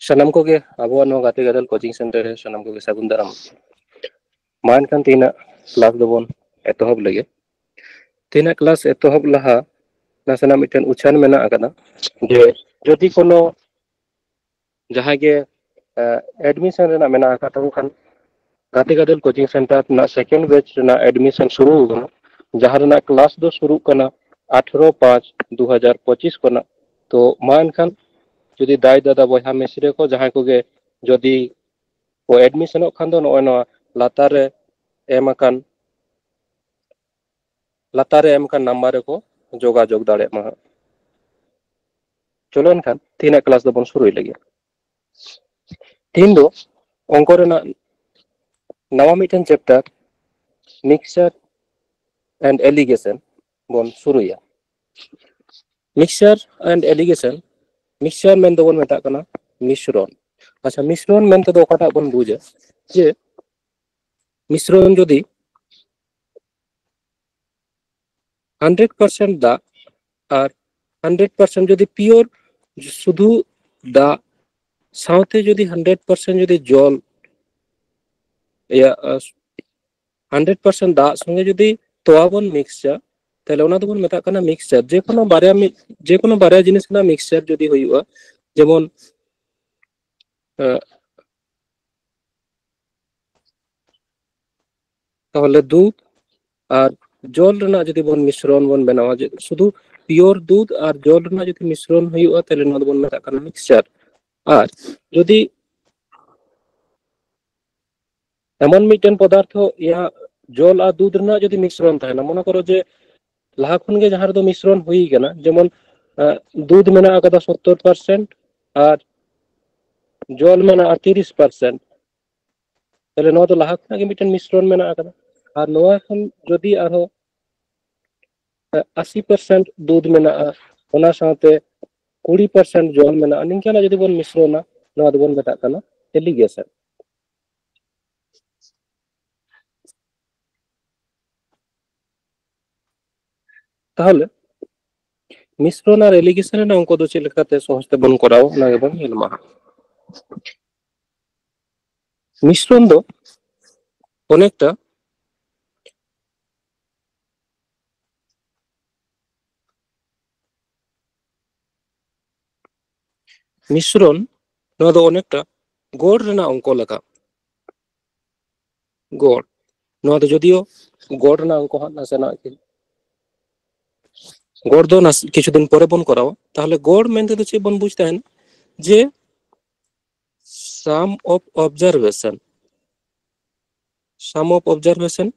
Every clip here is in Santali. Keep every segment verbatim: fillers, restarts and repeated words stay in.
ᱥᱟᱱᱟᱢ ᱠᱚᱜᱮ ᱟᱵᱚᱣᱟᱜ ᱱᱚᱣᱟ ᱜᱟᱛᱮ ᱜᱟᱫᱮᱞ ᱠᱳᱪᱤᱝ ᱥᱮᱱᱴᱟᱨ ᱨᱮ ᱥᱟᱱᱟᱢ ᱠᱚᱜᱮ ᱥᱟᱹᱜᱩᱱ ᱫᱟᱨᱟᱢ᱾ ᱢᱟ ᱮᱱᱠᱷᱟᱱ ᱛᱮᱦᱮᱧᱟᱜ ᱠᱞᱟᱥ ᱫᱚᱵᱚᱱ ᱮᱛᱚᱦᱚᱵ ᱞᱮᱜᱮ᱾ ᱛᱮᱦᱮᱧᱟᱜ ᱠᱞᱟᱥ ᱮᱛᱚᱦᱚᱵ ᱞᱟᱦᱟ ᱱᱟᱥᱮᱱᱟᱜ ᱢᱤᱫᱴᱮᱱ ᱩᱪᱷᱟᱹᱱ ᱢᱮᱱᱟᱜ ᱟᱠᱟᱫᱟ, ᱡᱮ ᱡᱩᱫᱤ ᱠᱳᱱᱳ ᱡᱟᱦᱟᱸᱭ ᱜᱮ ᱮᱰᱢᱤᱥᱚᱱ ᱨᱮᱱᱟᱜ ᱢᱮᱱᱟᱜ ᱟᱠᱟᱫ ᱛᱟᱵᱚᱱ ᱠᱷᱟᱱ, ᱜᱟᱛᱮ ᱜᱟᱫᱮᱞ ᱠᱳᱪᱤᱝ ᱥᱮᱱᱴᱟᱨ ᱨᱮᱱᱟᱜ ᱥᱮᱠᱮᱱᱰ ᱵᱮᱪ ᱨᱮᱱᱟᱜ ᱮᱰᱢᱤᱥᱚᱱ ᱥᱩᱨᱩ ᱟᱠᱟᱱᱟ, ᱡᱟᱦᱟᱸ ᱨᱮᱱᱟᱜ ᱠᱞᱟᱥ ᱫᱚ ᱥᱩᱨᱩᱜ ᱠᱟᱱᱟ ᱟᱴᱷᱨᱚ ᱯᱟᱸᱪ ᱫᱩ ᱦᱟᱡᱟᱨ ᱯᱚᱸᱪᱤᱥ ᱠᱷᱚᱱᱟᱜ᱾ ᱛᱚ ᱢᱟ ᱮᱱᱠᱷᱟᱱ ᱡᱩᱫᱤ ᱫᱟᱭ ᱫᱟᱫᱟ ᱵᱚᱭᱦᱟ ᱢᱤᱥᱨᱮ ᱠᱚ ᱡᱟᱦᱟᱸᱭ ᱠᱚᱜᱮ ᱡᱩᱫᱤ ᱠᱚ ᱮᱰᱢᱤᱥᱚᱱᱚᱜ ᱠᱷᱟᱱ ᱫᱚ ᱱᱚᱜᱼᱚᱭ ᱱᱚᱣᱟ ᱞᱟᱛᱟᱨ ᱨᱮ ᱮᱢ ᱟᱠᱟᱱ, ᱞᱟᱛᱟᱨ ᱨᱮ ᱮᱢ ᱟᱠᱟᱱ ᱱᱟᱢᱵᱟᱨ ᱨᱮᱠᱚ ᱡᱳᱜᱟᱡᱳᱜᱽ ᱫᱟᱲᱮᱭᱟᱜ ᱢᱟ ᱦᱟᱸᱜ᱾ ᱪᱚᱞᱚ ᱮᱱᱠᱷᱟᱱ ᱛᱮᱦᱮᱧᱟᱜ ᱠᱞᱟᱥ ᱫᱚᱵᱚᱱ ᱥᱩᱨᱩᱭ ᱞᱟᱹᱜᱤᱫ᱾ ᱛᱮᱦᱮᱧ ᱫᱚ ᱚᱝᱠᱚ ᱨᱮᱱᱟᱜ ᱱᱟᱣᱟ ᱢᱤᱫᱴᱮᱱ ᱪᱮᱯᱴᱟᱨ, mixture and alligation, ᱵᱚᱱ ᱥᱩᱨᱩᱭᱟ᱾ Mixture and alligation, mixture ᱢᱮᱱ ᱫᱚᱵᱚᱱ ᱢᱮᱛᱟᱜ ᱠᱟᱱᱟ ᱢᱤᱥᱨᱚᱱ᱾ ᱟᱪᱪᱷᱟ, ᱢᱤᱥᱨᱚᱱ ᱢᱮᱱ ᱛᱮᱫᱚ ᱚᱠᱟᱴᱟᱜ ᱵᱚᱱ ᱵᱩᱡᱟ? ᱡᱮ ᱢᱤᱥᱨᱚᱱ ᱡᱩᱫᱤ ᱦᱟᱱᱰᱨᱮᱰ ᱯᱟᱨᱥᱮᱱᱴ ᱫᱟᱜ ᱟᱨ ᱦᱟᱱᱰᱨᱮᱰ ᱯᱟᱨᱥᱮᱱᱴ ᱡᱩᱫᱤ ᱯᱤᱭᱳᱨ ᱥᱩᱫᱷᱩ ᱫᱟᱜ ᱥᱟᱶᱛᱮ ᱡᱩᱫᱤ ᱦᱟᱱᱰᱨᱮᱰ ᱯᱟᱨᱥᱮᱱᱴ ᱡᱩᱫᱤ ᱡᱚᱞ, ᱤᱭᱟᱹ, ᱦᱟᱱᱰᱨᱮᱰ ᱯᱟᱨᱥᱮᱱᱴ ᱫᱟᱜ ᱥᱚᱸᱜᱮ ᱡᱩᱫᱤ ᱛᱚᱣᱟ ᱵᱚᱱ ᱢᱤᱠᱥᱪᱟᱨ, ᱛᱟᱦᱞᱮ ᱚᱱᱟ ᱫᱚᱵᱚᱱ ᱢᱮᱛᱟᱜ ᱠᱟᱱᱟ ᱢᱤᱠᱥᱪᱟᱨ᱾ ᱡᱮ ᱠᱳᱱᱳ ᱵᱟᱨᱭᱟ ᱢᱤᱫ, ᱡᱮ ᱠᱳᱱᱳ ᱵᱟᱨᱭᱟ ᱡᱤᱱᱤᱥ ᱨᱮᱱᱟᱜ ᱢᱤᱠᱥᱪᱟᱨ ᱡᱩᱫᱤ ᱦᱩᱭᱩᱜᱼᱟ, ᱡᱮᱢᱚᱱ ᱛᱟᱦᱚᱞᱮ ᱫᱩᱫᱷ ᱟᱨ ᱡᱚᱞ ᱨᱮᱱᱟᱜ ᱡᱩᱫᱤ ᱵᱚᱱ ᱢᱤᱥᱨᱚᱱ ᱵᱚᱱ ᱵᱮᱱᱟᱣᱟ, ᱡᱮ ᱥᱩᱫᱷᱩ ᱯᱤᱭᱳᱨ ᱫᱩᱫᱷ ᱟᱨ ᱡᱚᱞ ᱨᱮᱱᱟᱜ ᱡᱩᱫᱤ ᱢᱤᱥᱨᱚᱱ ᱦᱩᱭᱩᱜᱼᱟ, ᱛᱟᱦᱚᱞᱮ ᱱᱚᱣᱟ ᱫᱚᱵᱚᱱ ᱢᱮᱛᱟᱜ ᱠᱟᱱᱟ ᱢᱤᱠᱥᱪᱟᱨ᱾ ᱟᱨ ᱡᱩᱫᱤ ᱮᱢᱚᱱ ᱢᱤᱫᱴᱮᱱ ᱯᱚᱫᱟᱨᱛᱷᱚ, ᱭᱟ ᱡᱚᱞ ᱟᱨ ᱫᱩᱫᱷ ᱨᱮᱱᱟᱜ ᱡᱩᱫᱤ ᱢᱤᱥᱨᱚᱱ ᱛᱟᱦᱮᱱᱟ, ᱢᱚᱱᱮ ᱠᱚᱨᱚ ᱡᱮ ᱞᱟᱦᱟ ᱠᱷᱚᱱ ᱜᱮ ᱡᱟᱦᱟᱸ ᱨᱮᱫᱚ ᱢᱤᱥᱨᱚᱱ ᱦᱩᱭ ᱠᱟᱱᱟ, ᱡᱮᱢᱚᱱ ᱫᱩᱫᱷ ᱢᱮᱱᱟᱜ ᱟᱠᱟᱫᱟ ᱥᱚᱛᱛᱚᱨ ᱯᱟᱨᱥᱮᱱᱴ ᱟᱨ ᱡᱚᱞ ᱢᱮᱱᱟᱜᱼᱟ ᱛᱤᱨᱤᱥ ᱯᱟᱨᱥᱮᱱᱴ, ᱛᱟᱦᱞᱮ ᱱᱚᱣᱟ ᱫᱚ ᱞᱟᱦᱟ ᱠᱷᱚᱱᱟᱜ ᱜᱮ ᱢᱤᱫᱴᱮᱱ ᱢᱤᱥᱨᱚᱱ ᱢᱮᱱᱟᱜ ᱟᱠᱟᱫᱟ᱾ ᱟᱨ ᱱᱚᱣᱟ ᱠᱷᱚᱱ ᱡᱩᱫᱤ ᱟᱨᱦᱚᱸ ᱟᱥᱤ ᱯᱟᱨᱥᱮᱱᱴ ᱫᱩᱫᱷ ᱢᱮᱱᱟᱜᱼᱟ, ᱚᱱᱟ ᱥᱟᱶᱛᱮ ᱠᱩᱲᱤ ᱯᱟᱨᱥᱮᱱᱴ ᱡᱚᱞ ᱢᱮᱱᱟᱜᱼᱟ, ᱱᱤᱝᱠᱟᱱᱟᱜ ᱡᱩᱫᱤ ᱵᱚᱱ ᱢᱤᱥᱨᱚᱱᱟ, ᱱᱚᱣᱟ ᱫᱚᱵᱚᱱ ᱢᱮᱛᱟᱜ ᱠᱟᱱᱟ ᱮᱞᱤᱜᱮᱥᱚᱱ᱾ ᱛᱟᱦᱚᱞᱮ ᱢᱤᱥᱨᱚᱱ ᱟᱨ ᱮᱞᱤᱜᱮᱥᱚᱱ ᱨᱮᱱᱟᱜ ᱚᱝᱠᱚ ᱫᱚ ᱪᱮᱫ ᱞᱮᱠᱟᱛᱮ ᱥᱚᱦᱚᱡ ᱛᱮᱵᱚᱱ ᱠᱚᱨᱟᱣᱟ, ᱚᱱᱟ ᱜᱮᱵᱚᱱ ᱧᱮᱞ ᱢᱟ ᱦᱟᱸᱜ᱾ ᱢᱤᱥᱨᱚᱱ ᱫᱚ ᱚᱱᱮᱠᱴᱟ ᱢᱤᱥᱨᱚᱱ, ᱱᱚᱣᱟ ᱫᱚ ᱚᱱᱮᱠᱴᱟ ᱜᱚᱲ ᱨᱮᱱᱟᱜ ᱚᱝᱠᱚ ᱞᱮᱠᱟ᱾ ᱜᱚᱲ, ᱱᱚᱣᱟ ᱫᱚ ᱡᱚᱫᱤᱭᱳ ᱜᱚᱲ ᱨᱮᱱᱟᱜ ᱚᱝᱠᱚ ᱦᱟᱸᱜ ᱱᱟᱥᱮᱱᱟᱜ ᱜᱮ, ᱜᱚᱲ ᱫᱚ ᱱᱟᱥ-, ᱠᱤᱪᱷᱩ ᱫᱤᱱ ᱯᱚᱨᱮ ᱵᱚᱱ ᱠᱚᱨᱟᱣᱟ᱾ ᱛᱟᱦᱚᱞᱮ ᱜᱚᱲ ᱢᱮᱱᱛᱮ ᱫᱚ ᱪᱮᱫ ᱵᱚᱱ ᱵᱩᱡᱽ ᱛᱟᱦᱮᱱ? ᱡᱮ sum of observation, sum of observation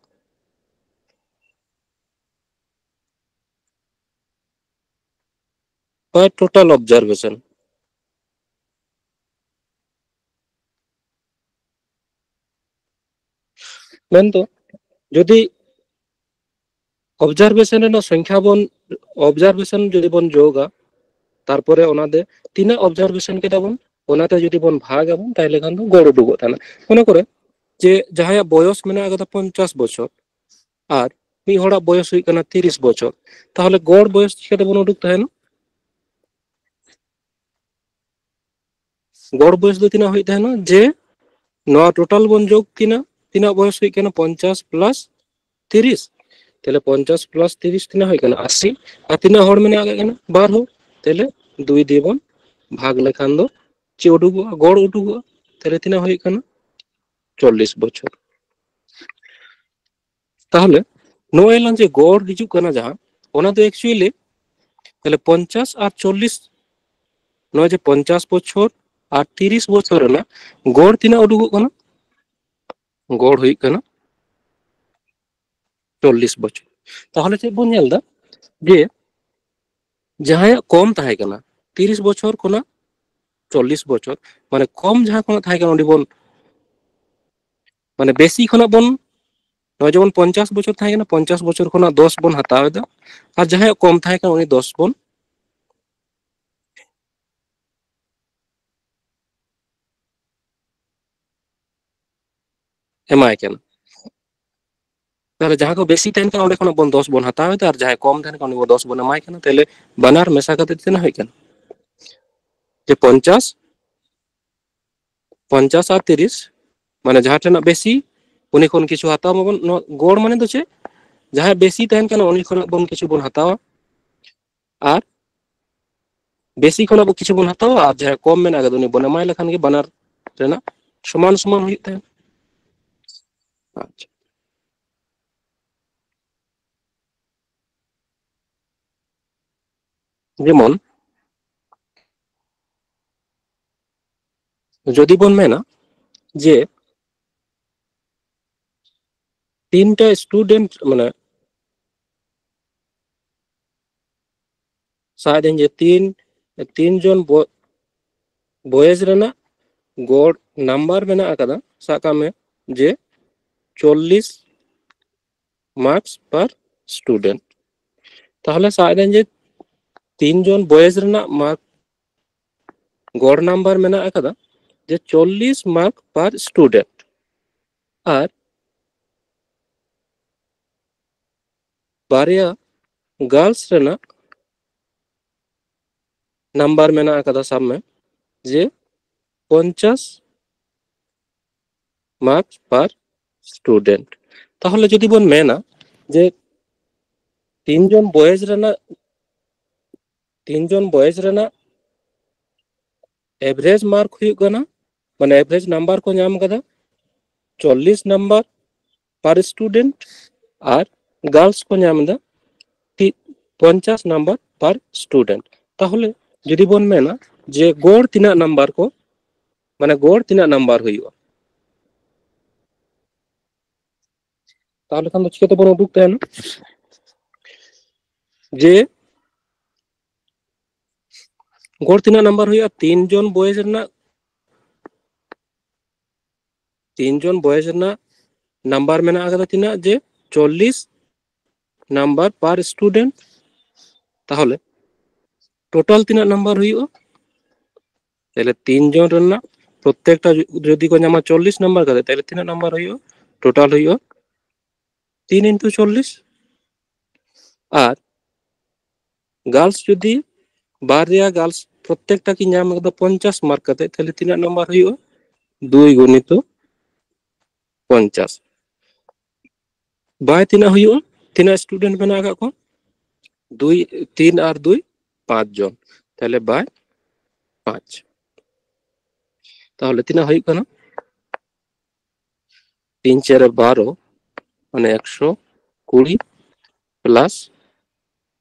by total observation᱾ ᱢᱮᱱᱫᱚ ᱡᱩᱫᱤ observation ᱨᱮᱱᱟᱜ ᱥᱚᱝᱠᱷᱟ ᱵᱚᱱ, observation ᱡᱩᱫᱤ ᱵᱚᱱ ᱡᱳᱜᱟ, ᱛᱟᱨᱯᱚᱨᱮ ᱚᱱᱟᱛᱮ ᱛᱤᱱᱟᱹᱜ observation ᱠᱮᱫᱟ ᱵᱚᱱ, ᱚᱱᱟᱛᱮ ᱡᱩᱫᱤ ᱵᱚᱱ ᱵᱷᱟᱜᱽ ᱟᱵᱚᱱ, ᱛᱟᱦᱚᱞᱮ ᱠᱷᱟᱱ ᱫᱚ ᱜᱚᱲ ᱩᱰᱩᱠᱚᱜ ᱛᱟᱦᱮᱱᱟ᱾ ᱢᱚᱱᱮ ᱠᱚᱨᱮ ᱡᱮ ᱡᱟᱦᱟᱸᱭᱟᱜ ᱵᱚᱭᱚᱥ ᱢᱮᱱᱟᱜ ᱟᱠᱟᱫᱟ ᱯᱚᱧᱪᱟᱥ ᱵᱚᱪᱷᱚᱨ ᱟᱨ ᱢᱤᱫ ᱦᱚᱲᱟᱜ ᱵᱚᱭᱚᱥ ᱦᱩᱭᱩᱜ ᱠᱟᱱᱟ ᱛᱤᱨᱤᱥ ᱵᱚᱪᱷᱚᱨ, ᱛᱟᱦᱚᱞᱮ ᱜᱚᱲ ᱵᱚᱭᱚᱥ ᱪᱤᱠᱟᱹ ᱛᱮᱵᱚᱱ ᱩᱰᱩᱠ ᱛᱟᱦᱮᱱᱟ? ᱜᱚᱲ ᱵᱚᱭᱚᱥ ᱫᱚ ᱛᱤᱱᱟᱹᱜ ᱦᱩᱭᱩᱜ ᱛᱟᱦᱮᱱᱟ? ᱡᱮ ᱱᱚᱣᱟ total ᱵᱚᱱ ᱡᱳᱜᱽ ᱠᱤᱱᱟ, ᱛᱤᱱᱟᱹᱜ ᱵᱚᱭᱚᱥ ᱦᱩᱭᱩᱜ ᱠᱟᱱᱟ? ᱯᱚᱧᱪᱟᱥ ᱯᱞᱟᱥ ᱛᱤᱨᱤᱥ᱾ ᱛᱟᱦᱞᱮ ᱯᱚᱧᱪᱟᱥ ᱯᱞᱟᱥ ᱛᱤᱨᱤᱥ ᱛᱤᱱᱟᱹᱜ ᱦᱩᱭᱩᱜ ᱠᱟᱱᱟ? ᱟᱥᱤ᱾ ᱟᱨ ᱛᱤᱱᱟᱹᱜ ᱦᱚᱲ ᱢᱮᱱᱟᱜ ᱟᱠᱟᱫ ᱠᱤᱱᱟ? ᱵᱟᱨ ᱦᱚᱲ᱾ ᱛᱟᱦᱞᱮ ᱫᱩᱭ ᱫᱤᱭᱮ ᱵᱚᱱ ᱵᱷᱟᱜᱽ ᱞᱮᱠᱷᱟᱱ ᱫᱚ ᱪᱮᱫ ᱩᱰᱩᱠᱚᱜᱼᱟ? ᱜᱚᱲ ᱩᱰᱩᱠᱚᱜᱼᱟ᱾ ᱛᱟᱦᱞᱮ ᱛᱤᱱᱟᱹᱜ ᱦᱩᱭᱩᱜ ᱠᱟᱱᱟ? ᱪᱚᱞᱞᱤᱥ ᱵᱚᱪᱷᱚᱨ᱾ ᱛᱟᱦᱞᱮ ᱱᱚᱜᱼᱚᱭ ᱞᱟᱝ ᱡᱮ ᱜᱚᱲ ᱦᱤᱡᱩᱜ ᱠᱟᱱᱟ ᱡᱟᱦᱟᱸ, ᱚᱱᱟ ᱫᱚ actually ᱛᱟᱦᱞᱮ ᱯᱚᱧᱪᱟᱥ ᱟᱨ ᱪᱚᱞᱞᱤᱥ, ᱱᱚᱜᱼᱚᱭ ᱡᱮ ᱯᱚᱧᱪᱟᱥ ᱵᱚᱪᱷᱚᱨ ᱟᱨ ᱛᱤᱨᱤᱥ ᱵᱚᱪᱷᱚᱨ ᱨᱮᱱᱟᱜ ᱜᱚᱲ ᱛᱤᱱᱟᱹᱜ ᱩᱰᱩᱠᱚᱜ ᱠᱟᱱᱟ? ᱜᱚᱲ ᱦᱩᱭᱩᱜ ᱠᱟᱱᱟ ᱪᱚᱞᱞᱤᱥ ᱵᱚᱪᱷᱚᱨ᱾ ᱛᱟᱦᱞᱮ ᱪᱮᱫ ᱵᱚᱱ ᱧᱮᱞ ᱮᱫᱟ? ᱡᱮ ᱡᱟᱦᱟᱸᱭᱟᱜ ᱠᱚᱢ ᱛᱟᱦᱮᱸ ᱠᱟᱱᱟ, ᱛᱤᱨᱤᱥ ᱵᱚᱪᱷᱚᱨ ᱠᱷᱚᱱᱟᱜ ᱪᱚᱞᱞᱤᱥ ᱵᱚᱪᱷᱚᱨ, ᱢᱟᱱᱮ ᱠᱚᱢ ᱡᱟᱦᱟᱸ ᱠᱷᱚᱱᱟᱜ ᱛᱟᱦᱮᱸ ᱠᱟᱱᱟ, ᱚᱸᱰᱮ ᱵᱚᱱ, ᱢᱟᱱᱮ ᱵᱮᱥᱤ ᱠᱷᱚᱱᱟᱜ ᱵᱚᱱ, ᱱᱚᱜᱼᱚᱭ ᱡᱮᱢᱚᱱ ᱯᱚᱧᱪᱟᱥ ᱵᱚᱪᱷᱚᱨ ᱛᱟᱦᱮᱸ ᱠᱟᱱᱟ, ᱯᱚᱧᱪᱟᱥ ᱵᱚᱪᱷᱚᱨ ᱠᱷᱚᱱᱟᱜ ᱫᱚᱥ ᱵᱚᱱ ᱦᱟᱛᱟᱣ ᱮᱫᱟ, ᱟᱨ ᱡᱟᱦᱟᱸᱭᱟᱜ ᱠᱚᱢ ᱛᱟᱦᱮᱸ ᱠᱟᱱᱟ, ᱩᱱᱤ ᱫᱚᱥ ᱵᱚᱱ ᱮᱢᱟᱭ ᱠᱟᱱᱟ᱾ ᱛᱟᱦᱞᱮ ᱡᱟᱦᱟᱸ ᱠᱚ ᱵᱮᱥᱤ ᱛᱟᱦᱮᱱ ᱠᱟᱱᱟ, ᱚᱸᱰᱮ ᱠᱷᱚᱱᱟᱜ ᱵᱚᱱ ᱫᱚᱥ ᱵᱚᱱ ᱦᱟᱛᱟᱣ ᱮᱫᱟ, ᱟᱨ ᱡᱟᱦᱟᱸᱭ ᱠᱚᱢ ᱛᱟᱦᱮᱱ ᱠᱟᱱᱟ, ᱩᱱᱤ ᱵᱚᱱ ᱫᱚᱥ ᱵᱚᱱ ᱮᱢᱟᱭ ᱠᱟᱱᱟ᱾ ᱛᱟᱦᱞᱮ ᱵᱟᱱᱟᱨ ᱢᱮᱥᱟ ᱠᱟᱛᱮ ᱛᱤᱱᱟᱹᱜ ᱦᱩᱭᱩᱜ ᱠᱟᱱᱟ? ᱡᱮ ᱯᱚᱧᱪᱟᱥ ᱯᱚᱧᱪᱟᱥ ᱟᱨ ᱛᱤᱨᱤᱥ, ᱢᱟᱱᱮ ᱡᱟᱦᱟᱸ ᱴᱷᱮᱱᱟᱜ ᱵᱮᱥᱤ, ᱩᱱᱤ ᱠᱷᱚᱱ ᱠᱤᱪᱷᱩ ᱦᱟᱛᱟᱣ ᱢᱟᱵᱚᱱ᱾ ᱱᱚᱣᱟ ᱜᱚᱲ ᱢᱟᱱᱮ ᱫᱚ ᱪᱮᱫ? ᱡᱟᱦᱟᱸᱭ ᱵᱮᱥᱤ ᱛᱟᱦᱮᱱ ᱠᱟᱱᱟ, ᱩᱱᱤ ᱠᱷᱚᱱᱟᱜ ᱵᱚᱱ ᱠᱤᱪᱷᱩ ᱵᱚᱱ ᱦᱟᱛᱟᱣᱟ, ᱟᱨ ᱵᱮᱥᱤ ᱠᱷᱚᱱᱟᱜ ᱵᱚ ᱠᱤᱪᱷᱩ ᱵᱚᱱ ᱦᱟᱛᱟᱣᱟ, ᱟᱨ ᱡᱟᱦᱟᱸᱭ ᱠᱚᱢ ᱢᱮᱱᱟᱜ ᱟᱠᱟᱫᱟ, ᱩᱱᱤ ᱵᱚᱱ ᱮᱢᱟᱭ ᱞᱮᱠᱷᱟᱱ ᱜᱮ ᱵᱟᱱᱟᱨ ᱨᱮᱱᱟᱜ ᱥᱚᱢᱟᱱ ᱥᱚᱢᱟᱱ ᱦᱩᱭᱩᱜ ᱛᱟᱦᱮᱱᱟ᱾ ᱟᱪᱪᱷᱟ, ᱡᱮᱢᱚᱱ ᱡᱩᱫᱤ ᱵᱚᱱ ᱢᱮᱱᱟ ᱡᱮ ᱛᱤᱱᱴᱟ ᱥᱴᱩᱰᱮᱱᱴ, ᱢᱟᱱᱮ ᱥᱟᱵ ᱫᱟᱹᱧ ᱡᱮ ᱛᱤᱱ, ᱛᱤᱱ ᱡᱚᱱ ᱵᱚ-, ᱵᱚᱭᱮᱥ ᱨᱮᱱᱟᱜ ᱜᱚᱲ ᱱᱟᱢᱵᱟᱨ ᱢᱮᱱᱟᱜ ᱟᱠᱟᱫᱟ, ᱥᱟᱵ ᱠᱟᱜ ᱢᱮ ᱡᱮ ᱪᱚᱞᱞᱤᱥ marks per student, ᱛᱟᱦᱚᱞᱮ ᱥᱟᱵ ᱫᱟᱹᱧ ᱡᱮ ᱛᱤᱱ ᱡᱚᱱ ᱵᱚᱭᱮᱥ ᱨᱮᱱᱟᱜ ᱢᱟᱨᱠ ᱜᱚᱲ ᱱᱟᱢᱵᱟᱨ ᱢᱮᱱᱟᱜ ᱟᱠᱟᱫᱟ ᱡᱮ ᱪᱚᱞᱞᱤᱥ mark per student, ᱟᱨ ᱵᱟᱨᱭᱟ ᱜᱟᱨᱞᱥ ᱨᱮᱱᱟᱜ ᱱᱟᱢᱵᱟᱨ ᱢᱮᱱᱟᱜ ᱟᱠᱟᱫᱟ, ᱥᱟᱵ ᱢᱮ ᱡᱮ ᱯᱚᱧᱪᱟᱥ marks per student᱾ ᱛᱟᱦᱚᱞᱮ ᱡᱩᱫᱤ ᱵᱚᱱ ᱢᱮᱱᱟ ᱡᱮ ᱛᱤᱱ ᱡᱚᱱ ᱵᱚᱭᱮᱥ ᱨᱮᱱᱟᱜ, ᱛᱤᱱ ᱡᱚᱱ ᱵᱚᱭᱮᱥ ᱨᱮᱱᱟᱜ ᱮᱵᱷᱨᱮᱡᱽ ᱢᱟᱨᱠ ᱦᱩᱭᱩᱜ ᱠᱟᱱᱟ, ᱢᱟᱱᱮ ᱮᱵᱷᱨᱮᱡᱽ ᱱᱟᱢᱵᱟᱨ ᱠᱚ ᱧᱟᱢ ᱠᱟᱫᱟ ᱪᱚᱞᱞᱤᱥ ᱱᱟᱢᱵᱟᱨ per student, ᱟᱨ ᱜᱟᱨᱞᱥ ᱠᱚ ᱧᱟᱢ ᱮᱫᱟ ᱯᱚᱧᱪᱟᱥ ᱱᱟᱢᱵᱟᱨ per student᱾ ᱛᱟᱦᱚᱞᱮ ᱡᱩᱫᱤ ᱵᱚᱱ ᱢᱮᱱᱟ ᱡᱮ ᱜᱚᱲ ᱛᱤᱱᱟᱹᱜ ᱱᱟᱢᱵᱟᱨ ᱠᱚ, ᱢᱟᱱᱮ ᱜᱚᱲ ᱛᱤᱱᱟᱹᱜ ᱱᱟᱢᱵᱟᱨ ᱦᱩᱭᱩᱜᱼᱟ, ᱛᱟᱦᱚᱞᱮ ᱠᱷᱟᱱ ᱫᱚ ᱪᱤᱠᱟᱹ ᱛᱮᱵᱚᱱ ᱩᱰᱩᱠ ᱛᱟᱦᱮᱱᱟ ᱡᱮ ᱜᱚᱲ ᱛᱤᱱᱟᱹᱜ ᱱᱟᱢᱵᱟᱨ ᱦᱩᱭᱩᱜᱼᱟ? ᱛᱤᱱ ᱡᱚᱱ ᱵᱚᱭᱮᱥ ᱨᱮᱱᱟᱜ, ᱛᱤᱱ ᱡᱚᱱ ᱵᱚᱭᱮᱥ ᱨᱮᱱᱟᱜ ᱱᱟᱢᱵᱟᱨ ᱢᱮᱱᱟᱜ ᱟᱠᱟᱫᱟ ᱛᱤᱱᱟᱹᱜ? ᱡᱮ ᱪᱚᱞᱞᱤᱥ ᱱᱟᱢᱵᱟᱨ per student᱾ ᱛᱟᱦᱚᱞᱮ ᱴᱳᱴᱟᱞ ᱛᱤᱱᱟᱹᱜ ᱱᱟᱢᱵᱟᱨ ᱦᱩᱭᱩᱜᱼᱟ? ᱛᱟᱦᱚᱞᱮ ᱛᱤᱱ ᱡᱚᱱ ᱨᱮᱱᱟᱜ ᱯᱨᱚᱛᱛᱮᱠᱴᱟ ᱡᱩ-, ᱡᱩᱫᱤ ᱠᱚ ᱧᱟᱢᱟ ᱪᱚᱞᱞᱤᱥ ᱱᱟᱢᱵᱟᱨ ᱠᱟᱛᱮ, ᱛᱟᱦᱚᱞᱮ ᱛᱤᱱᱟᱹᱜ ᱱᱟᱢᱵᱟᱨ ᱦᱩᱭᱩᱜᱼᱟ? ᱴᱳᱴᱟᱞ ᱦᱩᱭᱩᱜᱼᱟ ᱛᱤᱱ into ᱪᱚᱞᱞᱤᱥ᱾ ᱟᱨ ᱜᱟᱨᱞᱥ ᱡᱩᱫᱤ ᱵᱟᱨᱭᱟ ᱜᱟᱨᱞᱥ ᱯᱨᱚᱛᱛᱮᱠᱴᱟ ᱠᱤ ᱧᱟᱢ ᱠᱟᱫᱟ ᱯᱚᱧᱪᱟᱥ ᱢᱟᱨᱠ ᱠᱟᱛᱮ, ᱛᱟᱦᱚᱞᱮ ᱛᱤᱱᱟᱹᱜ ᱱᱟᱢᱵᱟᱨ ᱦᱩᱭᱩᱜᱼᱟ? ᱫᱩᱭ ᱜᱩᱱᱤᱛᱚ ᱯᱚᱧᱪᱟᱥ᱾ ᱵᱟᱭ ᱛᱤᱱᱟᱹᱜ ᱦᱩᱭᱩᱜᱼᱟ? ᱛᱤᱱᱟᱹᱜ ᱥᱴᱩᱰᱮᱱᱴ ᱢᱮᱱᱟᱜ ᱟᱠᱟᱫ ᱠᱚᱣᱟ? ᱫᱩᱭ, ᱛᱤᱱ ᱟᱨ ᱫᱩᱭ ᱯᱟᱸᱪ ᱡᱚᱱ, ᱛᱟᱦᱞᱮ ᱵᱟᱭ ᱯᱟᱸᱪ᱾ ᱛᱟᱦᱞᱮ ᱛᱤᱱᱟᱹᱜ ᱦᱩᱭᱩᱜ ᱠᱟᱱᱟ? ᱛᱤᱱ ᱪᱟᱨᱮ ᱵᱟᱨᱚ, ᱢᱟᱱᱮ ᱮᱠᱥᱚ ᱠᱩᱲᱤ ᱯᱞᱟᱥ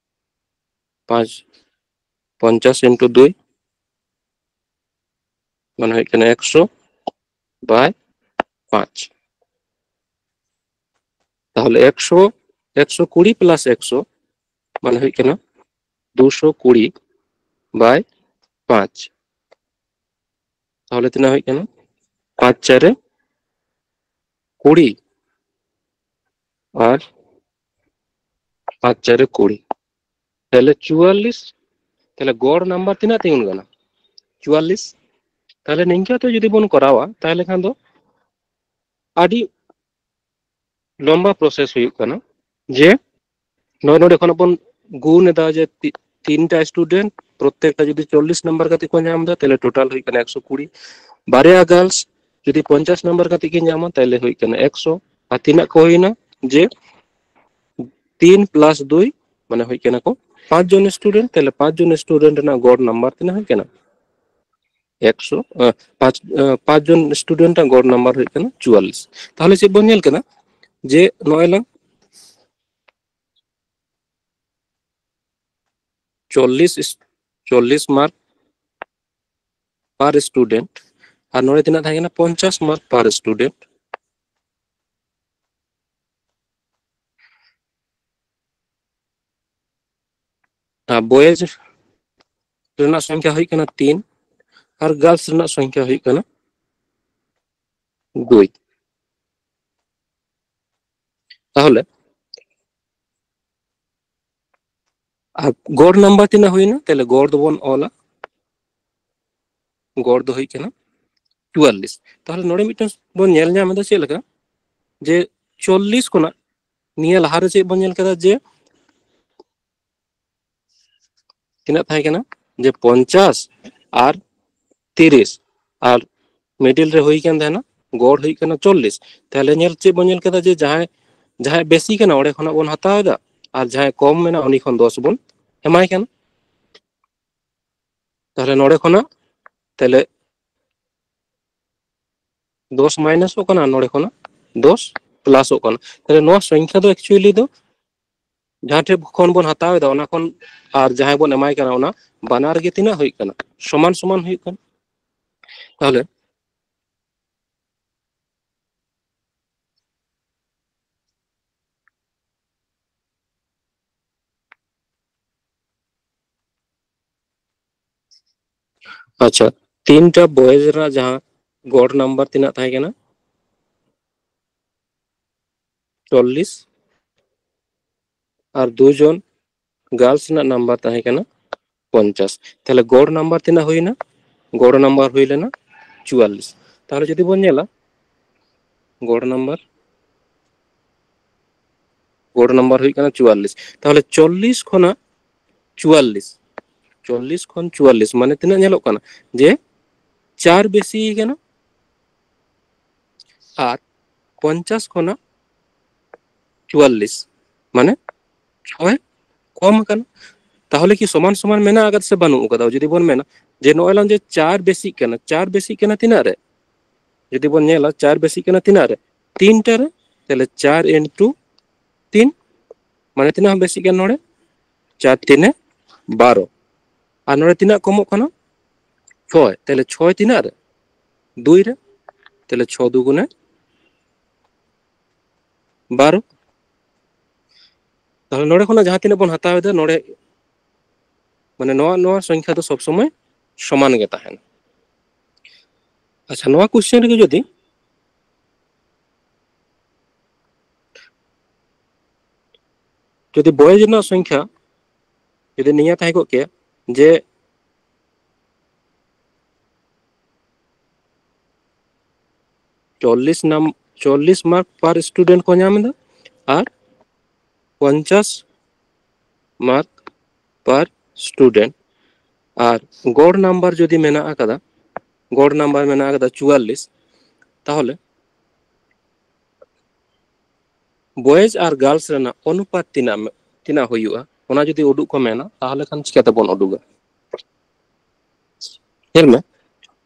ᱯᱟᱸᱪ, ᱯᱚᱧᱪᱟᱥ ᱤᱱᱴᱩ ᱫᱩᱭ, ᱢᱟᱱᱮ ᱦᱩᱭᱩᱜ ᱠᱟᱱᱟ ᱮᱠᱥᱚ ᱵᱟᱭ ᱯᱟᱸᱪ᱾ ᱛᱟᱦᱞᱮ ᱮᱠᱥᱚ, ᱮᱠᱥᱚ ᱠᱩᱲᱤ ᱯᱞᱟᱥ ᱮᱠᱥᱚ, ᱢᱟᱱᱮ ᱦᱩᱭᱩᱜ ᱠᱟᱱᱟ ᱫᱩᱥᱚ ᱠᱩᱲᱤ ᱵᱟᱭ ᱯᱟᱸᱪ᱾ ᱛᱟᱦᱞᱮ ᱛᱤᱱᱟᱹᱜ ᱦᱩᱭᱩᱜ ᱠᱟᱱᱟ? ᱯᱟᱸᱪ ᱪᱟᱨᱮ ᱠᱩᱲᱤ ᱟᱨ ᱯᱟᱸᱪ ᱪᱟᱨᱮ ᱠᱩᱲᱤ, ᱛᱟᱦᱞᱮ ᱪᱩᱣᱟᱞᱞᱤᱥ᱾ ᱛᱟᱦᱞᱮ ᱜᱚᱲ ᱱᱟᱢᱵᱟᱨ ᱛᱤᱱᱟᱹᱜ ᱛᱤᱸᱜᱩᱱ ᱠᱟᱱᱟ? ᱪᱩᱣᱟᱞᱞᱤᱥ᱾ ᱛᱟᱦᱞᱮ ᱱᱤᱝᱠᱟᱹ ᱛᱮ ᱡᱩᱫᱤ ᱵᱚᱱ ᱠᱚᱨᱟᱣᱟ, ᱛᱟᱦᱞᱮ ᱠᱷᱟᱱ ᱫᱚ ᱟᱹᱰᱤ ᱞᱚᱢᱵᱟ ᱯᱨᱚᱥᱮᱥ ᱦᱩᱭᱩᱜ ᱠᱟᱱᱟ᱾ ᱡᱮ ᱱᱚᱜᱼᱚᱭ ᱱᱚᱰᱮ ᱠᱷᱚᱱᱟᱜ ᱵᱚᱱ ᱜᱩᱱ ᱮᱫᱟ ᱡᱮ ᱛᱤ-, ᱛᱤᱱᱴᱟ ᱥᱴᱩᱰᱮᱱᱴ ᱯᱨᱚᱛᱛᱮᱠᱴᱟ ᱡᱩᱫᱤ ᱪᱚᱞᱞᱤᱥ ᱱᱟᱢᱵᱟᱨ ᱠᱟᱛᱮ ᱠᱚ ᱧᱟᱢ ᱮᱫᱟ, ᱛᱟᱦᱞᱮ ᱴᱳᱴᱟᱞ ᱦᱩᱭᱩᱜ ᱠᱟᱱᱟ ᱮᱠᱥᱚ ᱠᱩᱲᱤ᱾ ᱵᱟᱨᱭᱟ ᱜᱟᱨᱞᱥ ᱡᱩᱫᱤ ᱯᱚᱧᱪᱟᱥ ᱱᱟᱢᱵᱟᱨ ᱠᱟᱛᱮ ᱠᱤᱱ ᱧᱟᱢᱟ, ᱛᱟᱦᱞᱮ ᱦᱩᱭᱩᱜ ᱠᱟᱱᱟ ᱮᱠᱥᱚ᱾ ᱟᱨ ᱛᱤᱱᱟᱹᱜ ᱠᱚ ᱦᱩᱭᱱᱟ? ᱡᱮ ᱛᱤᱱ ᱯᱞᱟᱥ ᱫᱩᱭ, ᱢᱟᱱᱮ ᱦᱩᱭᱩᱜ ᱠᱟᱱᱟ ᱠᱚ ᱯᱟᱸᱪ ᱡᱚᱱ ᱥᱴᱩᱰᱮᱱᱴ᱾ ᱛᱟᱦᱞᱮ ᱯᱟᱸᱪ ᱡᱚᱱ ᱥᱴᱩᱰᱮᱱᱴ ᱨᱮᱱᱟᱜ ᱜᱚᱲ ᱱᱟᱢᱵᱟᱨ ᱛᱤᱱᱟᱹᱜ ᱦᱩᱭᱩᱜ ᱠᱟᱱᱟ? ᱮᱠᱥᱚ, ᱟᱸ, ᱯᱟᱸᱪ, ᱟᱸ, ᱯᱟᱸᱪ ᱡᱚᱱ ᱥᱴᱩᱰᱮᱱᱴ ᱟᱜ ᱜᱚᱲ ᱱᱟᱢᱵᱟᱨ ᱦᱩᱭᱩᱜ ᱠᱟᱱᱟ ᱪᱩᱣᱟᱞᱞᱤᱥ᱾ ᱛᱟᱦᱞᱮ ᱪᱮᱫ ᱵᱚᱱ ᱧᱮᱞ ᱠᱟᱱᱟ? ᱡᱮ ᱱᱚᱜᱼᱚᱭ ᱞᱟᱝ ᱪᱚᱞᱞᱤᱥ, ᱪᱚᱞᱞᱤᱥ ᱢᱟᱨᱠ per student, ᱟᱨ ᱱᱚᱰᱮ ᱛᱤᱱᱟᱹᱜ ᱛᱟᱦᱮᱸ ᱠᱟᱱᱟ? ᱯᱚᱧᱪᱟᱥ ᱢᱟᱨᱠ per student᱾ ᱟᱨ ᱵᱚᱭᱮᱡᱽ ᱨᱮᱱᱟᱜ ᱥᱚᱝᱠᱷᱟ ᱦᱩᱭᱩᱜ ᱠᱟᱱᱟ ᱛᱤᱱ, ᱟᱨ ᱜᱟᱨᱞᱥ ᱨᱮᱱᱟᱜ ᱥᱚᱝᱠᱷᱟ ᱦᱩᱭᱩᱜ ᱠᱟᱱᱟ ᱫᱩᱭ᱾ ᱛᱟᱦᱚᱞᱮ ᱟᱨ ᱜᱚᱲ ᱱᱟᱢᱵᱟᱨ ᱛᱤᱱᱟᱹᱜ ᱦᱩᱭᱱᱟ? ᱛᱟᱦᱞᱮ ᱜᱚᱲ ᱫᱚᱵᱚᱱ ᱚᱞᱟ, ᱜᱚᱲ ᱫᱚ ᱦᱩᱭᱩᱜ ᱠᱟᱱᱟ ᱪᱩᱣᱟᱞᱞᱤᱥ᱾ ᱛᱟᱦᱞᱮ ᱱᱚᱰᱮ ᱢᱤᱫᱴᱟᱝ ᱵᱚᱱ ᱧᱮᱞ ᱧᱟᱢ ᱮᱫᱟ ᱪᱮᱫ ᱞᱮᱠᱟ, ᱡᱮ ᱪᱚᱞᱞᱤᱥ ᱠᱷᱚᱱᱟᱜ ᱱᱤᱭᱟᱹ ᱞᱟᱦᱟᱨᱮ ᱪᱮᱫ ᱵᱚᱱ ᱧᱮᱞ ᱠᱮᱫᱟ, ᱡᱮ ᱛᱤᱱᱟᱹᱜ ᱛᱟᱦᱮᱸ ᱠᱟᱱᱟ, ᱡᱮ ᱯᱚᱧᱪᱟᱥ ᱟᱨ ᱛᱤᱨᱤᱥ, ᱟᱨ ᱢᱤᱰᱤᱞ ᱨᱮ ᱦᱩᱭ ᱠᱟᱱ ᱛᱟᱦᱮᱱᱟ, ᱜᱚᱲ ᱦᱩᱭᱩᱜ ᱠᱟᱱᱟ ᱪᱚᱞᱞᱤᱥ᱾ ᱛᱟᱦᱚᱞᱮ ᱧᱮᱞ, ᱪᱮᱫ ᱵᱚᱱ ᱧᱮᱞ ᱠᱮᱫᱟ? ᱡᱮ ᱡᱟᱦᱟᱸᱭ, ᱡᱟᱦᱟᱸᱭ ᱵᱮᱥᱤ ᱠᱟᱱᱟ, ᱚᱸᱰᱮ ᱠᱷᱚᱱᱟᱜ ᱵᱚᱱ ᱦᱟᱛᱟᱣ ᱮᱫᱟ, ᱟᱨ ᱡᱟᱦᱟᱸᱭ ᱠᱚᱢ ᱢᱮᱱᱟ, ᱩᱱᱤ ᱠᱷᱚᱱ ᱫᱚᱥ ᱵᱚᱱ ᱮᱢᱟᱭ ᱠᱟᱱᱟ᱾ ᱛᱟᱦᱚᱞᱮ ᱱᱚᱰᱮ ᱠᱷᱚᱱᱟᱜ, ᱛᱟᱦᱚᱞᱮ ᱫᱚᱥ ᱢᱟᱭᱱᱟᱥᱚᱜ ᱠᱟᱱᱟ, ᱱᱚᱰᱮ ᱠᱷᱚᱱᱟᱜ ᱫᱚᱥ ᱯᱞᱟᱥᱚᱜ ᱠᱟᱱᱟ᱾ ᱛᱟᱦᱚᱞᱮ ᱱᱚᱣᱟ ᱥᱚᱝᱠᱷᱟ ᱫᱚ actually ᱫᱚ ᱡᱟᱦᱟᱸ ᱴᱷᱮᱱ ᱠᱷᱚᱱ ᱵᱚᱱ ᱦᱟᱛᱟᱣ ᱮᱫᱟ, ᱚᱱᱟ ᱠᱷᱚᱱ ᱟᱨ ᱡᱟᱦᱟᱸᱭ ᱵᱚᱱ ᱮᱢᱟᱭ ᱠᱟᱱᱟ, ᱚᱱᱟ ᱵᱟᱱᱟᱨ ᱜᱮ ᱛᱤᱱᱟᱹᱜ ᱦᱩᱭᱩᱜ ᱠᱟᱱᱟ? ᱥᱚᱢᱟᱱ ᱥᱚᱢᱟᱱ ᱦᱩᱭᱩᱜ ᱠᱟᱱᱟ᱾ ᱛᱟᱦᱚᱞᱮ ᱟᱪᱪᱷᱟ, ᱛᱤᱱᱴᱟ ᱵᱚᱭᱮᱡᱽ ᱨᱮᱱᱟᱜ ᱡᱟᱦᱟᱸ ᱜᱚᱲ ᱱᱟᱢᱵᱟᱨ ᱛᱤᱱᱟᱹᱜ ᱛᱟᱦᱮᱸ ᱠᱟᱱᱟ? ᱪᱚᱞᱞᱤᱥ᱾ ᱟᱨ ᱫᱩ ᱡᱚᱱ ᱜᱟᱨᱞᱥ ᱨᱮᱱᱟᱜ ᱱᱟᱢᱵᱟᱨ ᱛᱟᱦᱮᱸ ᱠᱟᱱᱟ ᱯᱚᱧᱪᱟᱥ᱾ ᱛᱟᱦᱚᱞᱮ ᱜᱚᱲ ᱱᱟᱢᱵᱟᱨ ᱛᱤᱱᱟᱹᱜ ᱦᱩᱭᱱᱟ? ᱜᱚᱲ ᱱᱟᱢᱵᱟᱨ ᱦᱩᱭ ᱞᱮᱱᱟ ᱪᱩᱣᱟᱞᱞᱤᱥ᱾ ᱛᱟᱦᱚᱞᱮ ᱡᱩᱫᱤ ᱵᱚᱱ ᱧᱮᱞᱟ, ᱜᱚᱲ ᱱᱟᱢᱵᱟᱨ, ᱜᱚᱲ ᱱᱟᱢᱵᱟᱨ ᱦᱩᱭᱩᱜ ᱠᱟᱱᱟ ᱪᱩᱣᱟᱞᱞᱤᱥ᱾ ᱛᱟᱦᱚᱞᱮ ᱪᱚᱞᱞᱤᱥ ᱠᱷᱚᱱᱟᱜ ᱪᱩᱣᱟᱞᱞᱤᱥ, ᱪᱚᱞᱞᱤᱥ ᱠᱷᱚᱱ ᱪᱩᱣᱟᱞᱞᱤᱥ, ᱢᱟᱱᱮ ᱛᱤᱱᱟᱹᱜ ᱧᱮᱞᱚᱜ ᱠᱟᱱᱟ? ᱡᱮ ᱪᱟᱨ ᱵᱮᱥᱤ ᱠᱟᱱᱟ᱾ ᱟᱨ ᱯᱚᱧᱪᱟᱥ ᱠᱷᱚᱱᱟᱜ ᱪᱩᱣᱟᱞᱞᱤᱥ, ᱢᱟᱱᱮ ᱪᱷᱚᱭ ᱠᱚᱢ ᱟᱠᱟᱱᱟ᱾ ᱛᱟᱦᱚᱞᱮ ᱠᱤ ᱥᱚᱢᱟᱱ ᱥᱚᱢᱟᱱ ᱢᱮᱱᱟᱜ ᱟᱠᱟᱫᱟ ᱥᱮ ᱵᱟᱹᱱᱩᱜ ᱟᱠᱟᱫᱟ? ᱡᱩᱫᱤ ᱵᱚᱱ ᱢᱮᱱᱟ ᱡᱮ ᱱᱚᱜᱼᱚᱭ ᱞᱟᱝ ᱡᱮ ᱪᱟᱨ ᱵᱮᱥᱤᱜ ᱠᱟᱱᱟ, ᱪᱟᱨ ᱵᱮᱥᱤᱜ ᱠᱟᱱᱟ ᱛᱤᱱᱟᱹᱜ ᱨᱮ? ᱡᱩᱫᱤ ᱵᱚᱱ ᱧᱮᱞᱟ, ᱪᱟᱨ ᱵᱮᱥᱤᱜ ᱠᱟᱱᱟ ᱛᱤᱱᱟᱹᱜ ᱨᱮ? ᱛᱤᱱᱴᱟ ᱨᱮ᱾ ᱛᱟᱦᱚᱞᱮ ᱪᱟᱨ into ᱛᱤᱱ, ᱢᱟᱱᱮ ᱛᱤᱱᱟᱹᱜ ᱵᱮᱥᱤᱜ ᱠᱟᱱᱟ ᱱᱚᱰᱮ? ᱪᱟᱨ ᱛᱤᱱᱮ ᱵᱟᱨᱚ᱾ ᱟᱨ ᱱᱚᱰᱮ ᱛᱤᱱᱟᱹᱜ ᱠᱚᱢᱚᱜ ᱠᱟᱱᱟ? ᱪᱷᱚᱭ᱾ ᱛᱟᱦᱚᱞᱮ ᱪᱷᱚᱭ ᱛᱤᱱᱟᱹᱜ ᱨᱮ? ᱫᱩᱭ ᱨᱮ᱾ ᱛᱟᱦᱚᱞᱮ ᱪᱷᱚ ᱫᱩᱜᱩᱱᱮ ᱵᱟᱨᱚ᱾ ᱛᱟᱦᱚᱞᱮ ᱱᱚᱰᱮ ᱠᱷᱚᱱᱟᱜ ᱡᱟᱦᱟᱸ ᱛᱤᱱᱟᱹᱜ ᱵᱚᱱ ᱦᱟᱛᱟᱣ ᱮᱫᱟ, ᱱᱚᱰᱮ, ᱢᱟᱱᱮ ᱱᱚᱣᱟ, ᱱᱚᱣᱟ ᱥᱚᱝᱠᱷᱟ ᱫᱚ ᱥᱚᱵ ᱥᱚᱢᱚᱭ ᱥᱚᱢᱟᱱ ᱜᱮ ᱛᱟᱦᱮᱱᱟ᱾ ᱟᱪᱪᱷᱟ, ᱱᱚᱣᱟ question ᱨᱮᱜᱮ ᱡᱩᱫᱤ, ᱡᱩᱫᱤ ᱵᱚᱭᱮᱡᱽ ᱨᱮᱱᱟᱜ ᱥᱚᱝᱠᱷᱟ ᱡᱩᱫᱤ ᱱᱤᱭᱟᱹ ᱛᱟᱦᱮᱸ ᱠᱚᱜ ᱠᱮᱭᱟ ᱡᱮ ᱪᱚᱞᱞᱤᱥ ᱱᱟᱢ-, ᱪᱚᱞᱞᱤᱥ mark per student ᱠᱚ ᱧᱟᱢ ᱮᱫᱟ ᱟᱨ ᱯᱚᱧᱪᱟᱥ mark per student, ᱟᱨ ᱜᱚᱲ ᱱᱟᱢᱵᱟᱨ ᱡᱩᱫᱤ ᱢᱮᱱᱟᱜ ᱟᱠᱟᱫᱟ ᱜᱚᱲ ᱱᱟᱢᱵᱟᱨ ᱢᱮᱱᱟᱜ ᱟᱠᱟᱫᱟ ᱪᱩᱣᱟᱞᱞᱤᱥ, ᱛᱟᱦᱚᱞᱮ ᱵᱚᱭᱮᱡᱽ ᱟᱨ ᱜᱟᱨᱞᱥ ᱨᱮᱱᱟᱜ ᱚᱱᱩᱯᱟᱛ ᱛᱤᱱᱟᱹᱜ ᱢᱮ-, ᱛᱤᱱᱟᱹᱜ ᱦᱩᱭᱩᱜᱼᱟ, ᱚᱱᱟ ᱡᱩᱫᱤ ᱩᱰᱩᱠ ᱠᱚ ᱢᱮᱱᱟ, ᱛᱟᱦᱚᱞᱮ ᱠᱷᱟᱱ ᱪᱤᱠᱟᱹ ᱛᱮᱵᱚᱱ ᱩᱰᱩᱠᱟ? ᱧᱮᱞ ᱢᱮ,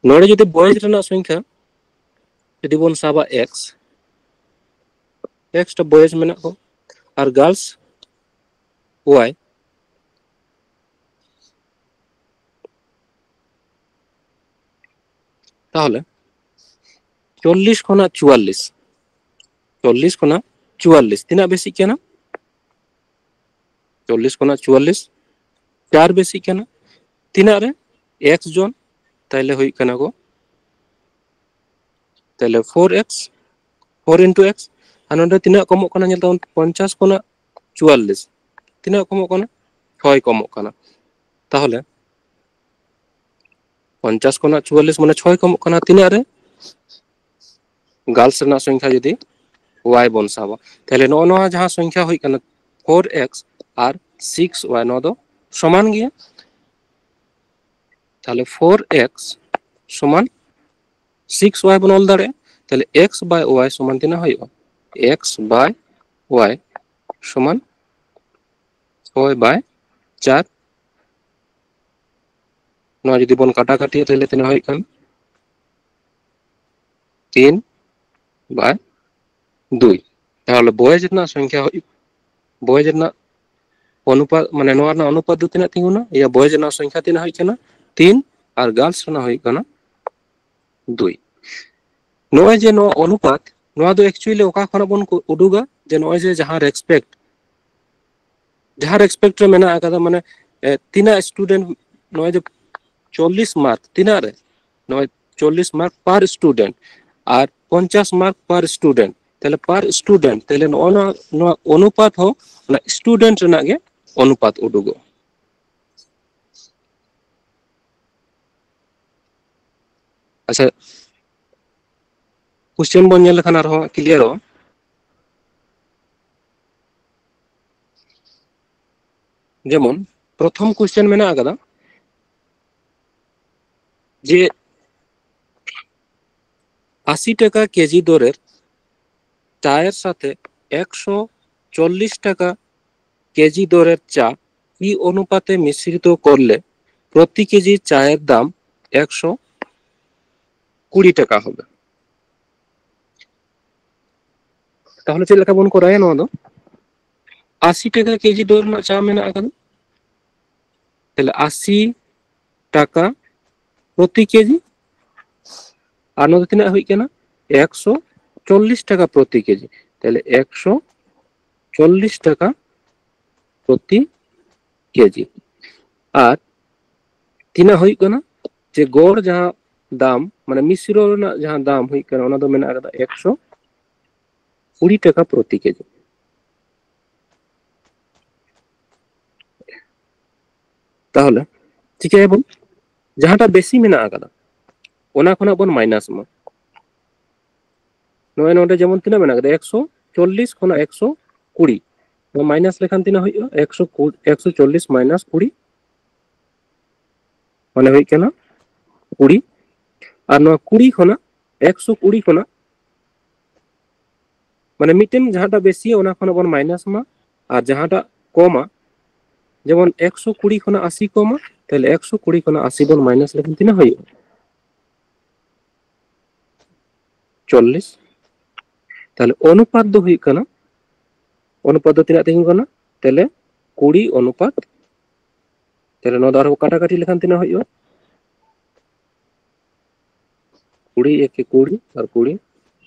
ᱱᱚᱰᱮ ᱡᱩᱫᱤ ᱵᱚᱭᱮᱡᱽ ᱨᱮᱱᱟᱜ ᱥᱚᱝᱠᱷᱟ ᱡᱩᱫᱤ ᱵᱚᱱ ᱥᱟᱵᱟ ᱮᱠᱥ, ᱮᱠᱥ ᱴᱟ ᱵᱚᱭᱮᱡᱽ ᱢᱮᱱᱟᱜ ᱠᱚ, ᱟᱨ ᱜᱟᱨᱞᱥ ᱳᱣᱟᱭ, ᱛᱟᱦᱚᱞᱮ ᱪᱚᱞᱞᱤᱥ ᱠᱷᱚᱱᱟᱜ ᱪᱩᱣᱟᱞᱞᱤᱥ, ᱪᱚᱞᱞᱤᱥ ᱠᱷᱚᱱᱟᱜ ᱪᱩᱣᱟᱞᱞᱤᱥ ᱛᱤᱱᱟᱹᱜ ᱵᱮᱥᱤᱜ ᱠᱟᱱᱟ? ᱪᱚᱞᱞᱤᱥ ᱠᱷᱚᱱᱟᱜ ᱪᱩᱣᱟᱞᱞᱤᱥ ᱪᱟᱨ ᱵᱮᱥᱤᱜ ᱠᱟᱱᱟ᱾ ᱛᱤᱱᱟᱹᱜ ᱨᱮ? ᱮᱠᱥ ᱡᱚᱱ, ᱛᱟᱦᱞᱮ ᱦᱩᱭᱩᱜ ᱠᱟᱱᱟ ᱠᱚ, ᱛᱟᱦᱞᱮ four x, four into x, ᱟᱨ ᱱᱚᱰᱮ ᱛᱤᱱᱟᱹᱜ ᱠᱚᱢᱚᱜ ᱠᱟᱱᱟ? ᱧᱮᱞ ᱛᱟᱵᱚᱱ, ᱯᱚᱧᱪᱟᱥ ᱠᱷᱚᱱᱟᱜ ᱪᱩᱣᱟᱞᱞᱤᱥ ᱛᱤᱱᱟᱹᱜ ᱠᱚᱢᱚᱜ ᱠᱟᱱᱟ? ᱪᱷᱚᱭ ᱠᱚᱢᱚᱜ ᱠᱟᱱᱟ᱾ ᱛᱟᱦᱚᱞᱮ ᱯᱚᱧᱪᱟᱥ ᱠᱷᱚᱱᱟᱜ ᱪᱩᱣᱟᱞᱞᱤᱥ ᱢᱟᱱᱮ ᱪᱷᱚᱭ ᱠᱚᱢᱚᱜ ᱠᱟᱱᱟ᱾ ᱛᱤᱱᱟᱹᱜ ᱨᱮ? ᱜᱟᱨᱞᱥ ᱨᱮᱱᱟᱜ ᱥᱚᱝᱠᱷᱟ ᱡᱩᱫᱤ ᱳᱣᱟᱭ ᱵᱚᱱ ᱥᱟᱵᱟ, ᱛᱟᱦᱞᱮ ᱱᱚᱜᱼᱚ ᱱᱚᱣᱟ ᱡᱟᱦᱟᱸ ᱥᱚᱝᱠᱷᱟ ᱦᱩᱭᱩᱜ ᱠᱟᱱᱟ ᱯᱷᱳᱨ ᱮᱠᱥ ᱟᱨ ᱥᱤᱠᱥ ᱳᱣᱟᱭ, ᱱᱚᱣᱟ ᱫᱚ ᱥᱚᱢᱟᱱ ᱜᱮᱭᱟ᱾ ᱛᱟᱦᱞᱮ ᱯᱷᱳᱨ ᱮᱠᱥ ᱥᱚᱢᱟᱱ ᱥᱤᱠᱥ ᱳᱣᱟᱭ ᱵᱚᱱ ᱚᱞ ᱫᱟᱲᱮᱭᱟᱜᱼᱟ᱾ ᱛᱟᱦᱞᱮ ᱮᱠᱥ ᱵᱟᱭ ᱳᱣᱟᱭ ᱥᱚᱢᱟᱱ ᱛᱤᱱᱟᱹᱜ ᱦᱩᱭᱩᱜᱼᱟ? ᱮᱠᱥ ᱵᱟᱭ ᱳᱣᱟᱭ ᱥᱚᱢᱟᱱ ᱪᱷᱚᱭ ᱵᱟᱭ ᱪᱟᱨ᱾ ᱱᱚᱣᱟ ᱡᱩᱫᱤ ᱵᱚᱱ ᱠᱟᱴᱟ ᱠᱟᱴᱤᱭᱟ, ᱛᱟᱦᱞᱮ ᱛᱤᱱᱟᱹᱜ ᱦᱩᱭᱩᱜ ᱠᱟᱱᱟ? ᱛᱤᱱ ᱵᱟᱭ ᱫᱩᱭ᱾ ᱛᱟᱦᱚᱞᱮ ᱵᱚᱭᱮᱡᱽ ᱨᱮᱱᱟᱜ ᱥᱚᱝᱠᱷᱟ ᱦᱩᱭᱩᱜ, ᱵᱚᱭᱮᱡᱽ ᱨᱮᱱᱟᱜ ᱚᱱᱩᱯᱟᱛ, ᱢᱟᱱᱮ ᱱᱚᱣᱟ ᱨᱮᱱᱟᱜ ᱚᱱᱩᱯᱟᱛ ᱫᱚ ᱛᱤᱱᱟᱹᱜ ᱛᱤᱸᱜᱩᱱᱟ? ᱤᱭᱟᱹ, ᱵᱚᱭᱮᱡᱽ ᱨᱮᱱᱟᱜ ᱥᱚᱝᱠᱷᱟ ᱛᱤᱱᱟᱹᱜ ᱦᱩᱭᱩᱜ ᱠᱟᱱᱟ? ᱛᱤᱱ, ᱟᱨ ᱜᱟᱨᱞᱥ ᱨᱮᱱᱟᱜ ᱦᱩᱭᱩᱜ ᱠᱟᱱᱟ ᱫᱩᱭ᱾ ᱱᱚᱜᱼᱚᱭ ᱡᱮ ᱱᱚᱣᱟ ᱚᱱᱩᱯᱟᱛ, ᱱᱚᱣᱟ ᱫᱚ actually ᱚᱠᱟ ᱠᱷᱚᱱᱟᱜ ᱵᱚᱱ ᱠᱚ-, ᱩᱰᱩᱠᱟ? ᱡᱮ ᱱᱚᱜᱼᱚᱭ ᱡᱮ ᱡᱟᱦᱟᱸ ᱨᱮᱥᱯᱮᱠᱴ, ᱡᱟᱦᱟᱸ ᱨᱮᱥᱯᱮᱠᱴ ᱨᱮ ᱢᱮᱱᱟᱜ ᱟᱠᱟᱫᱟ, ᱢᱟᱱᱮ, ᱮ, ᱛᱤᱱᱟᱹᱜ ᱥᱴᱩᱰᱮᱱᱴ, ᱱᱚᱜᱼᱚᱭ ᱡᱮ ᱪᱚᱞᱞᱤᱥ ᱢᱟᱨᱠ, ᱛᱤᱱᱟᱹᱜ ᱨᱮ? ᱱᱚᱜᱼᱚᱭ ᱪᱚᱞᱞᱤᱥ ᱢᱟᱨᱠ per student ᱟᱨ ᱯᱚᱧᱪᱟᱥ ᱢᱟᱨᱠ per student, ᱛᱟᱦᱞᱮ per student, ᱛᱟᱦᱞᱮ ᱱᱚᱜᱼᱚ ᱱᱚᱣᱟ, ᱱᱚᱣᱟ ᱚᱱᱩᱯᱟᱛ ᱦᱚᱸ ᱚᱱᱟ ᱥᱴᱩᱰᱮᱱᱴ ᱨᱮᱱᱟᱜ ᱜᱮ ᱚᱱᱩᱯᱟᱛ ᱩᱰᱩᱠᱚᱜᱼᱟ᱾ ᱟᱪᱪᱷᱟ, ᱠᱚᱥᱪᱮᱱ ᱵᱚᱱ ᱧᱮᱞ ᱞᱮᱠᱷᱟᱱ ᱟᱨᱦᱚᱸ ᱠᱞᱤᱭᱟᱨᱚᱜᱼᱟ᱾ ᱡᱮᱢᱚᱱ ᱯᱨᱚᱛᱷᱚᱢ ᱠᱚᱥᱪᱮᱱ ᱢᱮᱱᱟᱜ ᱟᱠᱟᱫᱟ ᱡᱮ আশি টাকা কেজি দরের চায়ের সাথে একশো চল্লিশ টাকা কেজি দরের চা কি অনুপাতে মিশ্রিত করলে প্রতি কেজি চায়ের দাম একশো কুড়ি টাকা হবে? তাহলে ᱪᱮᱫ ᱞᱮᱠᱟ ᱵᱚᱱ ᱠᱚᱨᱟᱣᱟ ᱱᱚᱣᱟ ᱫᱚ? ᱟᱥᱤ ᱴᱟᱠᱟ ᱠᱮᱡᱤ ᱫᱚᱨ ᱨᱮᱱᱟᱜ ᱪᱟ ᱢᱮᱱᱟᱜ ᱟᱠᱟᱫᱟ, ᱛᱟᱦᱞᱮ ᱟᱥᱤ ᱴᱟᱠᱟ ᱯᱨᱚᱛᱤ ᱠᱮᱡᱤ, ᱟᱨ ᱱᱚᱣᱟ ᱫᱚ ᱛᱤᱱᱟᱹᱜ ᱦᱩᱭᱩᱜ ᱠᱟᱱᱟ? ᱮᱠᱥᱚ ᱪᱚᱞᱞᱤᱥ ᱴᱟᱠᱟ ᱯᱨᱚᱛᱤ ᱠᱮᱡᱤ᱾ ᱛᱟᱦᱞᱮ ᱮᱠᱥᱚ ᱪᱚᱞᱞᱤᱥ ᱴᱟᱠᱟ ᱯᱨᱚᱛᱤ ᱠᱮᱡᱤ᱾ ᱟᱨ ᱛᱤᱱᱟᱹᱜ ᱦᱩᱭᱩᱜ ᱠᱟᱱᱟ? ᱡᱮ ᱜᱚᱲ ᱡᱟᱦᱟᱸ ᱫᱟᱢ, ᱢᱟᱱᱮ ᱢᱤᱥᱨᱚ ᱨᱮᱱᱟᱜ ᱡᱟᱦᱟᱸ ᱫᱟᱢ ᱦᱩᱭᱩᱜ ᱠᱟᱱᱟ, ᱚᱱᱟ ᱫᱚ ᱢᱮᱱᱟᱜ ᱟᱠᱟᱫᱟ ᱮᱠᱥᱚ ᱠᱩᱲᱤ ᱴᱟᱠᱟ ᱯᱨᱚᱛᱤ ᱠᱮᱡᱤ᱾ ᱛᱟᱦᱚᱞᱮ ᱪᱤᱠᱟᱹᱭᱟᱵᱚᱱ? ᱡᱟᱦᱟᱸᱴᱟᱜ ᱵᱮᱥᱤ ᱢᱮᱱᱟᱜ ᱟᱠᱟᱫᱟ, ᱚᱱᱟ ᱠᱷᱚᱱᱟᱜ ᱵᱚᱱ ᱢᱟᱭᱱᱟᱥ ᱢᱟ᱾ ᱱᱚᱜᱼᱚᱭ ᱱᱚᱰᱮ ᱡᱮᱢᱚᱱ ᱛᱤᱱᱟᱹᱜ ᱢᱮᱱᱟᱜ ᱟᱠᱟᱫᱟ? ᱮᱠᱥᱚ ᱪᱚᱞᱞᱤᱥ ᱠᱷᱚᱱᱟᱜ ᱮᱠᱥᱚ ᱠᱩᱲᱤ᱾ ᱱᱚᱣᱟ ᱢᱟᱭᱱᱟᱥ ᱞᱮᱠᱷᱟᱱ ᱛᱤᱱᱟᱹᱜ ᱦᱩᱭᱩᱜᱼᱟ? ᱮᱠᱥᱚ ᱠᱩᱲᱤ, ᱮᱠᱥᱚ ᱪᱚᱞᱞᱤᱥ ᱢᱟᱭᱱᱟᱥ ᱠᱩᱲᱤ, ᱢᱟᱱᱮ ᱦᱩᱭᱩᱜ ᱠᱟᱱᱟ ᱠᱩᱲᱤ᱾ ᱟᱨ ᱱᱚᱣᱟ ᱠᱩᱲᱤ ᱠᱷᱚᱱᱟᱜ, ᱮᱠᱥᱚ ᱠᱩᱲᱤ ᱠᱷᱚᱱᱟᱜ, ᱢᱟᱱᱮ ᱢᱤᱫᱴᱮᱱ ᱡᱟᱦᱟᱸᱴᱟᱜ ᱵᱮᱥᱤᱭᱟ, ᱚᱱᱟ ᱠᱷᱚᱱᱟᱜ ᱵᱚᱱ ᱢᱟᱭᱱᱟᱥ ᱢᱟ᱾ ᱟᱨ ᱡᱟᱦᱟᱸᱴᱟᱜ ᱠᱚᱢᱟ, ᱡᱮᱢᱚᱱ ᱮᱠᱥᱚ ᱠᱩᱲᱤ ᱠᱷᱚᱱᱟᱜ ᱟᱥᱤ ᱠᱚᱢᱟ, ᱛᱟᱦᱞᱮ ᱮᱠᱥᱚ ᱠᱩᱲᱤ ᱠᱷᱚᱱᱟᱜ ᱟᱥᱤ ᱵᱚᱱ ᱢᱟᱭᱱᱟᱥ ᱞᱮᱠᱷᱟᱱ ᱛᱤᱱᱟᱹᱜ ᱦᱩᱭᱩᱜᱼᱟ? ᱪᱚᱞᱞᱤᱥ᱾ ᱛᱟᱦᱞᱮ ᱚᱱᱩᱯᱟᱛ ᱫᱚ ᱦᱩᱭᱩᱜ ᱠᱟᱱᱟ, ᱚᱱᱩᱯᱟᱛ ᱫᱚ ᱛᱤᱱᱟᱹᱜ ᱛᱤᱸᱜᱩᱱ ᱠᱟᱱᱟ? ᱛᱟᱦᱞᱮ ᱠᱩᱲᱤ ᱚᱱᱩᱯᱟᱛ᱾ ᱛᱟᱦᱞᱮ ᱱᱚᱣᱟ ᱫᱚ ᱟᱨᱦᱚᱸ ᱠᱟᱴᱟᱠᱟᱴᱤ ᱞᱮᱠᱷᱟᱱ ᱛᱤᱱᱟᱹᱜ ᱦᱩᱭᱩᱜᱼᱟ? ᱠᱩᱲᱤ ᱮᱠᱮ ᱠᱩᱲᱤ ᱟᱨ ᱠᱩᱲᱤ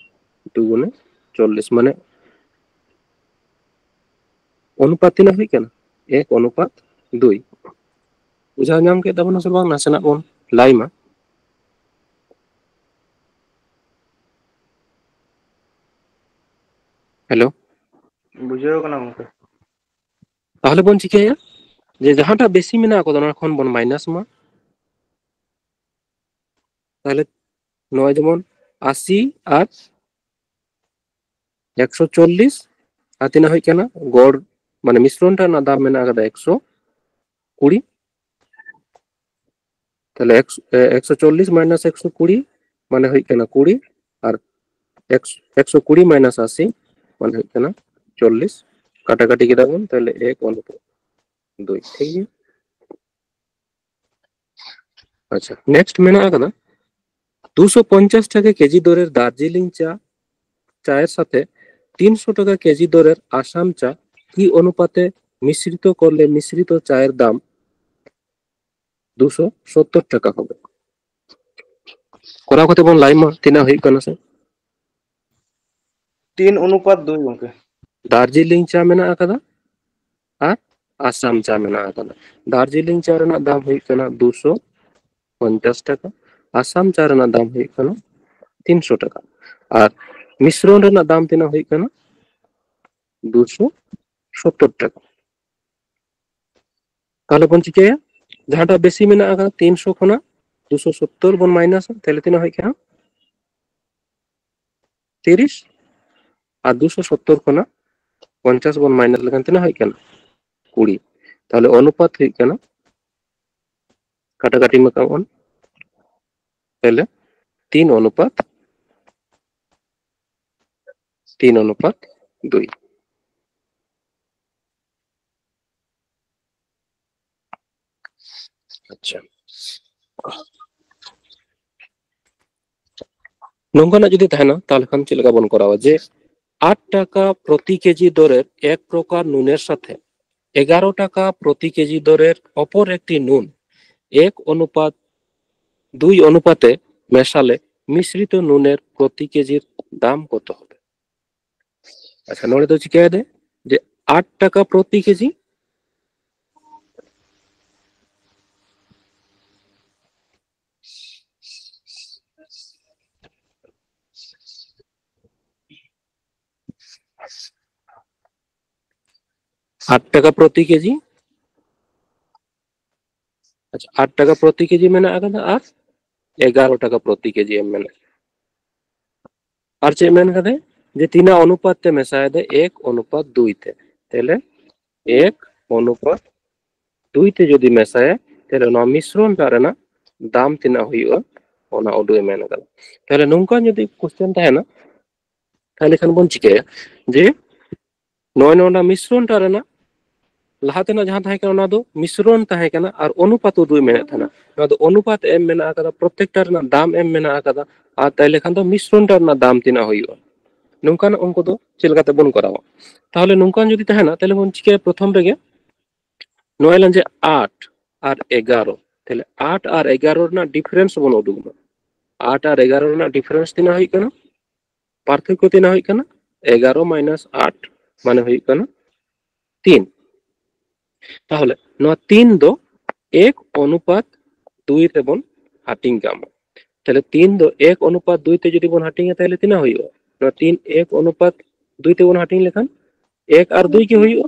ᱫᱩᱜᱩᱱᱮ ᱪᱚᱞᱞᱤᱥ, ᱢᱟᱱᱮ ᱚᱱᱩᱯᱟᱛ ᱛᱤᱱᱟᱹᱜ ᱦᱩᱭᱩᱜ ᱠᱟᱱᱟ? ᱮᱠ ᱚᱱᱩᱯᱟᱛ ᱫᱩᱭ᱾ ᱵᱩᱡᱷᱟᱹᱣ ᱧᱟᱢ ᱠᱮᱫ ᱛᱟᱵᱚᱱᱟ ᱥᱮ ᱵᱟᱝ? ᱱᱟᱥᱮᱱᱟᱜ ᱵᱚᱱ ᱞᱟᱭ ᱢᱟ᱾ ᱦᱮᱞᱳ᱾ ᱵᱩᱡᱷᱟᱹᱣ ᱠᱟᱱᱟ ᱜᱚᱝᱠᱮ᱾ ᱛᱟᱦᱚᱞᱮ ᱵᱚᱱ ᱪᱤᱠᱟᱹᱭᱟ ᱡᱮ ᱡᱟᱦᱟᱸᱴᱟᱜ ᱵᱮᱥᱤ ᱢᱮᱱᱟᱜ ᱟᱠᱟᱫᱟ, ᱚᱱᱟ ᱠᱷᱚᱱ ᱵᱚᱱ ᱢᱟᱭᱱᱟᱥ ᱢᱟ᱾ ᱛᱟᱦᱚᱞᱮ ᱱᱚᱣᱟ ᱡᱮᱢᱚᱱ ᱟᱥᱤ ᱟᱨ ᱮᱠᱥᱚ ᱪᱚᱞᱞᱤᱥ, ᱟᱨ ᱛᱤᱱᱟᱹᱜ ᱦᱩᱭᱩᱜ ᱠᱟᱱᱟ? ᱜᱚᱲ, ᱢᱟᱱᱮ ᱢᱤᱥᱨᱚᱱ ᱨᱮᱱᱟᱜ ᱫᱟᱢ ᱢᱮᱱᱟᱜ ᱟᱠᱟᱫᱟ ᱮᱠᱥᱚ ᱠᱩᱲᱤ᱾ ᱛᱟᱦᱚᱞᱮ ᱮᱠᱥᱚ, ᱮ, ᱮᱠᱥᱚ ᱪᱚᱞᱞᱤᱥ ᱢᱟᱭᱱᱟᱥ ᱮᱠᱥᱚ ᱠᱩᱲᱤ, ᱢᱟᱱᱮ ᱦᱩᱭᱩᱜ ᱠᱟᱱᱟ ᱠᱩᱲᱤ᱾ ᱮᱠᱥᱚ ᱠᱩᱲᱤ ᱢᱟᱭᱱᱟᱥ ᱟᱥᱤ ᱢᱟᱱᱮ ᱦᱩᱭᱩᱜ ᱠᱟᱱᱟ ᱪᱚᱞᱞᱤᱥ᱾ ᱠᱟᱴᱟᱠᱟᱴᱤ ᱠᱮᱫᱟ ᱵᱚᱱ, ᱛᱟᱦᱞᱮ ᱮᱠ ᱚᱱᱩᱯᱟᱛ ᱫᱩᱭ᱾ ᱴᱷᱤᱠ ᱜᱮᱭᱟ᱾ আচ্ছা, নেক্সট ᱢᱮᱱᱟᱜ ᱟᱠᱟᱫᱟ, দুশো পঞ্চাশ টাকা কেজি দরের দার্জিলিং চা, চায়ের সাথে তিনশো টাকা কেজি দরের আসাম চা কি অনুপাতে মিশ্রিত করলে মিশ্রিত চায়ের দাম দুশো সত্তর টাকা হবে? ᱠᱚᱨᱟᱣ ᱠᱟᱛᱮ ᱵᱚᱱ ᱞᱟᱹᱭ ᱢᱟ ᱛᱤᱱᱟᱹᱜ ᱦᱩᱭᱩᱜ ᱠᱟᱱᱟ ᱥᱮ᱾ ᱛᱤᱱ ᱚᱱᱩᱯᱟᱛ ᱫᱩᱭ ᱜᱚᱝᱠᱮ᱾ ᱫᱟᱨᱡᱤᱞᱤᱝ ᱪᱟ ᱢᱮᱱᱟᱜ ᱟᱠᱟᱫᱟ ᱟᱨ ᱟᱥᱟᱢ ᱪᱟ ᱢᱮᱱᱟᱜ ᱟᱠᱟᱫᱟ᱾ ᱫᱟᱨᱡᱤᱞᱤᱝ ᱪᱟ ᱨᱮᱱᱟᱜ ᱫᱟᱢ ᱦᱩᱭᱩᱜ ᱠᱟᱱᱟ ᱫᱩᱥᱚ ᱯᱚᱧᱪᱟᱥ ᱴᱟᱠᱟ, ᱟᱥᱟᱢ ᱪᱟ ᱨᱮᱱᱟᱜ ᱫᱟᱢ ᱦᱩᱭᱩᱜ ᱠᱟᱱᱟ ᱛᱤᱱᱥᱚ ᱴᱟᱠᱟ, ᱟᱨ ᱢᱤᱥᱨᱚᱱ ᱨᱮᱱᱟᱜ ᱫᱟᱢ ᱛᱤᱱᱟᱹᱜ ᱦᱩᱭᱩᱜ ᱠᱟᱱᱟ? ᱫᱩᱥᱚ ᱥᱚᱛᱛᱚᱨ ᱴᱟᱠᱟ᱾ ᱛᱟᱦᱞᱮ ᱵᱚᱱ ᱪᱤᱠᱟᱹᱭᱟ, ᱡᱟᱦᱟᱸᱴᱟᱜ ᱵᱮᱥᱤ ᱢᱮᱱᱟᱜ ᱟᱠᱟᱫᱟ ᱛᱤᱱᱥᱚ ᱠᱷᱚᱱᱟᱜ ᱫᱩᱥᱚ ᱥᱚᱛᱛᱚᱨ ᱵᱚᱱ ᱢᱟᱭᱱᱟᱥᱟ, ᱛᱟᱦᱞᱮ ᱛᱤᱱᱟᱹᱜ ᱦᱩᱭᱩᱜ ᱠᱟᱱᱟ? ᱛᱤᱨᱤᱥ᱾ ᱟᱨ ᱫᱩᱥᱚ ᱥᱚᱛᱛᱚᱨ ᱠᱷᱚᱱᱟᱜ ᱯᱚᱧᱪᱟᱥ ᱵᱚᱱ ᱢᱟᱭᱱᱟᱥ ᱞᱮᱠᱷᱟᱱ ᱛᱤᱱᱟᱹᱜ ᱦᱩᱭᱩᱜ ᱠᱟᱱᱟ? ᱠᱩᱲᱤ᱾ ᱛᱟᱦᱞᱮ ᱚᱱᱩᱯᱟᱛ ᱦᱩᱭᱩᱜ ᱠᱟᱱᱟ, ᱠᱟᱴᱟᱠᱟᱴᱤ ᱢᱟ ᱠᱟᱜ ᱵᱚᱱ, ᱛᱟᱦᱞᱮ ᱛᱤᱱ ᱚᱱᱩᱯᱟᱛ ᱛᱤᱱ ᱚᱱᱩᱯᱟᱛ ᱫᱩᱭ᱾ ᱟᱪᱪᱷᱟ, ᱱᱚᱝᱠᱟᱱᱟᱜ ᱡᱩᱫᱤ ᱛᱟᱦᱮᱱᱟ, ᱛᱟᱦᱞᱮ ᱠᱷᱟᱱ ᱪᱮᱫ ᱞᱮᱠᱟ ᱵᱚᱱ ᱠᱚᱨᱟᱣᱟ? ᱡᱮ ᱟᱴ টাকা প্রতি কেজি দরের এক প্রকার নুনের সাথে এগারো টাকা প্রতি কেজি দরের অপর একটি নুন এক অনুপাত দুই অনুপাতে মেশালে মিশ্রিত নুনের প্রতি কেজির দাম কত হবে? আচ্ছা, ᱱᱚᱰᱮ ᱫᱚ ᱪᱤᱠᱟᱹᱭᱮᱫᱟᱭ ᱡᱮ ᱟᱴ টাকা প্রতি কেজি, ᱟᱴ টাকা প্রতি কেজি, ᱟᱪᱪᱷᱟ, ᱟᱴ টাকা প্রতি কেজি ᱢᱮᱱᱟᱜ ᱟᱠᱟᱫᱟ ᱟᱨ ᱮᱜᱟᱨᱚ টাকা প্রতি কেজি ᱮᱢ ᱢᱮᱱᱟᱜᱼᱟ᱾ ᱟᱨ ᱪᱮᱫ ᱢᱮᱱ ᱠᱟᱫᱟᱭ? ᱡᱮ ᱛᱤᱱᱟᱹᱜ ᱚᱱᱩᱯᱟᱛ ᱛᱮ ᱢᱮᱥᱟᱭᱮᱫᱟᱭ? ᱮᱠ ᱚᱱᱩᱯᱟᱛ ᱫᱩᱭ ᱛᱮ᱾ ᱛᱟᱦᱞᱮ ᱮᱠ ᱚᱱᱩᱯᱟᱛ ᱫᱩᱭ ᱛᱮ ᱡᱩᱫᱤ ᱢᱮᱥᱟᱭᱟ, ᱛᱟᱦᱞᱮ ᱱᱚᱣᱟ ᱢᱤᱥᱨᱚᱱ ᱴᱟᱜ ᱨᱮᱱᱟᱜ ᱫᱟᱢ ᱛᱤᱱᱟᱹᱜ ᱦᱩᱭᱩᱜᱼᱟ, ᱚᱱᱟ ᱩᱫᱩᱜ ᱮ ᱢᱮᱱ ᱠᱟᱫᱟ᱾ ᱛᱟᱦᱞᱮ ᱱᱚᱝᱠᱟ ᱡᱩᱫᱤ ᱠᱚᱥᱪᱮᱱ ᱛᱟᱦᱮᱱᱟ, ᱛᱟᱦᱞᱮ ᱠᱷᱟᱱ ᱵᱚᱱ ᱪᱤᱠᱟᱹᱭᱟ ᱡᱮ ᱱᱚᱜᱼᱚᱭ ᱱᱚᱣᱟ ᱢᱤᱥᱨᱚᱱᱴᱟ ᱨᱮᱱᱟᱜ ᱞᱟᱦᱟ ᱛᱮᱱᱟᱜ ᱡᱟᱦᱟᱸ ᱛᱟᱦᱮᱸ ᱠᱟᱱᱟ ᱚᱱᱟ ᱫᱚ ᱢᱤᱥᱨᱚᱱ ᱛᱟᱦᱮᱸ ᱠᱟᱱᱟ ᱟᱨ ᱚᱱᱩᱯᱟᱛ ᱩᱫᱩᱜ ᱢᱮᱱᱮᱫ ᱛᱟᱦᱮᱱᱟ᱾ ᱱᱚᱣᱟ ᱫᱚ ᱚᱱᱩᱯᱟᱛ ᱮᱢ ᱢᱮᱱᱟᱜ ᱟᱠᱟᱫᱟ, ᱯᱨᱚᱛᱮᱠᱴᱟ ᱨᱮᱱᱟᱜ ᱫᱟᱢ ᱮᱢ ᱢᱮᱱᱟᱜ ᱟᱠᱟᱫᱟ᱾ ᱟᱨ ᱛᱟᱦᱞᱮ ᱠᱷᱟᱱ ᱫᱚ ᱢᱤᱥᱨᱚᱱᱴᱟ ᱨᱮᱱᱟᱜ ᱫᱟᱢ ᱛᱤᱱᱟᱹᱜ ᱦᱩᱭᱩᱜᱼᱟ, ᱱᱚᱝᱠᱟᱱᱟᱜ ᱚᱝᱠᱚ ᱫᱚ ᱪᱮᱫ ᱞᱮᱠᱟᱛᱮ ᱵᱚᱱ ᱠᱚᱨᱟᱣᱟ? ᱛᱟᱦᱞᱮ ᱱᱚᱝᱠᱟᱱ ᱡᱩᱫᱤ ᱛᱟᱦᱮᱱᱟ, ᱛᱟᱦᱞᱮ ᱵᱚᱱ ᱪᱤᱠᱟᱹᱭᱟ? ᱯᱨᱚᱛᱷᱚᱢ ᱨᱮᱜᱮ ᱱᱚᱜᱼᱚᱭ ᱞᱟᱝ ᱡᱮ ᱟᱴ ᱟᱨ ᱮᱜᱟᱨᱚ, ᱛᱟᱦᱞᱮ ᱟᱴ ᱟᱨ ᱮᱜᱟᱨᱚ ᱨᱮᱱᱟᱜ ᱰᱤᱯᱷᱟᱨᱮᱱᱥ ᱵᱚᱱ ᱩᱰᱩᱠ ᱢᱟ᱾ ᱟᱴ ᱟᱨ ᱮᱜᱟᱨᱚ ᱨᱮᱱᱟᱜ ᱰᱤᱯᱷᱟᱨᱮᱱᱥ ᱛᱤᱱᱟᱹᱜ ᱦᱩᱭᱩᱜ ᱠᱟᱱᱟ? ᱯᱟᱨᱛᱷᱚᱠᱠᱚ ᱛᱤᱱᱟᱹᱜ ᱦᱩᱭᱩᱜ ᱠᱟᱱᱟ? ᱮᱜᱟᱨᱚ ᱢᱟᱭᱱᱟᱥ ᱟᱴ ᱢᱟᱱᱮ ᱦᱩᱭᱩᱜ ᱠᱟᱱᱟ ᱛᱤᱱ᱾ ᱛᱟᱦᱚᱞᱮ ᱱᱚᱣᱟ ᱛᱤᱱ ᱫᱚ ᱮᱠ ᱚᱱᱩᱯᱟᱛ ᱫᱩᱭ ᱨᱮᱵᱚᱱ ᱦᱟᱹᱴᱤᱧ ᱠᱟᱜ ᱢᱟ᱾ ᱛᱟᱦᱞᱮ ᱛᱤᱱ ᱫᱚ ᱮᱠ ᱚᱱᱩᱯᱟᱛ ᱫᱩᱭ ᱛᱮ ᱡᱩᱫᱤ ᱵᱚᱱ ᱦᱟᱹᱴᱤᱧᱟ, ᱛᱟᱦᱞᱮ ᱛᱤᱱᱟᱹᱜ ᱦᱩᱭᱩᱜᱼᱟ? ᱱᱚᱣᱟ ᱛᱤᱱ ᱮᱠ ᱚᱱᱩᱯᱟᱛ ᱫᱩᱭ ᱛᱮᱵᱚᱱ ᱦᱟᱹᱴᱤᱧ ᱞᱮᱠᱷᱟᱱ ᱮᱠ ᱟᱨ ᱫᱩᱭ ᱜᱮ ᱦᱩᱭᱩᱜᱼᱟ᱾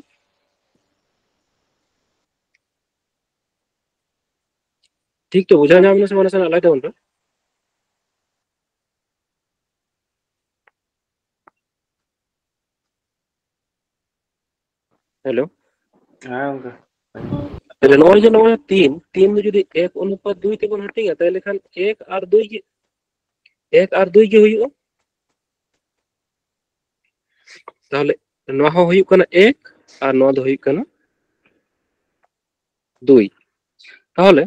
ᱴᱷᱤᱠ ᱛᱚ ᱵᱩᱡᱷᱟᱹᱣ ᱧᱟᱢ ᱮᱱᱟ ᱥᱮ ᱵᱟᱝ? ᱱᱟᱥᱮᱱᱟᱜ ᱞᱟᱹᱭ ᱛᱟᱵᱚᱱ ᱯᱮ᱾ ᱦᱮᱞᱳ᱾ ᱦᱮᱸ ᱜᱚᱝᱠᱮ᱾ ᱛᱟᱦᱞᱮ ᱱᱚᱜᱼᱚᱭ ᱡᱮ ᱱᱚᱜᱼᱚᱭ ᱛᱤᱱ, ᱛᱤᱱ ᱫᱚ ᱡᱩᱫᱤ ᱮᱠ ᱚᱱᱩᱯᱟᱛ ᱫᱩᱭ ᱛᱮᱵᱚᱱ ᱦᱟᱹᱴᱤᱧᱟ, ᱛᱟᱦᱞᱮ ᱠᱷᱟᱱ ᱮᱠ ᱟᱨ ᱫᱩᱭ ᱜᱮ, ᱮᱠ ᱟᱨ ᱫᱩᱭ ᱜᱮ ᱦᱩᱭᱩᱜᱼᱟ᱾ ᱛᱟᱦᱞᱮ ᱱᱚᱣᱟ ᱦᱚᱸ ᱦᱩᱭᱩᱜ ᱠᱟᱱᱟ ᱮᱠ ᱟᱨ ᱱᱚᱣᱟ ᱫᱚ ᱦᱩᱭᱩᱜ ᱠᱟᱱᱟ ᱫᱩᱭ᱾ ᱛᱟᱦᱚᱞᱮ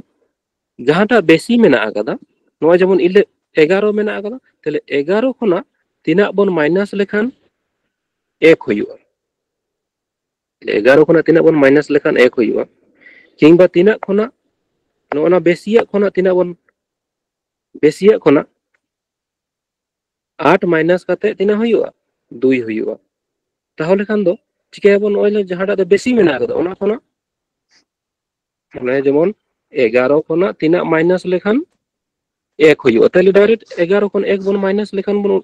ᱡᱟᱦᱟᱸᱴᱟᱜ ᱵᱮᱥᱤ ᱢᱮᱱᱟᱜ ᱟᱠᱟᱫᱟ, ᱱᱚᱣᱟ ᱡᱮᱢᱚᱱ ᱤᱞᱮ-, ᱮᱜᱟᱨᱚ ᱢᱮᱱᱟᱜ ᱟᱠᱟᱫᱟ, ᱛᱟᱦᱞᱮ ᱮᱜᱟᱨᱚ ᱠᱷᱚᱱᱟᱜ ᱛᱤᱱᱟᱹᱜ ᱵᱚᱱ ᱢᱟᱭᱱᱟᱥ ᱞᱮᱠᱷᱟᱱ ᱮᱠ ᱦᱩᱭᱩᱜᱼᱟ? ᱮᱜᱟᱨᱚ ᱠᱷᱚᱱᱟᱜ ᱛᱤᱱᱟᱹᱜ ᱵᱚᱱ ᱢᱟᱭᱱᱟᱥ ᱞᱮᱠᱷᱟᱱ ᱮᱠ ᱦᱩᱭᱩᱜᱼᱟ? ᱠᱤᱝᱵᱟ ᱛᱤᱱᱟᱹᱜ ᱠᱷᱚᱱᱟᱜ, ᱱᱚᱜᱼᱚ ᱱᱟ ᱵᱮᱥᱤᱭᱟᱜ ᱠᱷᱚᱱᱟᱜ ᱛᱤᱱᱟᱹᱜ ᱵᱚᱱ, ᱵᱮᱥᱤᱭᱟᱜ ᱠᱷᱚᱱᱟᱜ ᱟᱴ ᱢᱟᱭᱱᱟᱥ ᱠᱟᱛᱮ ᱛᱤᱱᱟᱹᱜ ᱦᱩᱭᱩᱜᱼᱟ? ᱫᱩᱭ ᱦᱩᱭᱩᱜᱼᱟ᱾ ᱛᱟᱦᱚᱞᱮ ᱠᱷᱟᱱ ᱫᱚ ᱪᱤᱠᱟᱹᱭᱟᱵᱚᱱ? ᱱᱚᱜᱼᱚᱭ ᱡᱮ ᱡᱟᱦᱟᱸᱴᱟᱜ ᱫᱚ ᱵᱮᱥᱤ ᱢᱮᱱᱟᱜ ᱟᱠᱟᱫᱟ, ᱚᱱᱟ ᱠᱷᱚᱱᱟᱜ, ᱢᱟᱱᱮ ᱡᱮᱢᱚᱱ ᱮᱜᱟᱨᱚ ᱠᱷᱚᱱᱟᱜ ᱛᱤᱱᱟᱹᱜ ᱢᱟᱭᱱᱟᱥ ᱞᱮᱠᱷᱟᱱ ᱮᱠ ᱦᱩᱭᱩᱜᱼᱟ? ᱛᱟᱦᱞᱮ ᱰᱟᱭᱨᱮᱠᱴ ᱮᱜᱟᱨᱚ ᱠᱷᱚᱱ ᱮᱠ ᱵᱚᱱ ᱢᱟᱭᱱᱟᱥ ᱞᱮᱠᱷᱟᱱ ᱵᱚᱱ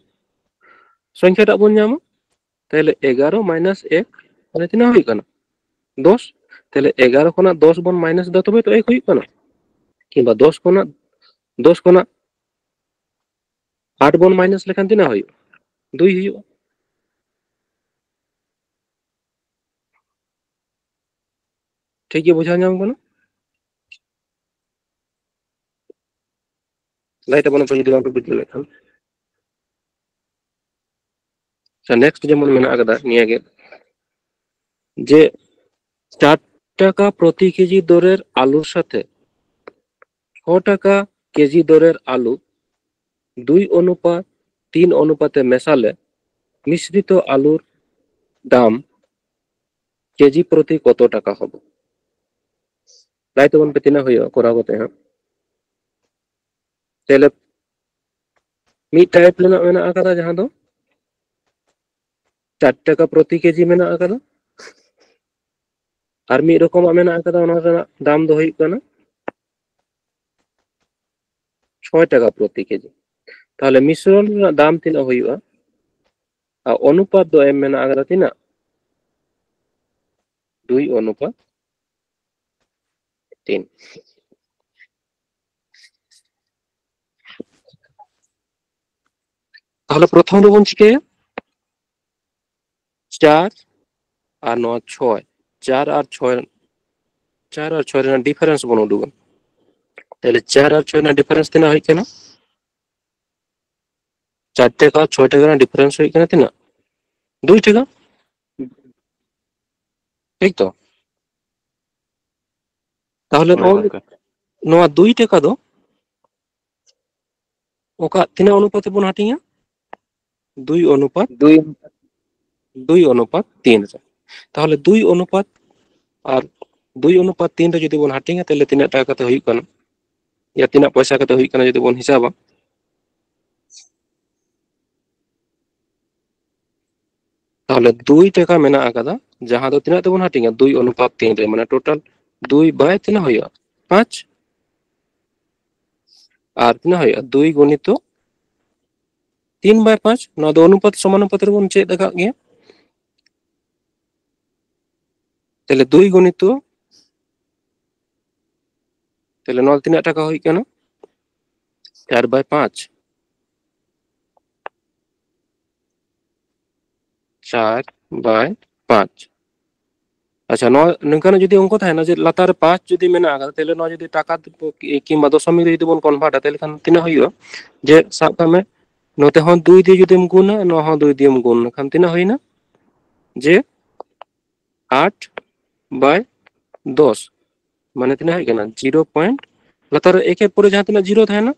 ᱥᱚᱝᱠᱷᱟᱴᱟᱜ ᱵᱚᱱ ᱧᱟᱢᱟ᱾ ᱛᱟᱦᱞᱮ ᱮᱜᱟᱨᱚ ᱢᱟᱭᱱᱟᱥ ᱮᱠ ᱢᱟᱱᱮ ᱛᱤᱱᱟᱹᱜ ᱦᱩᱭᱩᱜ ᱠᱟᱱᱟ? ᱫᱚᱥ᱾ ᱛᱟᱦᱞᱮ ᱮᱜᱟᱨᱚ ᱠᱷᱚᱱᱟᱜ ᱫᱚᱥ ᱵᱚᱱ ᱢᱟᱭᱱᱟᱥ ᱮᱫᱟ, ᱛᱚᱵᱮ ᱛᱚ ᱮᱠ ᱦᱩᱭᱩᱜ ᱠᱟᱱᱟ᱾ ᱠᱤᱝᱵᱟ ᱫᱚᱥ ᱠᱷᱚᱱᱟᱜ, ᱫᱚᱥ ᱠᱷᱚᱱᱟᱜ ᱟᱴ ᱵᱚᱱ ᱢᱟᱭᱱᱟᱥ ᱞᱮᱠᱷᱟᱱ ᱛᱤᱱᱟᱹᱜ ᱦᱩᱭᱩᱜᱼᱟ? ᱫᱩᱭ ᱦᱩᱭᱩᱜᱼᱟ᱾ ᱴᱷᱤᱠ ᱜᱮ ᱵᱩᱡᱷᱟᱹᱣ ᱧᱟᱢ ᱠᱟᱱᱟ? ᱞᱟᱹᱭ ᱛᱟᱵᱚᱱ ᱯᱮ ᱡᱩᱫᱤ ᱵᱟᱝ ᱯᱮ ᱵᱩᱡᱷᱟᱹᱣ ᱞᱮᱠᱷᱟᱱ᱾ ᱟᱪᱪᱷᱟ, ᱱᱮᱠᱥᱴ ᱡᱮᱢᱚᱱ ᱢᱮᱱᱟᱜ ᱟᱠᱟᱫᱟ ᱱᱤᱭᱟᱹ ᱜᱮ, ᱡᱮ ᱪᱟᱨ ᱴᱟᱠᱟ ᱯᱨᱚᱛᱤ ᱠᱮᱡᱤ ᱫᱚᱨᱮᱨ ᱟᱞᱩᱨ ᱥᱟᱛᱷᱮ ᱪᱷᱚ ᱴᱟᱠᱟ ᱠᱮᱡᱤ ᱫᱚᱨᱮᱨ ᱟᱞᱩ ᱫᱩᱭ ᱚᱱᱩᱯᱟᱛ ᱛᱤᱱ ᱚᱱᱩᱯᱟᱛᱮ ᱢᱮᱥᱟᱞᱮ ᱢᱤᱥᱨᱤᱛᱚ ᱟᱞᱩᱨ ᱫᱟᱢ ᱠᱮᱡᱤ ᱯᱨᱚᱛᱤ ᱠᱚᱛᱚ ᱴᱟᱠᱟ ᱦᱚᱵᱚ? ᱞᱟᱹᱭ ᱛᱟᱵᱚᱱ ᱯᱮ ᱛᱤᱱᱟᱹᱜ ᱦᱩᱭᱩᱜᱼᱟ ᱠᱚᱨᱟᱣ ᱠᱟᱛᱮ ᱦᱟᱸᱜ᱾ ᱛᱟᱦᱞᱮ ᱢᱤᱫ ᱴᱟᱭᱤᱯ ᱨᱮᱱᱟᱜ ᱢᱮᱱᱟᱜ ᱟᱠᱟᱫᱟ, ᱡᱟᱦᱟᱸ ᱫᱚ ᱪᱟᱨ ᱴᱟᱠᱟ ᱯᱨᱚᱛᱤ ᱠᱮᱡᱤ ᱢᱮᱱᱟᱜ ᱟᱠᱟᱫᱟ, ᱟᱨ ᱢᱤᱫ ᱨᱚᱠᱚᱢᱟᱜ ᱢᱮᱱᱟᱜ ᱟᱠᱟᱫᱟ, ᱚᱱᱟ ᱨᱮᱱᱟᱜ ᱫᱟᱢ ᱫᱚ ᱦᱩᱭᱩᱜ ᱠᱟᱱᱟ ᱪᱷᱚᱭ ᱴᱟᱠᱟ ᱯᱨᱚᱛᱤ ᱠᱮᱡᱤ᱾ ᱛᱟᱦᱞᱮ ᱢᱤᱥᱨᱚᱱ ᱨᱮᱱᱟᱜ ᱫᱟᱢ ᱛᱤᱱᱟᱹᱜ ᱦᱩᱭᱩᱜᱼᱟ? ᱟᱨ ᱚᱱᱩᱯᱟᱛ ᱫᱚ ᱮᱢ ᱢᱮᱱᱟᱜ ᱟᱠᱟᱫᱟ ᱛᱤᱱᱟᱹᱜ? ᱫᱩᱭ ᱚᱱᱩᱯᱟᱛ ᱛᱤᱱ᱾ ᱛᱟᱦᱞᱮ ᱯᱨᱚᱛᱷᱚᱢ ᱨᱮᱵᱚᱱ ᱪᱤᱠᱟᱹᱭᱟ, ᱪᱟᱨ ᱟᱨ ᱱᱚᱣᱟ ᱪᱷᱚᱭ, ᱪᱟᱨ ᱟᱨ ᱪᱷᱚᱭ, ᱪᱟᱨ ᱟᱨ ᱪᱷᱚᱭ ᱨᱮᱱᱟᱜ ᱰᱤᱯᱷᱟᱨᱮᱱᱥ ᱵᱚᱱ ᱩᱰᱩᱠᱟ᱾ ᱛᱟᱦᱞᱮ ᱪᱟᱨ ᱟᱨ ᱪᱷᱚᱭ ᱨᱮᱱᱟᱜ ᱰᱤᱯᱷᱟᱨᱮᱱᱥ ᱛᱤᱱᱟᱹᱜ ᱦᱩᱭᱩᱜ ᱠᱟᱱᱟ? ᱪᱟᱨ ᱴᱟᱠᱟ ᱪᱷᱚᱭ ᱴᱟᱠᱟ ᱨᱮᱱᱟᱜ ᱰᱤᱯᱷᱟᱨᱮᱱᱥ ᱦᱩᱭᱩᱜ ᱠᱟᱱᱟ ᱛᱤᱱᱟᱹᱜ? ᱫᱩᱭ ᱴᱟᱠᱟ᱾ ᱴᱷᱤᱠ ᱛᱚ? ᱛᱟᱦᱞᱮ ᱦᱳᱭ ᱱᱚᱣᱟ, ᱜᱚᱝᱠᱮ᱾ ᱱᱚᱣᱟ ᱫᱩᱭ ᱴᱟᱠᱟ ᱫᱚ ᱚᱠᱟ ᱛᱤᱱᱟᱹᱜ ᱚᱱᱩᱯᱟᱛ ᱵᱚᱱ ᱦᱟᱹᱴᱤᱧᱟ? ᱫᱩᱭ ᱚᱱᱩᱯᱟᱛ, ᱫᱩᱭ᱾ ᱫᱩᱭ ᱚᱱᱩᱯᱟᱛ ᱛᱤᱱ ᱨᱮ᱾ ᱛᱟᱦᱞᱮ ᱫᱩᱭ ᱚᱱᱩᱯᱟᱛ ᱟᱨ ᱫᱩᱭ ᱚᱱᱩᱯᱟᱛ ᱛᱤᱱ ᱨᱮ ᱡᱩᱫᱤ ᱵᱚᱱ ᱦᱟᱹᱴᱤᱧᱟ, ᱛᱟᱦᱞᱮ ᱛᱤᱱᱟᱹᱜ ᱴᱟᱠᱟ ᱠᱟᱛᱮ ᱦᱩᱭᱩᱜ ᱠᱟᱱᱟ, ᱭᱟ ᱛᱤᱱᱟᱹᱜ ᱯᱚᱭᱥᱟ ᱠᱟᱛᱮ ᱦᱩᱭᱩᱜ ᱠᱟᱱᱟ ᱡᱩᱫᱤ ᱵᱚᱱ ᱦᱤᱥᱟᱵᱟ, ᱛᱟᱦᱞᱮ ᱫᱩᱭ ᱴᱟᱠᱟ ᱢᱮᱱᱟᱜ ᱟᱠᱟᱫᱟ, ᱡᱟᱦᱟᱸ ᱫᱚ ᱛᱤᱱᱟᱹᱜ ᱛᱮᱵᱚᱱ ᱦᱟᱹᱴᱤᱧᱟ? ᱫᱩᱭ ᱚᱱᱩᱯᱟᱛ ᱛᱤᱱ ᱨᱮ, ᱢᱟᱱᱮ ᱴᱳᱴᱟᱞ ᱫᱩᱭ ᱵᱟᱭ ᱛᱤᱱᱟᱹᱜ ᱦᱩᱭᱩᱜᱼᱟ? ᱯᱟᱸᱪ᱾ ᱟᱨ ᱛᱤᱱᱟᱹᱜ ᱦᱩᱭᱩᱜᱼᱟ? ᱫᱩᱭ ᱜᱩᱱᱤᱛᱚ ᱛᱤᱱ ᱵᱟᱭ ᱯᱟᱸᱪ᱾ ᱱᱚᱣᱟ ᱫᱚ ᱚᱱᱩᱯᱟᱛ ᱥᱚᱢᱟᱱᱩᱯᱟᱛ ᱨᱮᱵᱚᱱ ᱪᱮᱫ ᱟᱠᱟᱫ ᱜᱮᱭᱟ᱾ ᱛᱟᱦᱞᱮ ᱫᱩᱭ ᱜᱩᱱᱤᱛᱚ, ᱛᱟᱦᱞᱮ ᱱᱚᱣᱟ ᱫᱚ ᱛᱤᱱᱟᱹᱜ ᱴᱟᱠᱟ ᱦᱩᱭᱩᱜ ᱠᱟᱱᱟ? ᱪᱟᱨ ᱵᱟᱭ ᱯᱟᱸᱪ᱾ ᱪᱟᱨ ᱵᱟᱭ ᱯᱟᱸᱪ᱾ ᱟᱪᱪᱷᱟ, ᱱᱚᱣᱟ ᱱᱚᱝᱠᱟᱱᱟᱜ ᱡᱩᱫᱤ ᱚᱝᱠᱚ ᱛᱟᱦᱮᱱᱟ ᱡᱮ ᱞᱟᱛᱟᱨ ᱨᱮ ᱯᱟᱸᱪ ᱡᱩᱫᱤ ᱢᱮᱱᱟᱜ ᱟᱠᱟᱫᱟ, ᱛᱟᱦᱞᱮ ᱱᱚᱣᱟ ᱡᱩᱫᱤ ᱴᱟᱠᱟ ᱠᱤᱝᱵᱟ ᱫᱚᱥᱚᱢᱤᱠ ᱨᱮ ᱡᱩᱫᱤ ᱵᱚᱱ ᱠᱚᱱᱵᱷᱟᱨᱴᱟ, ᱛᱟᱦᱞᱮ ᱠᱷᱟᱱ ᱛᱤᱱᱟᱹᱜ ᱦᱩᱭᱩᱜᱼᱟ? ᱡᱮ ᱥᱟᱵ ᱠᱟᱜ ᱢᱮ, ᱱᱚᱛᱮ ᱦᱚᱸ ᱫᱩᱭ ᱫᱤᱭᱮ ᱡᱩᱫᱤᱢ ᱜᱩᱱᱟ, ᱱᱚᱣᱟ ᱦᱚᱸ ᱫᱩᱭ ᱫᱤᱭᱮᱢ ᱜᱩᱱ ᱞᱮᱠᱷᱟᱱ ᱛᱤᱱᱟᱹᱜ ᱦᱩᱭᱱᱟ? ᱡᱮ ᱟᱴ ᱵᱟᱭ ᱫᱚᱥ, ᱢᱟᱱᱮ ᱛᱤᱱᱟᱹᱜ ᱦᱩᱭᱩᱜ ᱠᱟᱱᱟ? ᱡᱤᱨᱳ ᱯᱚᱭᱮᱱᱴ, ᱞᱟᱛᱟᱨ ᱨᱮ ᱮᱠᱮᱨ ᱯᱚᱨᱮ ᱡᱟᱦᱟᱸ ᱛᱤᱱᱟᱹᱜ ᱡᱤᱨᱳ ᱛᱟᱦᱮᱱᱟ,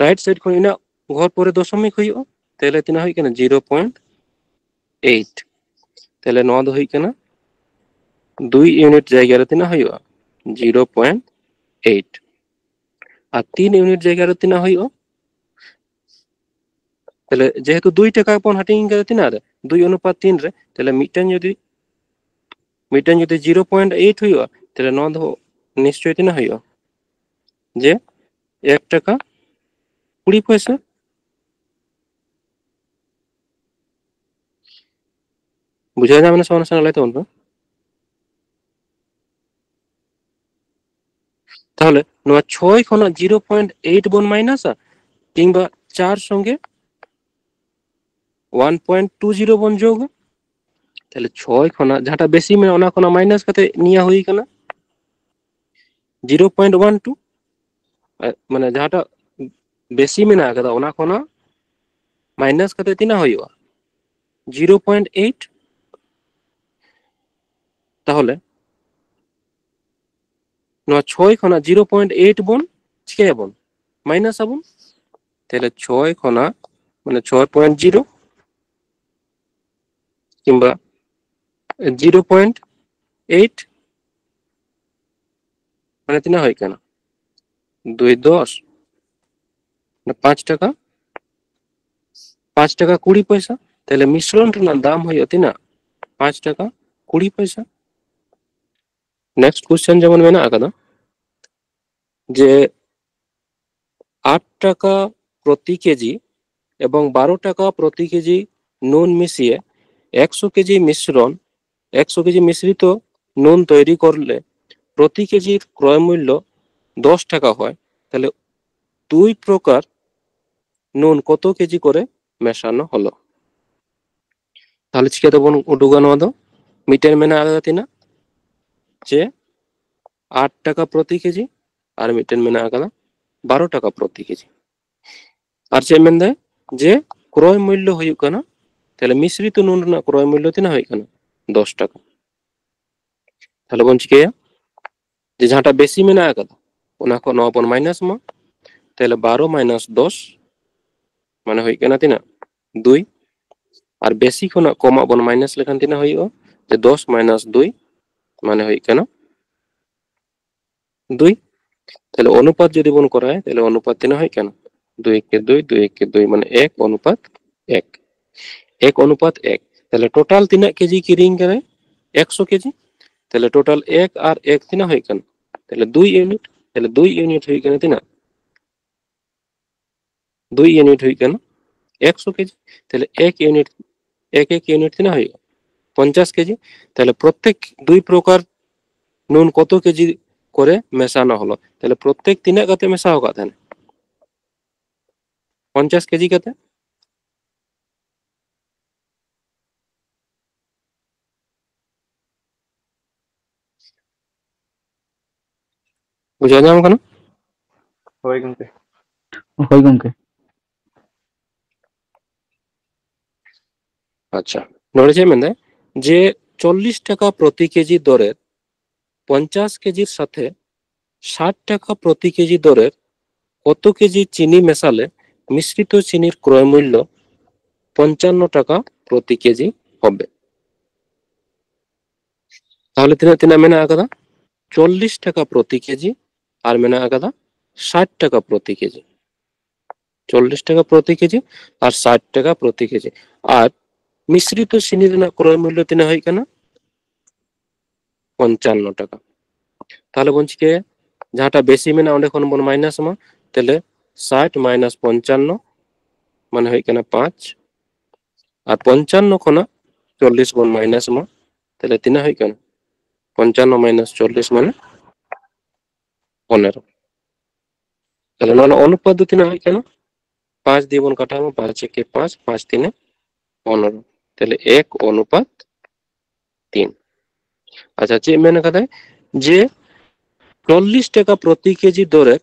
ᱨᱟᱭᱤᱴ ᱥᱟᱭᱤᱰ ᱠᱷᱚᱱ ᱤᱱᱟᱹᱜ ᱜᱷᱚᱨ ᱯᱚᱨᱮ ᱫᱚᱥᱚᱢᱤᱠ ᱦᱩᱭᱩᱜᱼᱟ, ᱛᱟᱦᱞᱮ ᱛᱤᱱᱟᱹᱜ ᱦᱩᱭᱩᱜ ᱠᱟᱱᱟ? Zero point eight. ᱛᱟᱦᱞᱮ ᱱᱚᱣᱟ ᱫᱚ ᱦᱩᱭᱩᱜ ᱠᱟᱱᱟ ᱫᱩᱭ ᱤᱭᱩᱱᱤᱴ ᱡᱟᱭᱜᱟ ᱨᱮ ᱛᱤᱱᱟᱹᱜ ᱦᱩᱭᱩᱜᱼᱟ? Zero point eight. ᱟᱨ ᱛᱤᱱ ᱤᱭᱩᱱᱤᱴ ᱡᱟᱭᱜᱟ ᱨᱮ ᱛᱤᱱᱟᱹᱜ ᱦᱩᱭᱩᱜᱼᱟ? ᱛᱟᱦᱞᱮ ᱡᱮᱦᱮᱛᱩ ᱫᱩᱭ ᱴᱟᱠᱟ ᱵᱚᱱ ᱦᱟᱹᱴᱤᱧ ᱠᱟᱫᱟ ᱛᱤᱱᱟᱹᱜ ᱨᱮ? ᱫᱩᱭ ᱚᱱᱩᱯᱟᱛ ᱛᱤᱱ ᱨᱮ᱾ ᱛᱟᱦᱞᱮ ᱢᱤᱫᱴᱮᱱ ᱡᱩᱫᱤ, ᱢᱤᱫᱴᱮᱱ ᱡᱩᱫᱤ ᱡᱤᱨᱳ ᱯᱚᱭᱮᱱᱴ ᱮᱭᱤᱴ ᱦᱩᱭᱩᱜᱼᱟ, ᱛᱟᱦᱞᱮ ᱱᱚᱣᱟ ᱫᱚ ᱱᱤᱥᱪᱚᱭ ᱛᱤᱱᱟᱹᱜ ᱦᱩᱭᱩᱜᱼᱟ? ᱡᱮ ᱮᱠ ᱴᱟᱠᱟ ᱠᱩᱲᱤ ᱯᱚᱭᱥᱟ᱾ ᱵᱩᱡᱷᱟᱹᱣ ᱧᱟᱢ ᱮᱱᱟ ᱥᱮ ᱵᱟᱝ? ᱱᱟᱥᱮᱱᱟᱜ ᱞᱟᱹᱭ ᱛᱟᱵᱚᱱ ᱯᱮ᱾ ᱛᱟᱦᱚᱞᱮ ᱱᱚᱣᱟ ᱪᱷᱚᱭ ᱠᱷᱚᱱᱟᱜ ᱡᱤᱨᱳ ᱯᱚᱭᱮᱱᱴ ᱮᱭᱤᱴ ᱵᱚᱱ ᱢᱟᱭᱱᱟᱥᱟ, ᱠᱤᱝᱵᱟ ᱪᱟᱨ ᱥᱚᱸᱜᱮ ᱚᱣᱟᱱ ᱯᱚᱭᱮᱱᱴ ᱴᱩ ᱡᱤᱨᱳ ᱵᱚᱱ ᱡᱳᱜᱟ᱾ ᱛᱟᱦᱞᱮ ᱪᱷᱚᱭ ᱠᱷᱚᱱᱟᱜ ᱡᱟᱦᱟᱸᱴᱟᱜ ᱵᱮᱥᱤ ᱢᱮᱱᱟᱜᱼᱟ, ᱚᱱᱟ ᱠᱷᱚᱱᱟᱜ ᱢᱟᱭᱱᱟᱥ ᱠᱟᱛᱮ ᱱᱤᱭᱟᱹ ᱦᱩᱭ ᱠᱟᱱᱟ᱾ ᱡᱤᱨᱳ ᱯᱚᱭᱮᱱᱴ ᱚᱣᱟᱱ ᱴᱩ, ᱢᱟᱱᱮ ᱡᱟᱦᱟᱸᱴᱟᱜ ᱵᱮᱥᱤ ᱢᱮᱱᱟᱜ ᱟᱠᱟᱫᱟ, ᱚᱱᱟ ᱠᱷᱚᱱᱟᱜ ᱢᱟᱭᱱᱟᱥ ᱠᱟᱛᱮ ᱛᱤᱱᱟᱹᱜ ᱦᱩᱭᱩᱜᱼᱟ? Zero point eight. ᱛᱟᱦᱚᱞᱮ ᱱᱚᱣᱟ ᱪᱷᱚᱭ ᱠᱷᱚᱱᱟᱜ ᱡᱤᱨᱳ ᱯᱚᱭᱮᱱᱴ ᱮᱭᱤᱴ ᱵᱚᱱ ᱪᱤᱠᱟᱹᱭᱟᱵᱚᱱ? ᱢᱟᱭᱱᱟᱥ ᱟᱵᱚᱱ᱾ ᱛᱟᱦᱞᱮ ᱪᱷᱚᱭ ᱠᱷᱚᱱᱟᱜ, ᱢᱟᱱᱮ ᱪᱷᱚᱭ ᱯᱚᱭᱮᱱᱴ ᱡᱤᱨᱳ ᱠᱤᱝᱵᱟ ᱡᱤᱨᱳ ᱯᱚᱭᱮᱱᱴ ᱮᱭᱤᱴ, ᱢᱟᱱᱮ ᱛᱤᱱᱟᱹᱜ ᱦᱩᱭᱩᱜ ᱠᱟᱱᱟ? ᱫᱩᱭ ᱫᱚᱥ, ᱢᱟᱱᱮ ᱯᱟᱸᱪ ᱴᱟᱠᱟ, ᱯᱟᱸᱪ ᱴᱟᱠᱟ ᱠᱩᱲᱤ ᱯᱚᱭᱥᱟ᱾ ᱛᱟᱦᱞᱮ ᱢᱤᱥᱨᱚᱱ ᱨᱮᱱᱟᱜ ᱫᱟᱢ ᱦᱩᱭᱩᱜᱼᱟ ᱛᱤᱱᱟᱹᱜ? ᱯᱟᱸᱪ ᱴᱟᱠᱟ ᱠᱩᱲᱤ ᱯᱚᱭᱥᱟ᱾ ᱱᱮᱠᱥᱴ ᱠᱚᱥᱪᱮᱱ ᱡᱮᱢᱚᱱ ᱢᱮᱱᱟᱜ ᱟᱠᱟᱫᱟ ᱡᱮ ᱟᱴ ᱴᱟᱠᱟ ᱯᱨᱚᱛᱤ ᱠᱮᱡᱤ ᱮᱵᱚᱝ ᱵᱟᱨᱚ ᱴᱟᱠᱟ ᱯᱨᱚᱛᱤ ᱠᱮᱡᱤ নুন মিশিয়ে একশো কেজি মিশ্রণ, একশো কেজি মিশ্রিত নুন তৈরি করলে প্রতি কেজির ক্রয় মূল্য দশ টাকা হয়, তাহলে দুই প্রকার নুন কত কেজি করে মেশানো হলো? তাহলে ᱪᱤᱠᱟᱹ ᱛᱮᱵᱚᱱ ᱩᱰᱩᱠᱟ ᱱᱚᱣᱟ ᱫᱚ? ᱢᱤᱫᱴᱮᱱ ᱢᱮᱱᱟᱜ ᱟᱠᱟᱫᱟ ᱛᱤᱱᱟᱹᱜ? ᱡᱮ ᱟᱴ ᱴᱟᱠᱟ ᱯᱨᱚᱛᱤ ᱠᱮᱡᱤ, ᱟᱨ ᱢᱤᱫᱴᱮᱱ ᱢᱮᱱᱟᱜ ᱟᱠᱟᱫᱟ ᱵᱟᱨᱚ ᱴᱟᱠᱟ ᱯᱨᱚᱛᱤ ᱠᱮᱡᱤ᱾ ᱟᱨ ᱪᱮᱫ ᱢᱮᱱᱫᱟᱭ? ᱡᱮ ᱠᱨᱚᱭ ᱢᱩᱞᱞᱚ ᱦᱩᱭᱩᱜ ᱠᱟᱱᱟ, ᱛᱟᱦᱞᱮ ᱢᱤᱥᱨᱤᱛᱚ ᱱᱩᱱ ᱨᱮᱱᱟᱜ ᱠᱨᱚᱭ ᱢᱩᱞᱞᱚ ᱛᱤᱱᱟᱹᱜ ᱦᱩᱭᱩᱜ ᱠᱟᱱᱟ? ᱫᱚᱥ ᱴᱟᱠᱟ᱾ ᱛᱟᱦᱞᱮ ᱵᱚᱱ ᱪᱤᱠᱟᱹᱭᱟ ᱡᱮ ᱡᱟᱦᱟᱸᱴᱟᱜ ᱵᱮᱥᱤ ᱢᱮᱱᱟᱜ ᱟᱠᱟᱫᱟ, ᱚᱱᱟ ᱠᱷᱚᱱ ᱱᱚᱣᱟ ᱵᱚᱱ ᱢᱟᱭᱱᱟᱥ ᱢᱟ᱾ ᱛᱟᱦᱞᱮ ᱵᱟᱨᱚ ᱢᱟᱭᱱᱟᱥ ᱫᱚᱥ ᱢᱟᱱᱮ ᱦᱩᱭᱩᱜ ᱠᱟᱱᱟ ᱛᱤᱱᱟᱹᱜ? ᱫᱩᱭ᱾ ᱟᱨ ᱵᱮᱥᱤ ᱠᱷᱚᱱᱟᱜ ᱠᱚᱢᱟᱜ ᱵᱚᱱ ᱢᱟᱭᱱᱟᱥ ᱞᱮᱠᱷᱟᱱ ᱛᱤᱱᱟᱹᱜ ᱦᱩᱭᱩᱜᱼᱟ? ᱡᱮ ᱫᱚᱥ ᱢᱟᱭᱱᱟᱥ ᱫᱩᱭ ᱢᱟᱱᱮ ᱦᱩᱭᱩᱜ ᱠᱟᱱᱟ ᱫᱩᱭ᱾ ᱛᱟᱦᱞᱮ ᱚᱱᱩᱯᱟᱛ ᱡᱩᱫᱤ ᱵᱚᱱ ᱠᱚᱨᱟᱣᱟ, ᱛᱟᱦᱞᱮ ᱚᱱᱩᱯᱟᱛ ᱛᱤᱱᱟᱹᱜ ᱦᱩᱭᱩᱜ ᱠᱟᱱᱟ? ᱫᱩᱭ ᱮᱠᱮ ᱫᱩᱭ, ᱫᱩᱭ ᱮᱠᱮ ᱫᱩᱭ, ᱢᱟᱱᱮ ᱮᱠ ᱚᱱᱩᱯᱟᱛ ᱮᱠ᱾ ᱮᱠ ᱚᱱᱩᱯᱟᱛ ᱮᱠ᱾ ᱛᱟᱦᱞᱮ ᱴᱳᱴᱟᱞ ᱛᱤᱱᱟᱹᱜ ᱠᱮᱡᱤ ᱠᱤᱨᱤᱧ ᱠᱟᱱᱟᱭ? ᱮᱠᱥᱚ ᱠᱮᱡᱤ᱾ ᱛᱟᱦᱞᱮ ᱴᱳᱴᱟᱞ ᱮᱠ ᱟᱨ ᱮᱠ ᱛᱤᱱᱟᱹᱜ ᱦᱩᱭᱩᱜ ᱠᱟᱱᱟ? ᱛᱟᱦᱞᱮ ᱫᱩᱭ ᱤᱭᱩᱱᱤᱴ᱾ ᱛᱟᱦᱞᱮ ᱫᱩᱭ ᱤᱭᱩᱱᱤᱴ ᱦᱩᱭᱩᱜ ᱠᱟᱱᱟ ᱛᱤᱱᱟᱹᱜ? ᱫᱩᱭ ᱤᱭᱩᱱᱤᱴ ᱦᱩᱭᱩᱜ ᱠᱟᱱᱟ ᱮᱠᱥᱚ ᱠᱮᱡᱤ᱾ ᱛᱟᱦᱞᱮ ᱮᱠ ᱤᱭᱩᱱᱤᱴ, ᱮᱠ ᱮᱠ ᱤᱭᱩᱱᱤᱴ ᱛᱤᱱᱟᱹᱜ ᱦᱩᱭᱩᱜᱼᱟ? ᱯᱚᱧᱪᱟᱥ ᱠᱮᱡᱤ᱾ ᱛᱟᱦᱞᱮ ᱯᱨᱚᱛᱮᱠ ᱫᱩᱭ ᱯᱨᱚᱠᱟᱨ ᱱᱩᱱ ᱠᱚᱛᱚ ᱠᱮᱡᱤ ᱠᱚᱨᱮ ᱢᱮᱥᱟᱱᱟ ᱦᱚᱞᱚ? ᱛᱟᱦᱞᱮ ᱯᱨᱚᱛᱮᱠ ᱛᱤᱱᱟᱹᱜ ᱠᱟᱛᱮ ᱢᱮᱥᱟ ᱟᱠᱟᱫ ᱛᱟᱦᱮᱱᱟ? ᱯᱚᱧᱪᱟᱥ ᱠᱮᱡᱤ ᱠᱟᱛᱮ᱾ ᱵᱩᱡᱷᱟᱹᱣ ᱧᱟᱢ ᱠᱟᱱᱟ? ᱦᱳᱭ ᱜᱚᱝᱠᱮ᱾ ᱦᱳᱭ ᱜᱚᱝᱠᱮ᱾ ᱟᱪᱪᱷᱟ, ᱱᱚᱰᱮ ᱪᱮᱫ ᱢᱮᱱᱫᱟᱭ ᱡᱮ ᱪᱚᱞᱞᱤᱥ ᱴᱟᱠᱟ ᱯᱨᱚᱛᱤ ᱠᱮᱡᱤ ᱫᱚᱨᱮ ᱯᱚᱧᱪᱟᱥ ᱠᱮᱡᱤ ᱥᱟᱛᱷᱮ ষাট টাকা প্রতি কেজি দরের কত কেজি চিনি মেশালে মিশ্রিত চিনির ক্রয় মূল্য পঞ্চান্ন টাকা প্রতি কেজি হবে? তাহলে ᱛᱤᱱᱟᱹᱜ ᱛᱤᱱᱟᱹᱜ ᱢᱮᱱᱟᱜ ᱟᱠᱟᱫᱟ? ᱪᱚᱞᱞᱤᱥ ᱴᱟᱠᱟ ᱯᱨᱚᱛᱤ ᱠᱮᱡᱤ ᱟᱨ ᱢᱮᱱᱟᱜ ᱟᱠᱟᱫᱟ ষাট টাকা প্রতি কেজি᱾ ᱪᱚᱞᱞᱤᱥ ᱴᱟᱠᱟ ᱯᱨᱚᱛᱤ ᱠᱮᱡᱤ ᱟᱨ ষাট টাকা প্রতি কেজি᱾ ᱟᱨ ᱢᱤᱥᱨᱤᱛᱚ ᱪᱤᱱᱤ ᱨᱮᱱᱟᱜ ᱠᱨᱚᱭ ᱢᱩᱞᱞᱚ ᱛᱤᱱᱟᱹᱜ ᱦᱩᱭᱩᱜ ᱠᱟᱱᱟ? ᱯᱚᱧᱪᱟᱱᱱᱚ ᱴᱟᱠᱟ᱾ ᱛᱟᱦᱞᱮ ᱵᱚᱱ ᱪᱤᱠᱟᱹᱭᱟ, ᱡᱟᱦᱟᱸᱴᱟᱜ ᱵᱮᱥᱤ ᱢᱮᱱᱟᱜᱼᱟ ᱚᱸᱰᱮ ᱠᱷᱚᱱ ᱵᱚᱱ ᱢᱟᱭᱱᱟᱥ ᱢᱟ᱾ ᱛᱟᱦᱞᱮ ষাট ᱢᱟᱭᱱᱟᱥ ᱯᱚᱧᱪᱟᱱᱱᱚ ᱢᱟᱱᱮ ᱦᱩᱭᱩᱜ ᱠᱟᱱᱟ ᱯᱟᱸᱪ, ᱟᱨ ᱯᱚᱧᱪᱟᱱᱱᱚ ᱠᱷᱚᱱᱟᱜ ᱪᱚᱞᱞᱤᱥ ᱵᱚᱱ ᱢᱟᱭᱱᱟᱥ ᱢᱟ᱾ ᱛᱟᱦᱞᱮ ᱛᱤᱱᱟᱹᱜ ᱦᱩᱭᱩᱜ ᱠᱟᱱᱟ? ᱯᱚᱧᱪᱟᱱᱱᱚ ᱢᱟᱭᱱᱟᱥ ᱪᱚᱞᱞᱤᱥ ᱢᱟᱱᱮ ᱯᱚᱱᱮᱨᱚ᱾ ᱛᱟᱦᱞᱮ ᱱᱚᱣᱟ ᱨᱮᱱᱟᱜ ᱚᱱᱩᱯᱟᱛ ᱫᱚ ᱛᱤᱱᱟᱹᱜ ᱦᱩᱭᱩᱜ ᱠᱟᱱᱟ? ᱯᱟᱸᱪ ᱫᱤᱭᱮ ᱵᱚᱱ ᱠᱟᱴᱟᱣ ᱢᱟ, ᱯᱟᱸᱪ ᱮᱠᱮ ᱯᱟᱸᱪ, ᱯᱟᱸᱪ ᱛᱤᱱᱮ ᱯᱚᱱᱮᱨᱚ᱾ ᱛᱟᱦᱞᱮ ᱮᱠ ᱚᱱᱩᱯᱟᱛ ᱛᱤᱱ᱾ ᱟᱪᱪᱷᱟ, ᱪᱮᱫ ᱢᱮᱱ ᱠᱟᱫᱟᱭ ᱡᱮ ᱪᱚᱞᱞᱤᱥ ᱴᱟᱠᱟ ᱯᱨᱚᱛᱤ ᱠᱮᱡᱤ ᱫᱚᱨᱮ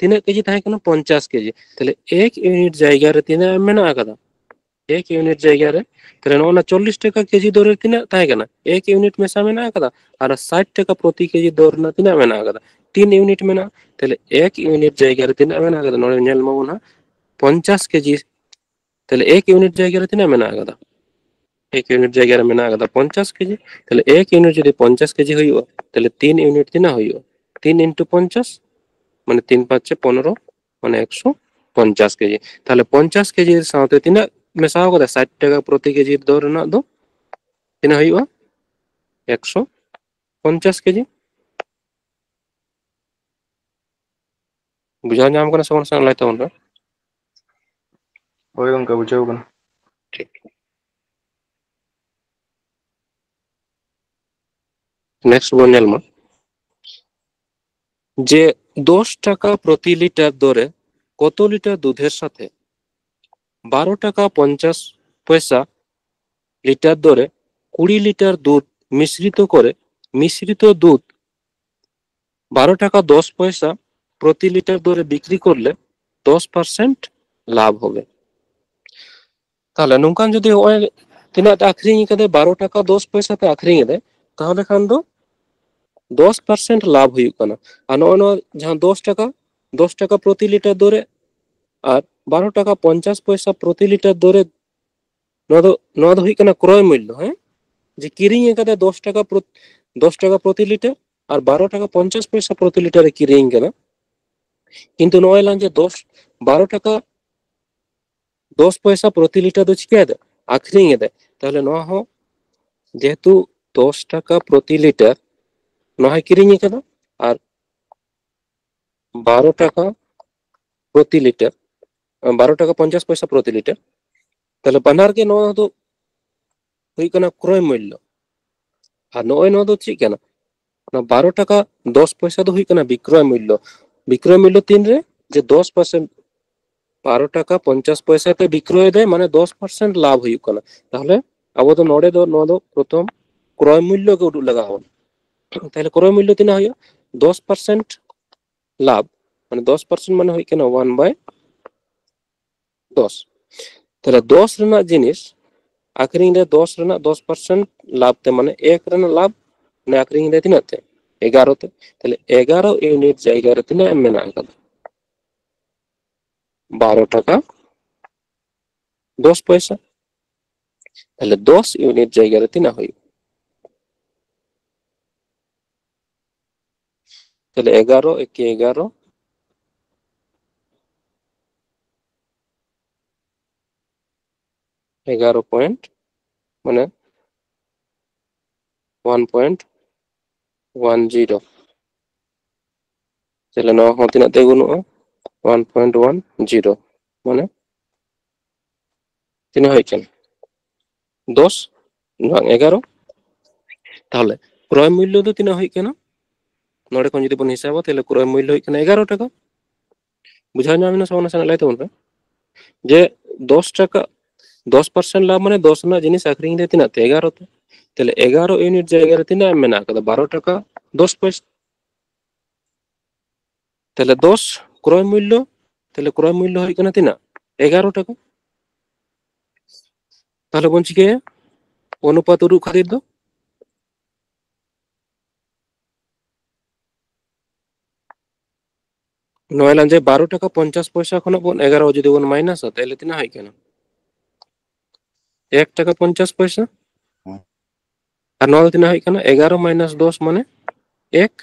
ᱛᱤᱱᱟᱹᱜ ᱠᱮᱡᱤ ᱛᱟᱦᱮᱸ ᱠᱟᱱᱟ? ᱯᱚᱧᱪᱟᱥ ᱠᱮᱡᱤ᱾ ᱛᱟᱦᱚᱞᱮ ᱮᱠ ᱤᱭᱩᱱᱤᱴ ᱡᱟᱭᱜᱟ ᱨᱮ ᱛᱤᱱᱟᱹᱜ ᱮᱢ ᱢᱮᱱᱟᱜ ᱟᱠᱟᱫᱟ? ᱮᱠ ᱤᱭᱩᱱᱤᱴ ᱡᱟᱭᱜᱟ ᱨᱮ, ᱛᱟᱦᱚᱞᱮ ᱱᱚᱜᱼᱚ ᱱᱟ ᱪᱚᱞᱞᱤᱥ ᱴᱟᱠᱟ ᱠᱮᱡᱤ ᱫᱚᱨ ᱨᱮ ᱛᱤᱱᱟᱹᱜ ᱛᱟᱦᱮᱸ ᱠᱟᱱᱟ? ᱮᱠ ᱤᱭᱩᱱᱤᱴ ᱢᱮᱥᱟ ᱢᱮᱱᱟᱜ ᱟᱠᱟᱫᱟ᱾ ᱟᱨ ᱥᱟᱴ ᱴᱟᱠᱟ ᱯᱨᱚᱛᱤ ᱠᱮᱡᱤ ᱫᱚᱨ ᱨᱮᱱᱟᱜ ᱛᱤᱱᱟᱹᱜ ᱢᱮᱱᱟᱜ ᱟᱠᱟᱫᱟ? ᱛᱤᱱ ᱤᱭᱩᱱᱤᱴ ᱢᱮᱱᱟᱜᱼᱟ᱾ ᱛᱟᱦᱚᱞᱮ ᱮᱠ ᱤᱭᱩᱱᱤᱴ ᱡᱟᱭᱜᱟ ᱨᱮ ᱛᱤᱱᱟᱹᱜ ᱢᱮᱱᱟᱜ ᱟᱠᱟᱫᱟ? ᱱᱚᱰᱮ ᱧᱮᱞ ᱢᱟᱵᱚᱱ ᱦᱟᱸᱜ, ᱯᱚᱧᱪᱟᱥ ᱠᱮᱡᱤ᱾ ᱛᱟᱦᱚᱞᱮ ᱮᱠ ᱤᱭᱩᱱᱤᱴ ᱡᱟᱭᱜᱟ ᱨᱮ ᱛᱤᱱᱟᱹᱜ ᱢᱮᱱᱟᱜ ᱟᱠᱟᱫᱟ? ᱮᱠ ᱤᱭᱩᱱᱤᱴ ᱡᱟᱭᱜᱟ ᱨᱮ ᱢᱮᱱᱟᱜ ᱟᱠᱟᱫᱟ ᱯᱚᱧᱪᱟᱥ ᱠᱮᱡᱤ᱾ ᱛᱟᱦᱚᱞᱮ ᱮᱠ ᱤᱭᱩᱱᱤᱴ ᱡᱩᱫᱤ ᱯᱚᱧᱪᱟᱥ ᱠᱮᱡᱤ ᱦᱩᱭᱩᱜᱼᱟ, ᱛᱟᱦᱚᱞᱮ ᱛᱤᱱ ᱤᱭᱩᱱᱤᱴ ᱛᱤᱱᱟᱹᱜ ᱦᱩᱭᱩᱜᱼᱟ? ᱛᱤᱱ ᱤᱱᱴᱩ ᱯᱚᱧᱪᱟᱥ, ᱢᱟᱱᱮ ᱛᱤᱱ ᱯᱟᱸᱪᱮ ᱯᱚᱱᱨᱚ, ᱢᱟᱱᱮ ᱮᱠᱥᱚ ᱯᱚᱧᱪᱟᱥ ᱠᱮᱡᱤ᱾ ᱛᱟᱦᱚᱞᱮ ᱯᱚᱧᱪᱟᱥ ᱠᱮᱡᱤ ᱥᱟᱶᱛᱮ ᱛᱤᱱᱟᱹᱜ ᱢᱮᱥᱟᱣ ᱠᱟᱫᱟ? ᱥᱟᱴ ᱴᱟᱠᱟ ᱯᱨᱚᱛᱤ ᱠᱮᱡᱤ ᱫᱚᱨ ᱨᱮᱱᱟᱜ ᱫᱚ ᱛᱤᱱᱟᱹᱜ ᱦᱩᱭᱩᱜᱼᱟ? ᱮᱠᱥᱚ ᱯᱚᱧᱪᱟᱥ ᱠᱮᱡᱤ᱾ ᱵᱩᱡᱷᱟᱹᱣ ᱧᱟᱢ ᱠᱟᱱᱟ ᱥᱮ ᱵᱟᱝ? ᱞᱟᱹᱭ ᱛᱟᱵᱚᱱ ᱯᱮ᱾ ᱦᱳᱭ ᱜᱚᱝᱠᱮ, ᱵᱩᱡᱷᱟᱹᱣ ᱠᱟᱱᱟ᱾ ᱴᱷᱤᱠ᱾ ᱱᱮᱠᱥᱴ ᱵᱚᱱ ᱧᱮᱞ ᱢᱟ ᱡᱮ ᱫᱚᱥ ᱴᱟᱠᱟ ᱯᱨᱚᱛᱤ ᱞᱤᱴᱟᱨ ᱫᱚᱨᱮ ᱠᱚᱛᱚ ᱞᱤᱴᱟᱨ দুধের সাথে বারো টাকা পঞ্চাশ পয়সা লিটার দরে কুড়ি লিটার দুধ মিশ্রিত করে মিশ্রিত দুধ বারো টাকা দশ পয়সা প্রতি লিটার দরে বিক্রি করলে দশ পার্সেন্ট লাভ হবে। ᱛᱟᱦᱚᱞᱮ ᱱᱚᱝᱠᱟᱱ ᱡᱩᱫᱤ ᱱᱚᱜᱼᱚᱭ ᱛᱤᱱᱟᱹᱜ ᱛᱮ ᱟᱹᱠᱷᱨᱤᱧ ᱠᱟᱫᱟᱭ, ᱵᱟᱨᱚ ᱴᱟᱠᱟ ᱫᱚᱥ ᱯᱚᱭᱥᱟ ᱛᱮ ᱟᱹᱠᱷᱨᱤᱧ ᱮᱫᱟᱭ, ᱛᱟᱦᱚᱞᱮ ᱠᱷᱟᱱ ᱫᱚ ᱫᱚᱥ ᱯᱟᱨᱥᱮᱱᱴ ᱞᱟᱵᱷ ᱦᱩᱭᱩᱜ ᱠᱟᱱᱟ᱾ ᱟᱨ ᱱᱚᱜᱼᱚᱭ ᱱᱚᱣᱟ ᱡᱟᱦᱟᱸ ᱫᱚᱥ ᱴᱟᱠᱟ, ᱫᱚᱥ ᱴᱟᱠᱟ ᱯᱨᱚᱛᱤ ᱞᱤᱴᱟᱨ ᱫᱚᱨᱮ ᱟᱨ ᱵᱟᱨᱚ ᱴᱟᱠᱟ ᱯᱚᱧᱪᱟᱥ ᱯᱚᱭᱥᱟ ᱯᱨᱚᱛᱤ ᱞᱤᱴᱟᱨ ᱫᱚᱨᱮ, ᱱᱚᱣᱟ ᱫᱚ, ᱱᱚᱣᱟ ᱫᱚ ᱦᱩᱭᱩᱜ ᱠᱟᱱᱟ ᱠᱨᱚᱭ ᱢᱩᱞᱞᱚ, ᱦᱮᱸ, ᱡᱮ ᱠᱤᱨᱤᱧ ᱟᱠᱟᱫᱟᱭ ᱫᱚᱥ ᱴᱟᱠᱟ ᱯᱨᱚᱛ-, ᱫᱚᱥ ᱴᱟᱠᱟ ᱯᱨᱚᱛᱤ ᱞᱤᱴᱟᱨ ᱟᱨ ᱵᱟᱨᱚ ᱴᱟᱠᱟ ᱯᱚᱧᱪᱟᱥ ᱯᱚᱭᱥᱟ ᱯᱨᱚᱛᱤ ᱞᱤᱴᱟᱨ ᱮ ᱠᱤᱨᱤᱧ ᱠᱟᱱᱟ᱾ ᱠᱤᱱᱛᱩ ᱱᱚᱜᱼᱚᱭ ᱞᱟᱝ ᱡᱮ ᱫᱚᱥ, ᱵᱟᱨᱚ ᱴᱟᱠᱟ ᱫᱚᱥ ᱯᱚᱭᱥᱟ ᱯᱨᱚᱛᱤ ᱞᱤᱴᱟᱨ ᱫᱚ ᱪᱤᱠᱟᱹᱭᱮᱫᱟ? ᱟᱠᱷᱨᱤᱧ ᱮᱫᱟ᱾ ᱛᱟᱦᱚᱞᱮ ᱱᱚᱣᱟ ᱦᱚᱸ ᱡᱮᱦᱮᱛᱩ ᱫᱚᱥ ᱴᱟᱠᱟ ᱯᱨᱚᱛᱤ ᱞᱤᱴᱟᱨ ᱱᱚᱣᱟ ᱦᱚᱸᱭ ᱠᱤᱨᱤᱧ ᱟᱠᱟᱫᱟ ᱟᱨ ᱵᱟᱨᱚ ᱴᱟᱠᱟ ᱯᱨᱚᱛᱤ ᱞᱤᱴᱟᱨ, ᱵᱟᱨᱚ ᱴᱟᱠᱟ ᱯᱚᱧᱪᱟᱥ ᱯᱚᱭᱥᱟ ᱯᱨᱚᱛᱤ ᱞᱤᱴᱟᱨ, ᱛᱟᱦᱚᱞᱮ ᱵᱟᱱᱟᱨ ᱜᱮ ᱱᱚᱣᱟ ᱫᱚ ᱦᱩᱭᱩᱜ ᱠᱟᱱᱟ ᱠᱨᱚᱭ ᱢᱩᱞᱞᱚ᱾ ᱟᱨ ᱱᱚᱜᱼᱚᱭ ᱱᱚᱣᱟ ᱫᱚ ᱪᱮᱫ ᱠᱟᱱᱟ? ᱚᱱᱟ ᱵᱟᱨᱚ ᱴᱟᱠᱟ ᱫᱚᱥ ᱯᱚᱭᱥᱟ ᱫᱚ ᱦᱩᱭᱩᱜ ᱠᱟᱱᱟ ᱵᱤᱠᱨᱚᱭ ᱢᱩᱞᱞᱚ᱾ ᱵᱤᱠᱨᱚᱭ ᱢᱩᱞᱞᱚ ᱛᱤᱱᱨᱮ? ᱡᱮ ᱫᱚᱥ ᱯᱟᱨᱥᱮᱱᱴ, ᱵᱟᱨᱚ ᱴᱟᱠᱟ ᱯᱚᱧᱪᱟᱥ ᱯᱚᱭᱥᱟ ᱛᱮ ᱵᱤᱠᱨᱚᱭ ᱮᱫᱟᱭ, ᱢᱟᱱᱮ ᱫᱚᱥ ᱯᱟᱨᱥᱮᱱᱴ ᱞᱟᱵᱷ ᱦᱩᱭᱩᱜ ᱠᱟᱱᱟ᱾ ᱛᱟᱦᱚᱞᱮ ᱟᱵᱚ ᱫᱚ ᱱᱚᱰᱮ ᱫᱚ ᱱᱚᱣᱟ ᱫᱚ ᱯᱨᱚᱛᱷᱚᱢ ᱠᱨᱚᱭ ᱢᱩᱞᱞᱚ ᱜᱮ ᱩᱫᱩᱜ ᱞᱟᱜᱟᱣ ᱵᱚᱱᱟ᱾ ᱛᱟᱦᱚᱞᱮ ᱠᱨᱚᱭ ᱢᱩᱞᱞᱚ ᱛᱤᱱᱟᱹᱜ ᱦᱩᱭᱩᱜᱼᱟ? ᱫᱚᱥ ᱯᱟᱨᱥᱮᱱᱴ ᱞᱟᱵᱷ᱾ ᱢᱟᱱᱮ ᱫᱚᱥ ᱯᱟᱨᱥᱮᱱᱴ ᱢᱟᱱᱮ ᱦᱩᱭᱩᱜ ᱠᱟᱱᱟ ᱚᱣᱟᱱ ᱵᱟᱭ ᱫᱚᱥ᱾ ᱛᱟᱦᱞᱮ ᱫᱚᱥ ᱨᱮᱱᱟᱜ ᱡᱤᱱᱤᱥ ᱟᱠᱷᱨᱤᱧ ᱨᱮ ᱫᱚᱥ ᱨᱮᱱᱟᱜ ᱫᱚᱥ ᱯᱟᱨᱥᱮᱱᱴ ᱞᱟᱵᱷ ᱛᱮ, ᱢᱟᱱᱮ ᱮᱠ ᱨᱮᱱᱟᱜ ᱞᱟᱵᱷ, ᱢᱟᱱᱮ ᱟᱠᱷᱨᱤᱧ ᱨᱮ ᱛᱤᱱᱟᱹᱜ ᱛᱮ? ᱮᱜᱟᱨᱚ ᱛᱮ᱾ ᱛᱟᱦᱞᱮ ᱮᱜᱟᱨᱚ ᱤᱭᱩᱱᱤᱴ ᱡᱟᱭᱜᱟ ᱨᱮ ᱛᱤᱱᱟᱹᱜ ᱮᱢ ᱢᱮᱱᱟᱜ ᱟᱠᱟᱫᱟ? ᱵᱟᱨᱚ ᱴᱟᱠᱟ ᱫᱚᱥ ᱯᱚᱭᱥᱟ᱾ ᱛᱟᱦᱞᱮ ᱫᱚᱥ ᱤᱭᱩᱱᱤᱴ ᱡᱟᱭᱜᱟ ᱨᱮ ᱛᱤᱱᱟᱹᱜ ᱦᱩᱭᱩᱜᱼᱟ? ᱛᱟᱦᱞᱮ ᱮᱜᱟᱨᱚ ᱮᱠᱮ ᱮᱜᱟᱨᱚ, ᱮᱜᱟᱨᱚ ᱯᱚᱭᱮᱱᱴ, ᱢᱟᱱᱮ ᱚᱣᱟᱱ ᱯᱚᱭᱮᱱᱴ ᱚᱣᱟᱱ ᱡᱤᱨᱳ᱾ ᱛᱟᱦᱞᱮ ᱱᱚᱣᱟ ᱦᱚᱸ ᱛᱤᱱᱟᱹᱜ ᱛᱮ ᱜᱩᱱᱚᱜᱼᱟ? ᱚᱣᱟᱱ ᱯᱚᱭᱮᱱᱴ ᱚᱣᱟᱱ ᱡᱤᱨᱳ, ᱢᱟᱱᱮ ᱛᱤᱱᱟᱹᱜ ᱦᱩᱭᱩᱜ ᱠᱟᱱᱟ? ᱫᱚᱥ ᱵᱟᱝ ᱮᱜᱟᱨᱚ᱾ ᱛᱟᱦᱞᱮ ᱠᱨᱚᱭ ᱢᱩᱞᱞᱚ ᱫᱚ ᱛᱤᱱᱟᱹᱜ ᱦᱩᱭᱩᱜ ᱠᱟᱱᱟ? ᱱᱚᱰᱮ ᱠᱷᱚᱱ ᱡᱩᱫᱤ ᱵᱚᱱ ᱦᱤᱥᱟᱹᱵᱟ, ᱛᱟᱦᱞᱮ ᱠᱨᱚᱭ ᱢᱩᱞᱞᱚ ᱦᱩᱭᱩᱜ ᱠᱟᱱᱟ ᱮᱜᱟᱨᱚ ᱴᱟᱠᱟ᱾ ᱵᱩᱡᱷᱟᱹᱣ ᱧᱟᱢ ᱮᱱᱟ ᱥᱮ ᱵᱟᱝ? ᱱᱟᱥᱮᱱᱟᱜ ᱞᱟᱹᱭ ᱛᱟᱵᱚᱱ ᱯᱮ᱾ ᱡᱮ ᱫᱚᱥ ᱴᱟᱠᱟ, ᱫᱚᱥ ᱯᱟᱨᱥᱮᱱᱴ ᱞᱟᱵᱷ ᱢᱟᱱᱮ ᱫᱚᱥ ᱨᱮᱱᱟᱜ ᱡᱤᱱᱤᱥ ᱟᱠᱷᱨᱤᱧ ᱨᱮ ᱛᱤᱱᱟᱹᱜ ᱛᱮ? ᱮᱜᱟᱨᱚ ᱛᱮ᱾ ᱛᱟᱦᱞᱮ ᱮᱜᱟᱨᱚ ᱤᱭᱩᱱᱤᱴ ᱡᱟᱭᱜᱟ ᱨᱮ ᱛᱤᱱᱟᱹᱜ ᱮᱢ ᱢᱮᱱᱟᱜ ᱟᱠᱟᱫᱟ? ᱵᱟᱨᱚ ᱴᱟᱠᱟ ᱫᱚᱥ ᱯᱚᱭᱥᱟ᱾ ᱛᱟᱦᱞᱮ ᱫᱚᱥ ᱠᱨᱚᱭ ᱢᱩᱞᱞᱚ, ᱛᱟᱦᱞᱮ ᱠᱨᱚᱭ ᱢᱩᱞᱞᱚ ᱦᱩᱭᱩᱜ ᱠᱟᱱᱟ ᱛᱤᱱᱟᱹᱜ? ᱮᱜᱟᱨᱚ ᱴᱟᱠᱟ᱾ ᱛᱟᱦᱞᱮ ᱵᱚᱱ ᱪᱤᱠᱟᱹᱭᱟ? ᱚᱱᱩᱯᱟᱛ ᱩᱫᱩᱜ ᱠᱷᱟᱹᱛᱤᱨ ᱫᱚ ᱱᱚᱣᱟ ᱞᱟᱝ ᱡᱮ ᱵᱟᱨᱚ ᱴᱟᱠᱟ ᱯᱚᱧᱪᱟᱥ ᱯᱚᱭᱥᱟ ᱠᱷᱚᱱᱟᱜ ᱵᱚᱱ ᱮᱜᱟᱨᱚ ᱡᱩᱫᱤ ᱵᱚᱱ ᱢᱟᱭᱱᱟᱥᱟ, ᱛᱟᱦᱞᱮ ᱛᱤᱱᱟᱹᱜ ᱦᱩᱭᱩᱜ ᱠᱟᱱᱟ? ᱮᱠ ᱴᱟᱠᱟ ᱯᱚᱧᱪᱟᱥ ᱯᱚᱭᱥᱟ᱾ ᱦᱮᱸ᱾ ᱟᱨ ᱱᱚᱣᱟ ᱫᱚ ᱛᱤᱱᱟᱹᱜ ᱦᱩᱭᱩᱜ ᱠᱟᱱᱟ? ᱮᱜᱟᱨᱚ ᱢᱟᱭᱱᱟᱥ ᱫᱚᱥ ᱢᱟᱱᱮ ᱮᱠ᱾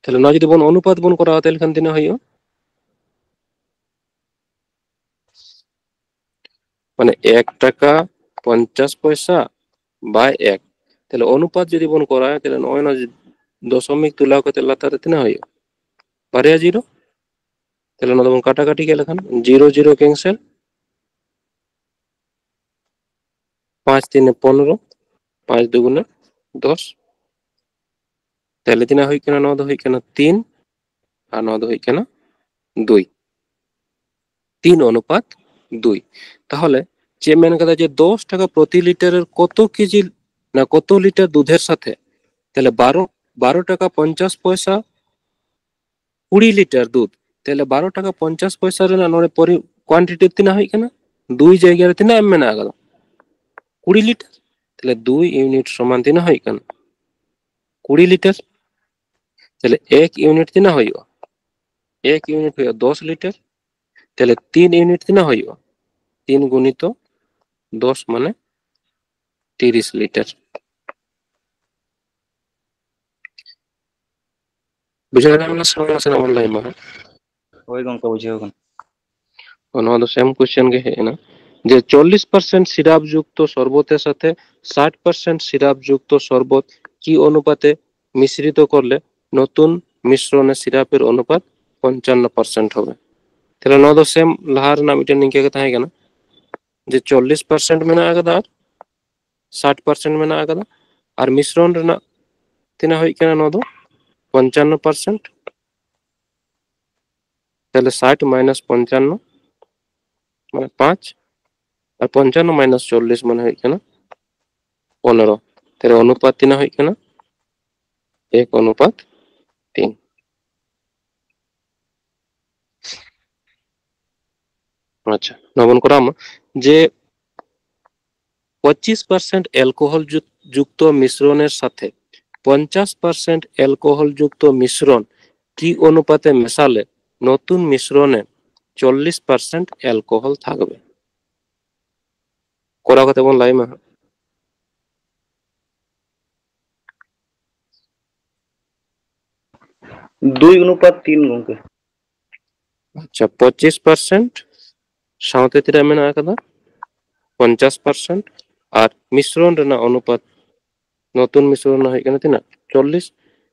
ᱛᱟᱦᱞᱮ ᱱᱚᱣᱟ ᱡᱩᱫᱤ ᱵᱚᱱ ᱚᱱᱩᱯᱟᱛ ᱵᱚᱱ ᱠᱚᱨᱟᱣᱟ, ᱛᱟᱦᱞᱮ ᱠᱷᱟᱱ ᱛᱤᱱᱟᱹᱜ ᱦᱩᱭᱩᱜᱼᱟ? ᱢᱟᱱᱮ ᱮᱠ ᱴᱟᱠᱟ ᱯᱚᱧᱪᱟᱥ ᱯᱚᱭᱥᱟ by ᱮᱠ᱾ ᱛᱟᱦᱞᱮ ᱚᱱᱩᱯᱟᱛ ᱡᱩᱫᱤ ᱵᱚᱱ ᱠᱚᱨᱟᱣᱟ, ᱛᱟᱦᱞᱮ ᱱᱚᱜᱼᱚᱭ ᱱᱚᱣᱟ ᱫᱚᱥᱚᱢᱤᱠ ᱛᱩᱞᱟᱣ ᱠᱟᱛᱮ ᱞᱟᱛᱟᱨ ᱨᱮ ᱛᱤᱱᱟᱹᱜ ᱦᱩᱭᱩᱜᱼᱟ? ᱵᱟᱨᱭᱟ ᱡᱤᱨᱳ᱾ ᱛᱟᱦᱞᱮ ᱱᱚᱣᱟ ᱫᱚᱵᱚᱱ ᱠᱟᱴᱟᱠᱟᱴᱤ ᱠᱮᱫ ᱞᱮᱠᱷᱟᱱ ᱡᱤᱨᱳ ᱡᱤᱨᱳ ᱠᱮᱱᱥᱮᱞ, ᱯᱟᱸᱪ ᱛᱤᱱᱮ ᱯᱚᱱᱨᱚ, ᱯᱟᱸᱪ ᱫᱩᱜᱩᱱᱮ ᱫᱚᱥ᱾ ᱛᱟᱦᱞᱮ ᱛᱤᱱᱟᱹᱜ ᱦᱩᱭᱩᱜ ᱠᱟᱱᱟ? ᱱᱚᱣᱟ ᱫᱚ ᱦᱩᱭᱩᱜ ᱠᱟᱱᱟ ᱛᱤᱱ, ᱟᱨ ᱱᱚᱣᱟ ᱫᱚ ᱦᱩᱭᱩᱜ ᱠᱟᱱᱟ ᱫᱩᱭ᱾ ᱛᱤᱱ ᱚᱱᱩᱯᱟᱛ ᱫᱩᱭ᱾ ᱛᱟᱦᱞᱮ ᱪᱮᱫ ᱢᱮᱱ ᱠᱟᱫᱟ ᱡᱮ ᱫᱚᱥ ᱴᱟᱠᱟ ᱯᱨᱚᱛᱤ ᱞᱤᱴᱟᱨ ᱠᱚᱛᱚ ᱠᱮᱡᱤ, ᱱᱟ ᱠᱚᱛᱚ ᱞᱤᱴᱟᱨ ᱫᱩᱫᱷᱮᱨ ᱥᱟᱛᱷᱮ, ᱛᱟᱦᱞᱮ ᱵᱟᱨᱚ, ᱵᱟᱨᱚ ᱴᱟᱠᱟ ᱯᱚᱧᱪᱟᱥ ᱯᱚᱭᱥᱟ ᱠᱩᱲᱤ ᱞᱤᱴᱟᱨ ᱫᱩᱫᱷ, ᱛᱟᱦᱞᱮ ᱵᱟᱨᱚ ᱴᱟᱠᱟ ᱯᱚᱧᱪᱟᱥ ᱯᱚᱭᱥᱟ ᱨᱮᱱᱟᱜ ᱱᱚᱰᱮ ᱯᱚᱨᱤ ᱠᱳᱣᱟᱱᱴᱤᱴᱤ ᱛᱤᱱᱟᱹᱜ ᱦᱩᱭᱩᱜ ᱠᱟᱱᱟ? ᱫᱩᱭ ᱡᱟᱭᱜᱟ ᱨᱮ ᱛᱤᱱᱟᱹᱜ ᱮᱢ ᱢᱮᱱᱟᱜ ᱟᱠᱟᱫᱟ? ᱠᱩᱲᱤ ᱞᱤᱴᱟᱨ᱾ ᱛᱟᱦᱞᱮ ᱫᱩᱭ ᱤᱭᱩᱱᱤᱴ ᱥᱚᱢᱟᱱ ᱛᱤᱱᱟᱹᱜ ᱦᱩᱭᱩᱜ ᱠᱟᱱᱟ? ᱠᱩᱲᱤ ᱞᱤᱴᱟᱨ᱾ ᱛᱟᱦᱞᱮ ᱮᱠ ᱤᱭᱩᱱᱤᱴ ᱛᱤᱱᱟᱹᱜ ᱦᱩᱭᱩᱜᱼᱟ? ᱮᱠ ᱤᱭᱩᱱᱤᱴ ᱦᱩᱭᱩᱜᱼᱟ ᱫᱚᱥ ᱞᱤᱴᱟᱨ᱾ ᱛᱟᱦᱞᱮ ᱛᱤᱱ ᱤᱭᱩᱱᱤᱴ ᱛᱤᱱᱟᱹᱜ ᱦᱩᱭᱩᱜᱼᱟ? ᱛᱤᱱ ᱜᱩᱱᱤᱛᱚ ᱫᱚᱥ ᱢᱟᱱᱮ ᱛᱤᱨᱤᱥ ᱞᱤᱴᱟᱨ᱾ ᱵᱩᱡᱷᱟᱹᱣ ᱧᱟᱢ ᱮᱱᱟ ᱥᱮ ᱵᱟᱝ? ᱱᱟᱥᱮᱱᱟᱜ ᱵᱚᱱ ᱞᱟᱹᱭ ᱢᱟ᱾ ᱦᱳᱭ ᱜᱚᱝᱠᱮ, ᱵᱩᱡᱷᱟᱹᱣ ᱠᱟᱱᱟ᱾ ᱱᱚᱣᱟ ᱫᱚ ᱥᱮᱢ ᱠᱚᱥᱪᱮᱱ ᱜᱮ ᱦᱮᱡ ᱮᱱᱟ, ᱡᱮ ᱪᱚᱞᱞᱤᱥ ᱯᱟᱨᱥᱮᱱᱴ ᱥᱤᱨᱟᱯ ᱡᱩᱠᱛᱚ ᱥᱚᱨᱵᱚᱛᱮ ᱥᱟᱛᱷᱮ ᱥᱟᱴ ᱯᱟᱨᱥᱮᱱᱴ ᱥᱤᱨᱟᱯ ᱡᱩᱠᱛᱚ ᱥᱚᱨᱵᱚᱛ ᱠᱤ ᱚᱱᱩᱯᱟᱛᱮ ᱢᱤᱥᱨᱤᱛᱚ ᱠᱚᱨᱞᱮ ᱱᱚᱛᱩᱱ ᱢᱤᱥᱨᱚᱱᱮ ᱥᱤᱨᱟᱯᱮᱨ ᱚᱱᱩᱯᱟᱛ ᱯᱚᱧᱪᱟᱱᱱᱚ ᱯᱟᱨᱥᱮᱱᱴ ᱦᱚᱵᱮ? ᱛᱟᱦᱞᱮ ᱱᱚᱣᱟ ᱫᱚ ᱥᱮᱢ ᱞᱟᱦᱟ ᱨᱮᱱᱟᱜ ᱢᱤᱫᱴᱮᱱ ᱱᱤᱝᱠᱟᱹ ᱜᱮ ᱛᱟᱦᱮᱸ ᱠᱟᱱᱟ, ᱡᱮ ᱪᱚᱞᱞᱤᱥ ᱯᱟᱨᱥᱮᱱᱴ ᱢᱮᱱᱟᱜ ᱟᱠᱟᱫᱟ ᱟᱨ ᱥᱟᱴ ᱯᱟᱨᱥᱮᱱᱴ ᱢᱮᱱᱟᱜ ᱟᱠᱟᱫᱟ, ᱟᱨ ᱢᱤᱥᱨᱚᱱ ᱨᱮᱱᱟᱜ ᱛᱤᱱᱟᱹᱜ ᱦᱩᱭᱩᱜ ᱠᱟᱱᱟ? ᱱᱚᱣᱟ ᱫᱚ ᱯᱚᱧᱪᱟᱱᱱᱚ ᱯᱟᱨᱥᱮᱱᱴ, ᱛᱟᱦᱞᱮ ᱥᱟᱴ ᱢᱟᱭᱱᱟᱥ ᱯᱚᱧᱪᱟᱱᱱᱚ ᱢᱟᱱᱮ ᱯᱟᱸᱪ, ᱟᱨ ᱯᱚᱧᱪᱟᱱᱱᱚ ᱢᱟᱭᱱᱟᱥ ᱪᱚᱞᱞᱤᱥ ᱢᱟᱱᱮ ᱦᱩᱭᱩᱜ ᱠᱟᱱᱟ ᱯᱚᱱᱮᱨᱚ᱾ ᱛᱟᱦᱞᱮ ᱚᱱᱩᱯᱟᱛ ᱛᱤᱱᱟᱹᱜ ᱦᱩᱭᱩᱜ ᱠᱟᱱᱟ? ᱮᱠ ᱚᱱᱩᱯᱟᱛ ᱛᱤᱱ᱾ ᱟᱪᱪᱷᱟ, ᱱᱚᱣᱟ ᱵᱚᱱ ᱠᱚᱨᱟᱣ ᱢᱟ, ᱡᱮ ᱯᱚᱸᱪᱤᱥ ᱯᱟᱨᱥᱮᱱᱴ ᱮᱞᱠᱳᱦᱚᱞ ᱡᱩᱠ-, ᱡᱩᱠᱛᱚ ᱢᱤᱥᱨᱚᱱᱮᱨ ᱥᱟᱛᱷᱮ ᱯᱚᱧᱪᱟᱥ ᱯᱟᱨᱥᱮᱱᱴ ᱮᱞᱠᱳᱦᱚᱞ ᱡᱩᱠᱛᱚ ᱢᱤᱥᱨᱚᱱ ᱠᱤ ᱚᱱᱩᱯᱟᱛᱮ ᱢᱮᱥᱟᱞᱮ ᱱᱚᱛᱩᱱ ᱢᱤᱥᱨᱚᱱᱮ ᱪᱚᱞᱞᱤᱥ ᱯᱟᱨᱥᱮᱱᱴ ᱮᱞᱠᱳᱦᱚᱞ ᱛᱷᱟᱠᱵᱮ? ᱠᱚᱨᱟᱣ ᱠᱟᱛᱮ ᱵᱚᱱ ᱞᱟᱹᱭ ᱢᱟ ᱦᱟᱸᱜ᱾ ᱫᱩᱭ ᱚᱱᱩᱯᱟᱛ ᱛᱤᱱ ᱜᱚᱝᱠᱮ᱾ ᱟᱪᱪᱷᱟ, ᱯᱚᱸᱪᱤᱥ ᱯᱟᱨᱥᱮᱱᱴ ᱥᱟᱶᱛᱮ ᱛᱤᱱᱟᱹᱜ ᱢᱮᱱᱟᱜ ᱟᱠᱟᱫᱟ? ᱯᱚᱧᱪᱟᱥ ᱯᱟᱨᱥᱮᱱᱴ᱾ ᱟᱨ ᱢᱤᱥᱨᱚᱱ ᱨᱮᱱᱟᱜ ᱚᱱᱩᱯᱟᱛ, ᱱᱚᱛᱩᱱ ᱢᱤᱥᱨᱚᱱ ᱨᱮᱱᱟᱜ ᱦᱩᱭᱩᱜ ᱠᱟᱱᱟ ᱛᱤᱱᱟᱹᱜ? ᱪᱚᱞᱞᱤᱥ᱾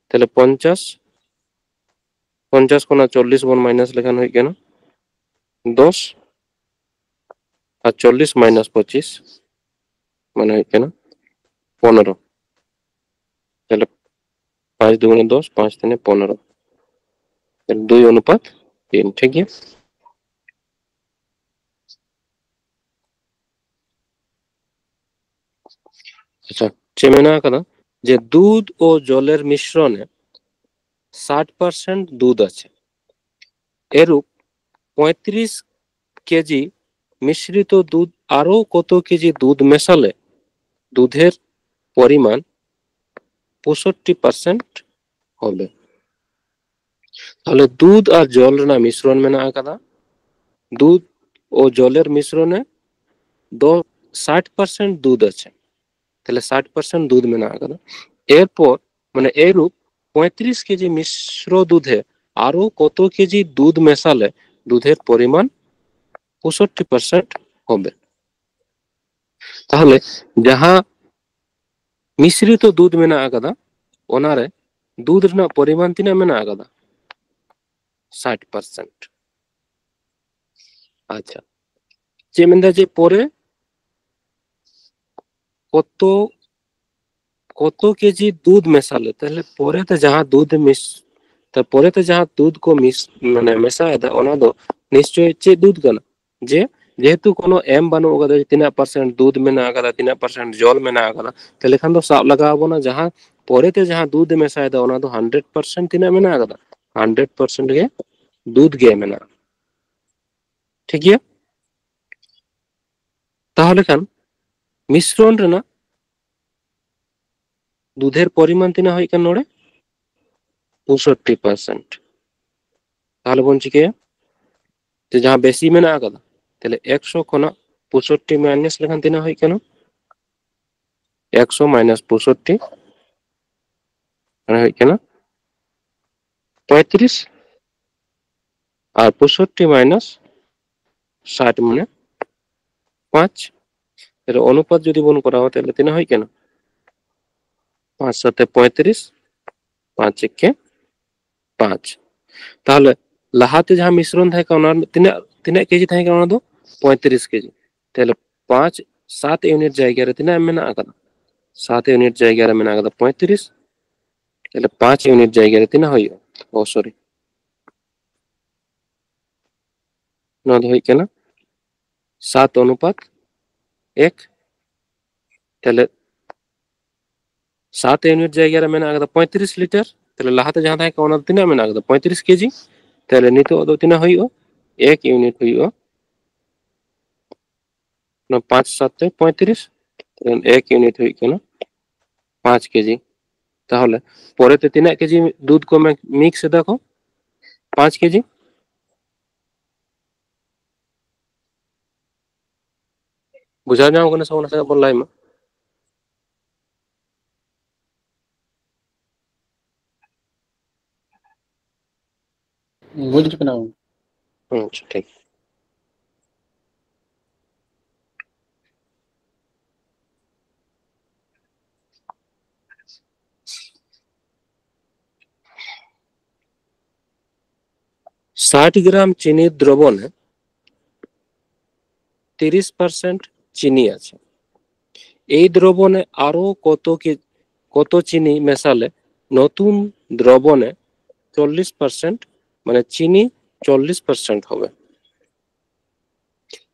ᱛᱟᱦᱞᱮ ᱯᱚᱧᱪᱟᱥ, ᱯᱚᱧᱪᱟᱥ ᱠᱷᱚᱱᱟᱜ ᱪᱚᱞᱞᱤᱥ ᱵᱚᱱ ᱢᱟᱭᱱᱟᱥ ᱞᱮᱠᱷᱟᱱ ᱦᱩᱭᱩᱜ ᱠᱟᱱᱟ ᱫᱚᱥ, ᱟᱨ ᱪᱚᱞᱞᱤᱥ ᱢᱟᱭᱱᱟᱥ ᱯᱚᱸᱪᱤᱥ ᱢᱟᱱᱮ ᱦᱩᱭᱩᱜ ᱠᱟᱱᱟ ᱯᱚᱱᱮᱨᱚ᱾ ᱛᱟᱦᱞᱮ ᱯᱟᱸᱪ ᱫᱩᱜᱩᱱᱮ ᱫᱚᱥ, ᱯᱟᱸᱪ ᱛᱤᱱᱮ ᱯᱚᱱᱮᱨᱚ, ᱛᱟᱦᱞᱮ ᱫᱩᱭ ᱚᱱᱩᱯᱟᱛ ᱛᱤᱱ, ᱴᱷᱤᱠ ᱜᱮᱭᱟ᱾ ᱟᱪᱪᱷᱟ, ᱪᱮᱫ ᱢᱮᱱᱟᱜ ᱟᱠᱟᱫᱟ? ᱡᱮ ᱫᱩᱫᱷ ᱳ ᱡᱚᱞᱮᱨ ᱢᱤᱥᱨᱚᱱᱮ ষাট পার্সেন্ট দুধ আছে। এরূপ পঁয়ত্রিশ কেজি মিশ্রিত দুধ আরও কত কেজি দুধ মেশালে দুধের পরিমাণ পঁয়ষট্টি পার্সেন্ট হবে? তাহলে দুধ আর জল ᱨᱮᱱᱟᱜ ᱢᱤᱥᱨᱚᱱ ᱢᱮᱱᱟᱜ ᱟᱠᱟᱫᱟ᱾ দুধ ও জলের মিশ্রণে দ ষাট পার্সেন্ট দুধ আছে। তাহলে ষাট পার্সেন্ট দুধ ᱢᱮᱱᱟᱜ ᱟᱠᱟᱫᱟ। এরপর মানে এরূপ পঁয়ত্রিশ কেজি মিশ্র দুধে আরো কত কেজি দুধ মেশালে দুধের পরিমাণ পঁয়ষট্টি পার্সেন্ট হবে? তাহলে ᱡᱟᱦᱟᱸ ᱢᱤᱥᱨᱤᱛᱚ ᱫᱩᱫᱷ ᱢᱮᱱᱟᱜ ᱟᱠᱟᱫᱟ, ᱚᱱᱟᱨᱮ ᱫᱩᱫᱷ ᱨᱮᱱᱟᱜ ᱯᱚᱨᱤᱢᱟᱱ ᱛᱤᱱᱟᱹᱜ ᱢᱮᱱᱟᱜ ᱟᱠᱟᱫᱟ? ᱥᱟᱴ ᱯᱟᱨᱥᱮᱱᱴ᱾ ᱟᱪᱪᱷᱟ, ᱪᱮᱫ ᱢᱮᱱᱫᱟ ᱡᱮ ᱯᱚᱨᱮ ᱠᱚᱛᱚ ᱠᱚᱛᱚ ᱠᱮᱡᱤ ᱫᱩᱫᱷ ᱢᱮᱥᱟᱞᱮ, ᱛᱟᱦᱞᱮ ᱯᱚᱨᱮᱛᱮ ᱡᱟᱦᱟᱸ ᱫᱩᱫᱷ ᱢᱤᱥ ᱛᱟ ᱯᱚᱨᱮᱛᱮ ᱡᱟᱦᱟᱸ ᱫᱩᱫᱷ ᱠᱚ ᱢᱤᱥ ᱢᱟᱱᱮ ᱢᱮᱥᱟᱭᱮᱫᱟ, ᱚᱱᱟ ᱫᱚ ᱱᱤᱥᱪᱚᱭ ᱪᱮᱫ ᱫᱩᱫᱷ ᱠᱟᱱᱟ? ᱡᱮ ᱡᱮᱦᱮᱛᱩ ᱠᱳᱱᱳ ᱮᱢ ᱵᱟᱹᱱᱩᱜ ᱟᱠᱟᱫᱟ ᱡᱮ ᱛᱤᱱᱟᱹᱜ ᱯᱟᱨᱥᱮᱱᱴ ᱫᱩᱫᱷ ᱢᱮᱱᱟᱜ ᱟᱠᱟᱫᱟ, ᱛᱤᱱᱟᱹᱜ ᱯᱟᱨᱥᱮᱱᱴ ᱡᱚᱞ ᱢᱮᱱᱟᱜ ᱟᱠᱟᱫᱟ, ᱛᱟᱦᱞᱮ ᱠᱷᱟᱱ ᱫᱚ ᱥᱟᱵ ᱞᱟᱜᱟᱣ ᱟᱵᱚᱱᱟ ᱡᱟᱦᱟᱸ ᱯᱚᱨᱮᱛᱮ ᱡᱟᱦᱟᱸ ᱫᱩᱫᱷ ᱮ ᱢᱮᱥᱟᱭᱮᱫᱟ, ᱚᱱᱟ ᱫᱚ ᱦᱟᱱᱰᱨᱮᱰ ᱯᱟᱨᱥᱮᱱᱴ ᱛᱤᱱᱟᱹᱜ ᱢᱮᱱᱟᱜ ᱟᱠᱟᱫᱟ? ᱦᱟᱱᱰᱨᱮᱰ ᱯᱟᱨᱥᱮᱱᱴ ᱜᱮ ᱫᱩᱫᱷ ᱜᱮ ᱢᱮᱱᱟᱜᱼᱟ᱾ ᱴᱷᱤᱠ ᱜᱮᱭᱟ? ᱛᱟᱦᱚᱞᱮ ᱠᱷᱟᱱ ᱢᱤᱥᱨᱚᱱ ᱨᱮᱱᱟᱜ ᱫᱩᱫᱷᱮᱨ ᱯᱚᱨᱤᱢᱟᱱ ᱛᱤᱱᱟᱹᱜ ᱦᱩᱭᱩᱜ ᱠᱟᱱᱟ ᱱᱚᱰᱮ? ᱯᱚᱸᱭᱥᱚᱴᱴᱤ ᱯᱟᱨᱥᱮᱱᱴ᱾ ᱛᱟᱦᱚᱞᱮ ᱵᱚᱱ ᱪᱤᱠᱟᱹᱭᱟ ᱡᱮ ᱡᱟᱦᱟᱸ ᱵᱮᱥᱤ ᱢᱮᱱᱟᱜ ᱟᱠᱟᱫᱟ, ᱛᱟᱦᱞᱮ ᱮᱠᱥᱚ ᱠᱷᱚᱱᱟᱜ ᱯᱚᱸᱭᱥᱚᱴᱴᱤ ᱢᱟᱭᱱᱟᱥ ᱞᱮᱠᱷᱟᱱ ᱛᱤᱱᱟᱹᱜ ᱦᱩᱭᱩᱜ ᱠᱟᱱᱟ? ᱮᱠᱥᱚ ᱢᱟᱭᱱᱟᱥ ᱯᱚᱸᱭᱥᱚᱴᱴᱤ, ᱢᱟᱱᱮ ᱦᱩᱭᱩᱜ ᱠᱟᱱᱟ ᱯᱚᱸᱭᱛᱨᱤᱥ, ᱟᱨ ᱯᱚᱸᱭᱥᱚᱴᱴᱤ ᱢᱟᱭᱱᱟᱥ ᱥᱟᱴ ᱢᱟᱱᱮ ᱯᱟᱸᱪ᱾ ᱛᱟᱦᱞᱮ ᱚᱱᱩᱯᱟᱛ ᱡᱩᱫᱤ ᱵᱚᱱ ᱠᱚᱨᱟᱣᱟ, ᱛᱟᱦᱞᱮ ᱛᱤᱱᱟᱹᱜ ᱦᱩᱭᱩᱜ ᱠᱟᱱᱟ? ᱯᱟᱸᱪ ᱥᱟᱛᱮ ᱯᱚᱸᱭᱛᱨᱤᱥ, ᱯᱟᱸᱪ ᱮᱠᱮ ᱯᱟᱸᱪ᱾ ᱛᱟᱦᱞᱮ ᱞᱟᱦᱟᱛᱮ ᱡᱟᱦᱟᱸ ᱢᱤᱥᱨᱚᱱ ᱛᱟᱦᱮᱸ ᱠᱟᱱᱟ, ᱚᱱᱟ ᱨᱮᱱᱟᱜ ᱛᱤᱱᱟᱹᱜ, ᱛᱤᱱᱟᱹᱜ ᱠᱮᱡᱤ ᱛᱟᱦᱮᱸ ᱠᱟᱱᱟ? ᱚᱱᱟ ᱫᱚ ᱯᱚᱸᱭᱛᱨᱤᱥ ᱠᱮᱡᱤ᱾ ᱛᱟᱦᱞᱮ ᱯᱟᱸᱪ, ᱥᱟᱛ ᱤᱭᱩᱱᱤᱴ ᱡᱟᱭᱜᱟ ᱨᱮ ᱛᱤᱱᱟᱹᱜ ᱮᱢ ᱢᱮᱱᱟᱜ ᱟᱠᱟᱫᱟ? ᱥᱟᱛ ᱤᱭᱩᱱᱤᱴ ᱡᱟᱭᱜᱟ ᱨᱮ ᱢᱮᱱᱟᱜ ᱟᱠᱟᱫᱟ ᱯᱚᱸᱭᱛᱨᱤᱥ᱾ ᱛᱟᱦᱞᱮ ᱯᱟᱸᱪ ᱤᱭᱩᱱᱤᱴ ᱡᱟᱭᱜᱟ ᱨᱮ ᱛᱤᱱᱟᱹᱜ ᱦᱩᱭᱩᱜᱼᱟ? ᱚ, ᱥᱚᱨᱤ, ᱱᱚᱣᱟ ᱫᱚ ᱦᱩᱭᱩᱜ ᱠᱟᱱᱟ ᱥᱟᱛ ᱚᱱᱩᱯᱟᱛ ᱮᱠ᱾ ᱛᱟᱦᱞᱮ ᱥᱟᱛ ᱤᱭᱩᱱᱤᱴ ᱡᱟᱭᱜᱟ ᱨᱮ ᱢᱮᱱᱟᱜ ᱟᱠᱟᱫᱟ ᱯᱚᱸᱭᱛᱨᱤᱥ ᱞᱤᱴᱟᱨ, ᱛᱟᱦᱞᱮ ᱞᱟᱦᱟᱛᱮ ᱡᱟᱦᱟᱸ ᱛᱟᱦᱮᱸ ᱠᱟᱱᱟ, ᱚᱱᱟ ᱫᱚ ᱛᱤᱱᱟᱹᱜ ᱢᱮᱱᱟᱜ ᱠᱟᱫᱟ? ᱯᱚᱸᱭᱛᱨᱤᱥ ᱠᱮᱡᱤ᱾ ᱛᱟᱦᱞᱮ ᱱᱤᱛᱚᱜ ᱫᱚ ᱛᱤᱱᱟᱹᱜ ᱦᱩᱭᱩᱜᱼᱟ? ᱮᱠ ᱤᱭᱩᱱᱤᱴ ᱦᱩᱭᱩᱜᱼᱟ᱾ ᱚᱱᱟ ᱯᱟᱸᱪ ᱥᱟᱛᱮ ᱯᱚᱸᱭᱛᱨᱤᱥ, ᱛᱟᱦᱞᱮ ᱮᱠ ᱤᱭᱩᱱᱤᱴ ᱦᱩᱭᱩᱜ ᱠᱟᱱᱟ ᱯᱟᱸᱪ ᱠᱮᱡᱤ᱾ ᱛᱟᱦᱚᱞᱮ ᱯᱚᱨᱮᱛᱮ ᱛᱤᱱᱟᱹᱜ ᱠᱮᱡᱤ ᱫᱩᱫᱷ ᱠᱚ ᱢᱤᱠᱥ ᱮᱫᱟ ᱠᱚ? ᱯᱟᱸᱪ ᱠᱮᱡᱤ᱾ ᱵᱩᱡᱷᱟᱹᱣ ᱧᱟᱢ ᱠᱟᱱᱟ ᱥᱮ ᱵᱟᱝ? ᱱᱟᱥᱮᱱᱟᱜ ᱵᱚᱱ ᱞᱟᱹᱭ ᱢᱟ᱾ ᱵᱩᱡᱽ ᱠᱟᱱᱟ᱾ ᱟᱪᱪᱷᱟ, ᱴᱷᱤᱠ᱾ ᱥᱟᱴ ᱜᱨᱟᱢ ᱪᱤᱱᱤ ᱫᱨᱚᱵণে তিরিশ পার্সেন্ট চিনি আছে। এই দ্রবণে আরো কত কে-, কত চিনি মেশালে নতুন দ্রবণে চল্লিশ পার্সেন্ট, মানে চিনি চল্লিশ পার্সেন্ট হবে?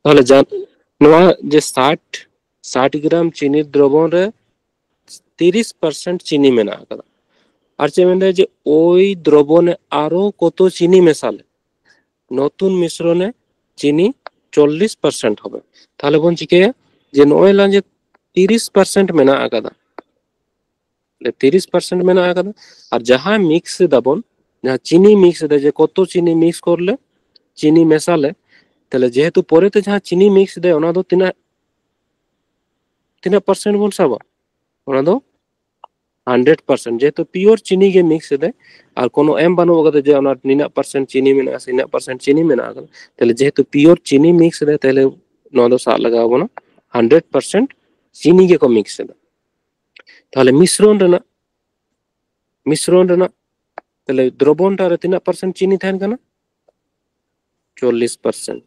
তাহলে জান-, ᱱᱚᱣᱟ ᱡᱮ ᱥᱟᱴ, ᱥᱟᱴ ᱜᱨᱟᱢ ᱪᱤᱱᱤ ᱫᱨᱚᱵᱚᱱ ᱨᱮ ᱛᱤᱨᱤᱥ ᱯᱟᱨᱥᱮᱱᱴ ᱪᱤᱱᱤ ᱢᱮᱱᱟᱜ ᱟᱠᱟᱫᱟ᱾ ᱟᱨ ᱪᱮᱫ ᱢᱮᱱᱫᱟᱭ ᱡᱮ ᱳᱭ ᱫᱨᱚᱵᱚᱱᱮ ᱟᱨᱚ ᱠᱚᱛᱚ ᱪᱤᱱᱤ ᱢᱮᱥᱟᱞᱮ ᱱᱚᱛᱩᱱ ᱢᱤᱥᱨᱚᱱᱮ ᱪᱤᱱᱤ ᱪᱚᱞᱞᱤᱥ ᱯᱟᱨᱥᱮᱱᱴ ᱦᱚᱵᱮ᱾ ᱛᱟᱦᱚᱞᱮ ᱵᱚᱱ ᱪᱤᱠᱟᱹᱭᱟ ᱡᱮ ᱱᱚᱜᱼᱚᱭ ᱞᱟᱝ ᱡᱮ ᱛᱤᱨᱤᱥ ᱯᱟᱨᱥᱮᱱᱴ ᱢᱮᱱᱟᱜ ᱟᱠᱟᱫᱟ, ᱛᱤᱨᱤᱥ ᱯᱟᱨᱥᱮᱱᱴ ᱢᱮᱱᱟᱜ ᱟᱠᱟᱫᱟ, ᱟᱨ ᱡᱟᱦᱟᱸ ᱢᱤᱠᱥ ᱮᱫᱟᱵᱚᱱ, ᱡᱟᱦᱟᱸ ᱪᱤᱱᱤ ᱢᱤᱠᱥ ᱮᱫᱟ, ᱡᱮ ᱠᱚᱛᱚ ᱪᱤᱱᱤ ᱢᱤᱠᱥ ᱠᱚᱨᱞᱮ ᱪᱤᱱᱤ ᱢᱮᱥᱟᱞᱮ, ᱛᱟᱦᱞᱮ ᱡᱮᱦᱮᱛᱩ ᱯᱚᱨᱮᱛᱮ ᱡᱟᱦᱟᱸ ᱪᱤᱱᱤ ᱢᱤᱠᱥ ᱮᱫᱟᱭ ᱚᱱᱟ ᱫᱚ ᱛᱤᱱᱟᱹᱜ, ᱛᱤᱱᱟᱹᱜ ᱯᱟᱨᱥᱮᱱᱴ ᱵᱚᱱ ᱥᱟᱵᱟ? ᱚᱱᱟ ᱫᱚ ᱦᱟᱱᱰᱨᱮᱰ ᱯᱟᱨᱥᱮᱱᱴ, ᱡᱮᱦᱮᱛᱩ ᱯᱤᱭᱳᱨ ᱪᱤᱱᱤ ᱜᱮ ᱢᱤᱠᱥ ᱮᱫᱟᱭ, ᱟᱨ ᱠᱳᱱᱳ ᱮᱢ ᱵᱟᱹᱱᱩᱜ ᱟᱠᱟᱫᱟ ᱡᱮ ᱚᱱᱟ ᱱᱤᱱᱟᱹᱜ ᱯᱟᱨᱥᱮᱱᱴ ᱪᱤᱱᱤ ᱢᱮᱱᱟᱜᱼᱟ ᱥᱮ ᱱᱤᱱᱟᱹᱜ ᱯᱟᱨᱥᱮᱱᱴ ᱪᱤᱱᱤ ᱢᱮᱱᱟᱜ ᱟᱠᱟᱫᱟ᱾ ᱛᱟᱦᱞᱮ ᱡᱮᱦᱮᱛᱩ ᱯᱤᱭᱳᱨ ᱪᱤᱱᱤ ᱢᱤᱠᱥ ᱮᱫᱟᱭ, ᱛᱟᱦᱞᱮ ᱱᱚᱣᱟ ᱫᱚ ᱥᱟᱵ ᱞᱟᱜᱟᱣ ᱟᱵᱚᱱᱟ ᱦᱟᱱᱰᱨᱮᱰ ᱯᱟᱨᱥᱮᱱᱴ ᱪᱤᱱᱤ ᱜᱮᱠᱚ ᱢᱤᱠᱥ ᱮᱫᱟ᱾ ᱛᱟᱦᱞᱮ ᱢᱤᱥᱨᱚᱱ ᱨᱮᱱᱟᱜ, ᱢᱤᱥᱨᱚᱱ ᱨᱮᱱᱟᱜ, ᱛᱟᱦᱞᱮ ᱫᱨᱚᱵᱚᱱᱴᱟ ᱨᱮ ᱛᱤᱱᱟᱹᱜ ᱯᱟᱨᱥᱮᱱᱴ ᱪᱤᱱᱤ ᱛᱟᱦᱮᱱ ᱠᱟᱱᱟ? ᱪᱚᱞᱞᱤᱥ ᱯᱟᱨᱥᱮᱱᱴ᱾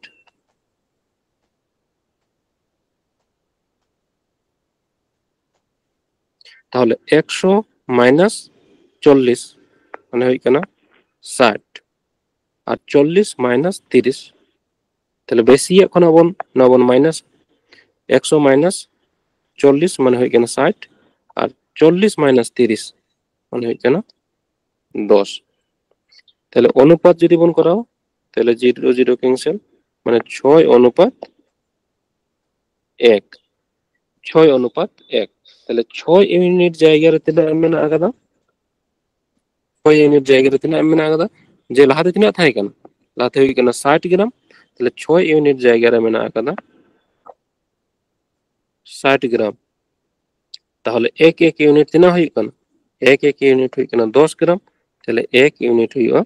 ᱛᱟᱦᱚᱞᱮ ᱮᱠᱥᱚ ᱢᱟᱭᱱᱟᱥ ᱪᱚᱞᱞᱤᱥ, ᱢᱟᱱᱮ ᱦᱩᱭᱩᱜ ᱠᱟᱱᱟ ᱥᱟᱴ, ᱟᱨ ᱪᱚᱞᱞᱤᱥ ᱢᱟᱭᱱᱟᱥ ᱛᱤᱨᱤᱥ, ᱛᱟᱦᱚᱞᱮ ᱵᱮᱥᱤᱭᱟᱜ ᱠᱷᱚᱱᱟᱜ ᱵᱚᱱ ᱱᱚᱣᱟ ᱵᱚᱱ ᱢᱟᱭᱱᱟᱥ, ᱮᱠᱥᱚ ᱢᱟᱭᱱᱟᱥ ᱪᱚᱞᱞᱤᱥ ᱢᱟᱱᱮ ᱦᱩᱭᱩᱜ ᱠᱟᱱᱟ ᱥᱟᱴ, ᱟᱨ ᱪᱚᱞᱞᱤᱥ ᱢᱟᱭᱱᱟᱥ ᱛᱤᱨᱤᱥ ᱢᱟᱱᱮ ᱦᱩᱭᱩᱜ ᱠᱟᱱᱟ ᱫᱚᱥ᱾ ᱛᱟᱦᱞᱮ ᱚᱱᱩᱯᱟᱛ ᱡᱩᱫᱤ ᱵᱚᱱ ᱠᱚᱨᱟᱣᱟ, ᱛᱟᱦᱞᱮ ᱡᱤᱨᱳ ᱡᱤᱨᱳ ᱠᱮᱱᱥᱮᱞ, ᱢᱟᱱᱮ ᱪᱷᱚᱭ ᱚᱱᱩᱯᱟᱛ ᱮᱠ, ᱪᱷᱚᱭ ᱚᱱᱩᱯᱟᱛ ᱮᱠ᱾ ᱛᱟᱦᱞᱮ ᱪᱷᱚᱭ ᱤᱭᱩᱱᱤᱴ ᱡᱟᱭᱜᱟ ᱨᱮ ᱛᱤᱱᱟᱹᱜ ᱮᱢ ᱢᱮᱱᱟᱜ ᱟᱠᱟᱫᱟ? ᱪᱷᱚᱭ ᱤᱭᱩᱱᱤᱴ ᱡᱟᱭᱜᱟ ᱨᱮ ᱛᱤᱱᱟᱹᱜ ᱮᱢ ᱢᱮᱱᱟᱜ ᱟᱠᱟᱫᱟ? ᱡᱮ ᱞᱟᱦᱟᱛᱮ ᱛᱤᱱᱟᱹᱜ ᱛᱟᱦᱮᱸ ᱠᱟᱱᱟ? ᱞᱟᱦᱟᱛᱮ ᱦᱩᱭᱩᱜ ᱠᱟᱱᱟ ᱥᱟᱴ ᱜᱨᱟᱢ, ᱛᱟᱦᱞᱮ ᱪᱷᱚᱭ ᱤᱭᱩᱱᱤᱴ ᱡᱟᱭᱜᱟ ᱨᱮ ᱢᱮᱱᱟᱜ ᱟᱠᱟᱫᱟ ᱥᱟᱴ ᱜᱨᱟᱢ᱾ ᱛᱟᱦᱚᱞᱮ ᱮᱠ ᱮᱠ ᱤᱭᱩᱱᱤᱴ ᱛᱤᱱᱟᱹᱜ ᱦᱩᱭᱩᱜ ᱠᱟᱱᱟ? ᱮᱠ ᱮᱠ ᱤᱭᱩᱱᱤᱴ ᱦᱩᱭᱩᱜ ᱠᱟᱱᱟ ᱫᱚᱥ ᱜᱨᱟᱢ᱾ ᱛᱟᱦᱞᱮ ᱮᱠ ᱤᱭᱩᱱᱤᱴ ᱦᱩᱭᱩᱜᱼᱟ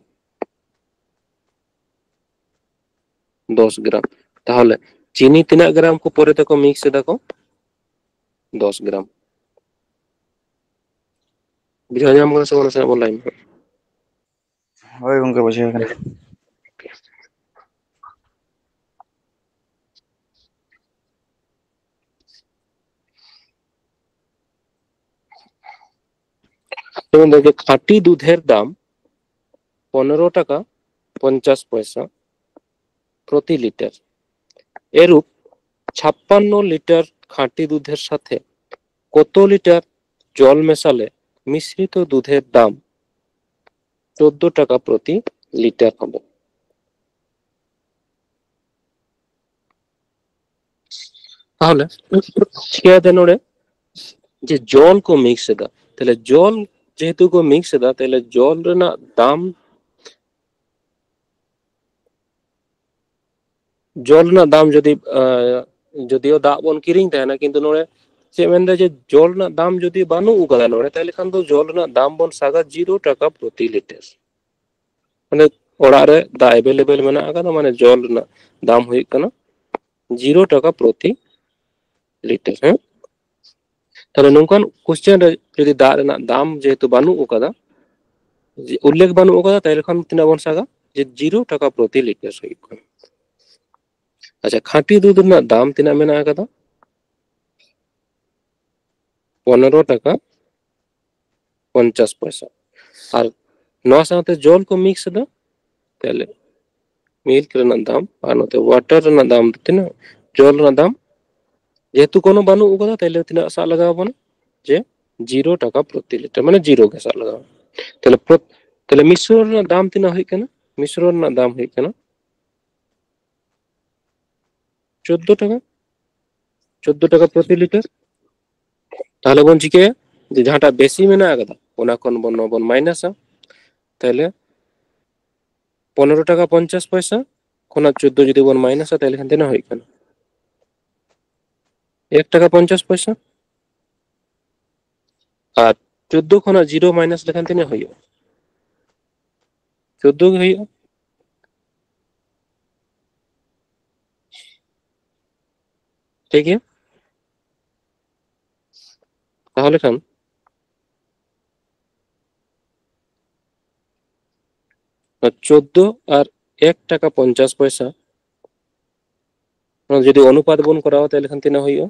ᱫᱚᱥ ᱜᱨᱟᱢ᱾ ᱛᱟᱦᱚᱞᱮ ᱪᱤᱱᱤ ᱛᱤᱱᱟᱹᱜ ᱜᱨᱟᱢ ᱠᱚ ᱯᱚᱨᱮ ᱛᱮᱠᱚ ᱢᱤᱠᱥ ᱮᱫᱟ ᱠᱚ? ᱫᱚᱥ ᱜᱨᱟᱢ᱾ ᱵᱩᱡᱷᱟᱹᱣ ᱧᱟᱢ ᱠᱟᱱᱟ ᱥᱮ ᱵᱟᱝ? ᱱᱟᱥᱮᱱᱟᱜ ᱵᱚᱱ ᱞᱟᱭᱤᱱ ᱦᱳᱭ ᱜᱚᱝᱠᱮ, ᱵᱩᱡᱷᱟᱹᱣ ᱠᱟᱱᱟ᱾ ᱡᱮᱢᱚᱱ ᱫᱚ ᱡᱮ ᱠᱷᱟᱹᱴᱤ ᱫᱩᱫᱷᱮᱨ ᱫᱟᱢ ᱯᱚᱱᱮᱨᱚ ᱴᱟᱠᱟ ᱯᱚᱧᱪᱟᱥ ᱯᱚᱭᱥᱟ ᱯᱨᱚᱛᱤ ᱞᱤᱴᱟᱨ। এরূপ ছাপ্পান্ন লিটার খাঁটি দুধের সাথে কত লিটার জল মেশালে মিশ্রিত দুধের দাম চোদ্দ টাকা প্রতি লিটার হবে? ᱛᱟᱦᱚᱞᱮ ᱪᱤᱠᱟᱹᱭᱟᱫᱟ ᱱᱚᱰᱮ? ᱡᱮ ᱡᱚᱞ ᱠᱚ ᱢᱤᱠᱥ ᱮᱫᱟ, ᱛᱟᱦᱞᱮ ᱡᱚᱞ ᱡᱮᱦᱮᱛᱩ ᱠᱚ ᱢᱤᱠᱥ ᱮᱫᱟ, ᱛᱟᱦᱞᱮ ᱡᱚᱞ ᱨᱮᱱᱟᱜ ᱫᱟᱢ, ᱡᱚᱞ ᱨᱮᱱᱟᱜ ᱫᱟᱢ ᱡᱩᱫᱤ, ᱟᱸ, ᱡᱩᱫᱤᱭᱳ ᱫᱟᱜ ᱵᱚᱱ ᱠᱤᱨᱤᱧ ᱛᱟᱦᱮᱱᱟ, ᱠᱤᱱᱛᱩ ᱱᱚᱰᱮ ᱪᱮᱫ ᱢᱮᱱᱫᱟ ᱡᱮ ᱡᱚᱞ ᱨᱮᱱᱟᱜ ᱫᱟᱢ ᱡᱩᱫᱤ ᱵᱟᱹᱱᱩᱜ ᱟᱠᱟᱫᱟ ᱱᱚᱰᱮ, ᱛᱟᱦᱞᱮ ᱠᱷᱟᱱ ᱫᱚ ᱡᱚᱞ ᱨᱮᱱᱟᱜ ᱫᱟᱢ ᱵᱚᱱ ᱥᱟᱜᱟ ᱡᱤᱨᱳ ᱴᱟᱠᱟ ᱯᱨᱚᱛᱤ ᱞᱤᱴᱟᱨ᱾ ᱢᱟᱱᱮ ᱚᱲᱟᱜ ᱨᱮ ᱫᱟᱜ ᱮᱵᱮᱞᱮᱵᱮᱞ ᱢᱮᱱᱟᱜ ᱟᱠᱟᱫᱟ, ᱢᱟᱱᱮ ᱡᱚᱞ ᱨᱮᱱᱟᱜ ᱫᱟᱢ ᱦᱩᱭᱩᱜ ᱠᱟᱱᱟ ᱡᱤᱨᱳ ᱴᱟᱠᱟ ᱯᱨᱚᱛᱤ ᱞᱤᱴᱟᱨ, ᱦᱮᱸ? ᱛᱟᱦᱞᱮ ᱱᱚᱝᱠᱟᱱ ᱠᱚᱥᱪᱮᱱ ᱨᱮ ᱡᱩᱫᱤ ᱫᱟᱜ ᱨᱮᱱᱟᱜ ᱫᱟᱢ ᱡᱮᱦᱮᱛᱩ ᱵᱟᱹᱱᱩᱜ ᱟᱠᱟᱫᱟ, ᱡᱮ ᱩᱞᱞᱮᱠᱷ ᱵᱟᱹᱱᱩᱜ ᱟᱠᱟᱫᱟ, ᱛᱟᱦᱞᱮ ᱠᱷᱟᱱ ᱛᱤᱱᱟᱹᱜ ᱵᱚᱱ ᱥᱟᱜᱟ? ᱡᱮ ᱡᱤᱨᱳ ᱴᱟᱠᱟ ᱯᱨᱚᱛᱤ ᱞᱤᱴᱟᱨ ᱦᱩᱭᱩᱜ ᱠᱟᱱᱟ᱾ ᱟᱪᱪᱷᱟ, ᱠᱷᱟᱸᱴᱤ ᱫᱩᱫᱷ ᱨᱮᱱᱟᱜ ᱫᱟᱢ ᱛᱤᱱᱟᱹᱜ ᱢᱮᱱᱟᱜ ᱟᱠᱟᱫᱟ? ᱯᱚᱱᱮᱨᱚ ᱴᱟᱠᱟ ᱯᱚᱧᱪᱟᱥ ᱯᱚᱭᱥᱟ᱾ ᱟᱨ ᱱᱚᱣᱟ ᱥᱟᱶᱛᱮ ᱡᱚᱞ ᱠᱚ ᱢᱤᱠᱥ ᱮᱫᱟ, ᱛᱟᱦᱞᱮ ᱢᱤᱞᱠ ᱨᱮᱱᱟᱜ ᱫᱟᱢ ᱟᱨ ᱱᱚᱛᱮ ᱣᱟᱴᱟᱨ ᱨᱮᱱᱟᱜ ᱫᱟᱢ ᱫᱚ ᱛᱤᱱᱟᱹᱜ? ᱡᱚᱞ ᱨᱮᱱᱟᱜ ᱫᱟᱢ ᱡᱮᱦᱮᱛᱩ ᱠᱳᱱᱳ ᱵᱟᱹᱱᱩᱜ ᱟᱠᱟᱫᱟ, ᱛᱟᱦᱞᱮ ᱛᱤᱱᱟᱹᱜ ᱥᱟᱵ ᱞᱟᱜᱟᱣ ᱟᱵᱚᱱᱟ? ᱡᱮ ᱡᱤᱨᱳ ᱴᱟᱠᱟ ᱯᱨᱚᱛᱤ ᱞᱤᱴᱟᱨ, ᱢᱟᱱᱮ ᱡᱤᱨᱳ ᱜᱮ ᱥᱟᱵ ᱞᱟᱜᱟᱣ᱾ ᱛᱟᱦᱞᱮ ᱯᱨᱚᱛ-, ᱛᱟᱦᱞᱮ ᱢᱤᱥᱨᱚ ᱨᱮᱱᱟᱜ ᱫᱟᱢ ᱛᱤᱱᱟᱹᱜ ᱦᱩᱭᱩᱜ ᱠᱟᱱᱟ? ᱢᱤᱥᱨᱚ ᱨᱮᱱᱟᱜ ᱫᱟᱢ ᱦᱩᱭᱩᱜ ᱠᱟᱱᱟ ᱪᱳᱫᱫᱳ ᱴᱟᱠᱟ, ᱪᱳᱫᱫᱳ ᱴᱟᱠᱟ ᱯᱨᱚᱛᱤ ᱞᱤᱴᱟᱨ᱾ ᱛᱟᱦᱞᱮ ᱵᱚᱱ ᱪᱤᱠᱟᱹᱭᱟ ᱡᱮ ᱡᱟᱦᱟᱸᱴᱟᱜ ᱵᱮᱥᱤ ᱢᱮᱱᱟᱜ ᱟᱠᱟᱫᱟ ᱚᱱᱟ ᱠᱷᱚᱱ ᱵᱚᱱ ᱱᱚᱣᱟ ᱵᱚᱱ ᱢᱟᱭᱱᱟᱥᱟ᱾ ᱛᱟᱦᱞᱮ ᱯᱚᱱᱮᱨᱚ ᱴᱟᱠᱟ ᱯᱚᱧᱪᱟᱥ ᱯᱚᱭᱥᱟ ᱠᱷᱚᱱᱟᱜ ᱪᱳᱫᱫᱳ ᱡᱩᱫᱤ ᱵᱚᱱ ᱢᱟᱭᱱᱟᱥᱟ ᱛᱟᱦᱞᱮ ᱠᱷᱟᱱ ᱛᱤᱱᱟᱹᱜ ᱦᱩᱭᱩᱜ ᱠᱟᱱᱟ? ᱮᱠ ᱴᱟᱠᱟ ᱯᱚᱧᱪᱟᱥ ᱯᱚᱭᱥᱟ᱾ ᱟᱨ ᱪᱳᱫᱫᱳ ᱠᱷᱚᱱᱟᱜ ᱡᱤᱨᱳ ᱢᱟᱭᱱᱟᱥ ᱞᱮᱠᱷᱟᱱ ᱛᱤᱱᱟᱹᱜ ᱦᱩᱭᱩᱜᱼᱟ? ᱪᱳᱫᱫᱳ ᱜᱮ ᱦᱩᱭᱩᱜᱼᱟ᱾ ᱴᱷᱤᱠ ᱜᱮᱭᱟ, ᱛᱟᱦᱞᱮ ᱠᱷᱟᱱ ᱪᱳᱫᱫᱳ ᱟᱨ ᱮᱠ ᱴᱟᱠᱟ ᱯᱚᱧᱪᱟᱥ ᱯᱚᱭᱥᱟ ᱚᱱᱟ ᱡᱩᱫᱤ ᱚᱱᱩᱯᱟᱛ ᱵᱚᱱ ᱠᱚᱨᱟᱣᱟ ᱛᱟᱦᱞᱮ ᱠᱷᱟᱱ ᱛᱤᱱᱟᱹᱜ ᱦᱩᱭᱩᱜᱼᱟ?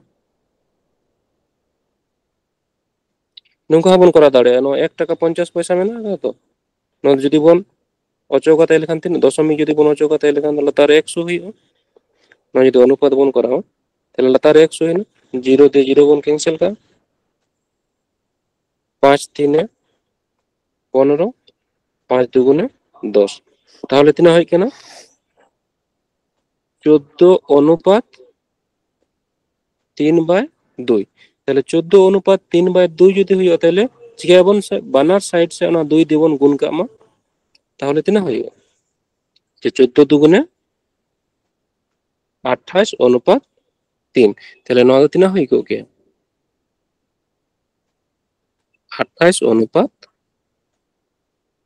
ᱱᱚᱝᱠᱟ ᱦᱚᱸᱵᱚᱱ ᱠᱚᱨᱟᱣ ᱫᱟᱲᱮᱭᱟᱜᱼᱟ᱾ ᱱᱚᱣᱟ ᱮᱠ ᱴᱟᱠᱟ ᱯᱚᱧᱪᱟᱥ ᱯᱚᱭᱥᱟ ᱢᱮᱱᱟᱜ ᱟᱠᱟᱫᱟ ᱛᱚ, ᱱᱚᱣᱟ ᱡᱩᱫᱤ ᱵᱚᱱ ᱚᱪᱚᱜᱟ ᱛᱟᱦᱞᱮ ᱠᱷᱟᱱ ᱛᱤᱱᱟᱹᱜ? ᱫᱚᱥᱚᱢᱤᱠ ᱡᱩᱫᱤ ᱵᱚᱱ ᱚᱪᱚᱜᱟ ᱛᱟᱦᱞᱮ ᱠᱷᱟᱱ ᱫᱚ ᱞᱟᱛᱟᱨ ᱨᱮ ᱮᱠᱥᱚ ᱦᱩᱭᱩᱜᱼᱟ᱾ ᱱᱚᱣᱟ ᱡᱩᱫᱤ ᱚᱱᱩᱯᱟᱛ ᱵᱚᱱ ᱠᱚᱨᱟᱣᱟ ᱛᱟᱦᱞᱮ ᱞᱟᱛᱟᱨ ᱨᱮ ᱮᱠᱥᱚ ᱦᱩᱭᱱᱟ, ᱡᱤᱨᱳ ᱛᱮ ᱡᱤᱨᱳ ᱵᱚᱱ ᱠᱮᱱᱥᱮᱞ ᱠᱟᱜᱼᱟ᱾ ᱯᱟᱸᱪ ᱛᱤᱱᱮ ᱯᱚᱱᱮᱨᱚ, ᱯᱟᱸᱪ ᱫᱩᱜᱩᱱᱮ ᱫᱚᱥ, ᱛᱟᱦᱞᱮ ᱛᱤᱱᱟᱹᱜ ᱦᱩᱭᱩᱜ ᱠᱟᱱᱟ? ᱪᱳᱫᱫᱳ ᱚᱱᱩᱯᱟᱛ ᱛᱤᱱ ᱵᱟᱭ ᱫᱩᱭ᱾ ᱛᱟᱦᱞᱮ ᱪᱳᱫᱫᱳ ᱚᱱᱩᱯᱟᱛ ᱛᱤᱱ ᱵᱟᱭ ᱫᱩᱭ ᱡᱩᱫᱤ ᱦᱩᱭᱩᱜᱼᱟ ᱛᱟᱦᱞᱮ ᱪᱤᱠᱟᱹᱭᱟᱵᱚᱱ ᱥᱮ ᱵᱟᱱᱟᱨ ᱥᱟᱭᱤᱰ ᱥᱮ ᱚᱱᱟ ᱫᱩᱭ ᱫᱤᱭᱮ ᱵᱚᱱ ᱜᱩᱱ ᱠᱟᱜ ᱢᱟ, ᱛᱟᱦᱞᱮ ᱛᱤᱱᱟᱹᱜ ᱦᱩᱭᱩᱜᱼᱟ? ᱡᱮ ᱪᱳᱫᱫᱳ ᱫᱩᱜᱩᱱᱮ ᱟᱴᱷᱟᱥ ᱚᱱᱩᱯᱟᱛ ᱛᱤᱱ᱾ ᱛᱟᱦᱞᱮ ᱱᱚᱣᱟ ᱫᱚ ᱛᱤᱱᱟᱹᱜ ᱦᱩᱭ ᱠᱚᱜ ᱜᱮᱭᱟ? ᱟᱴᱷᱟᱥ ᱚᱱᱩᱯᱟᱛ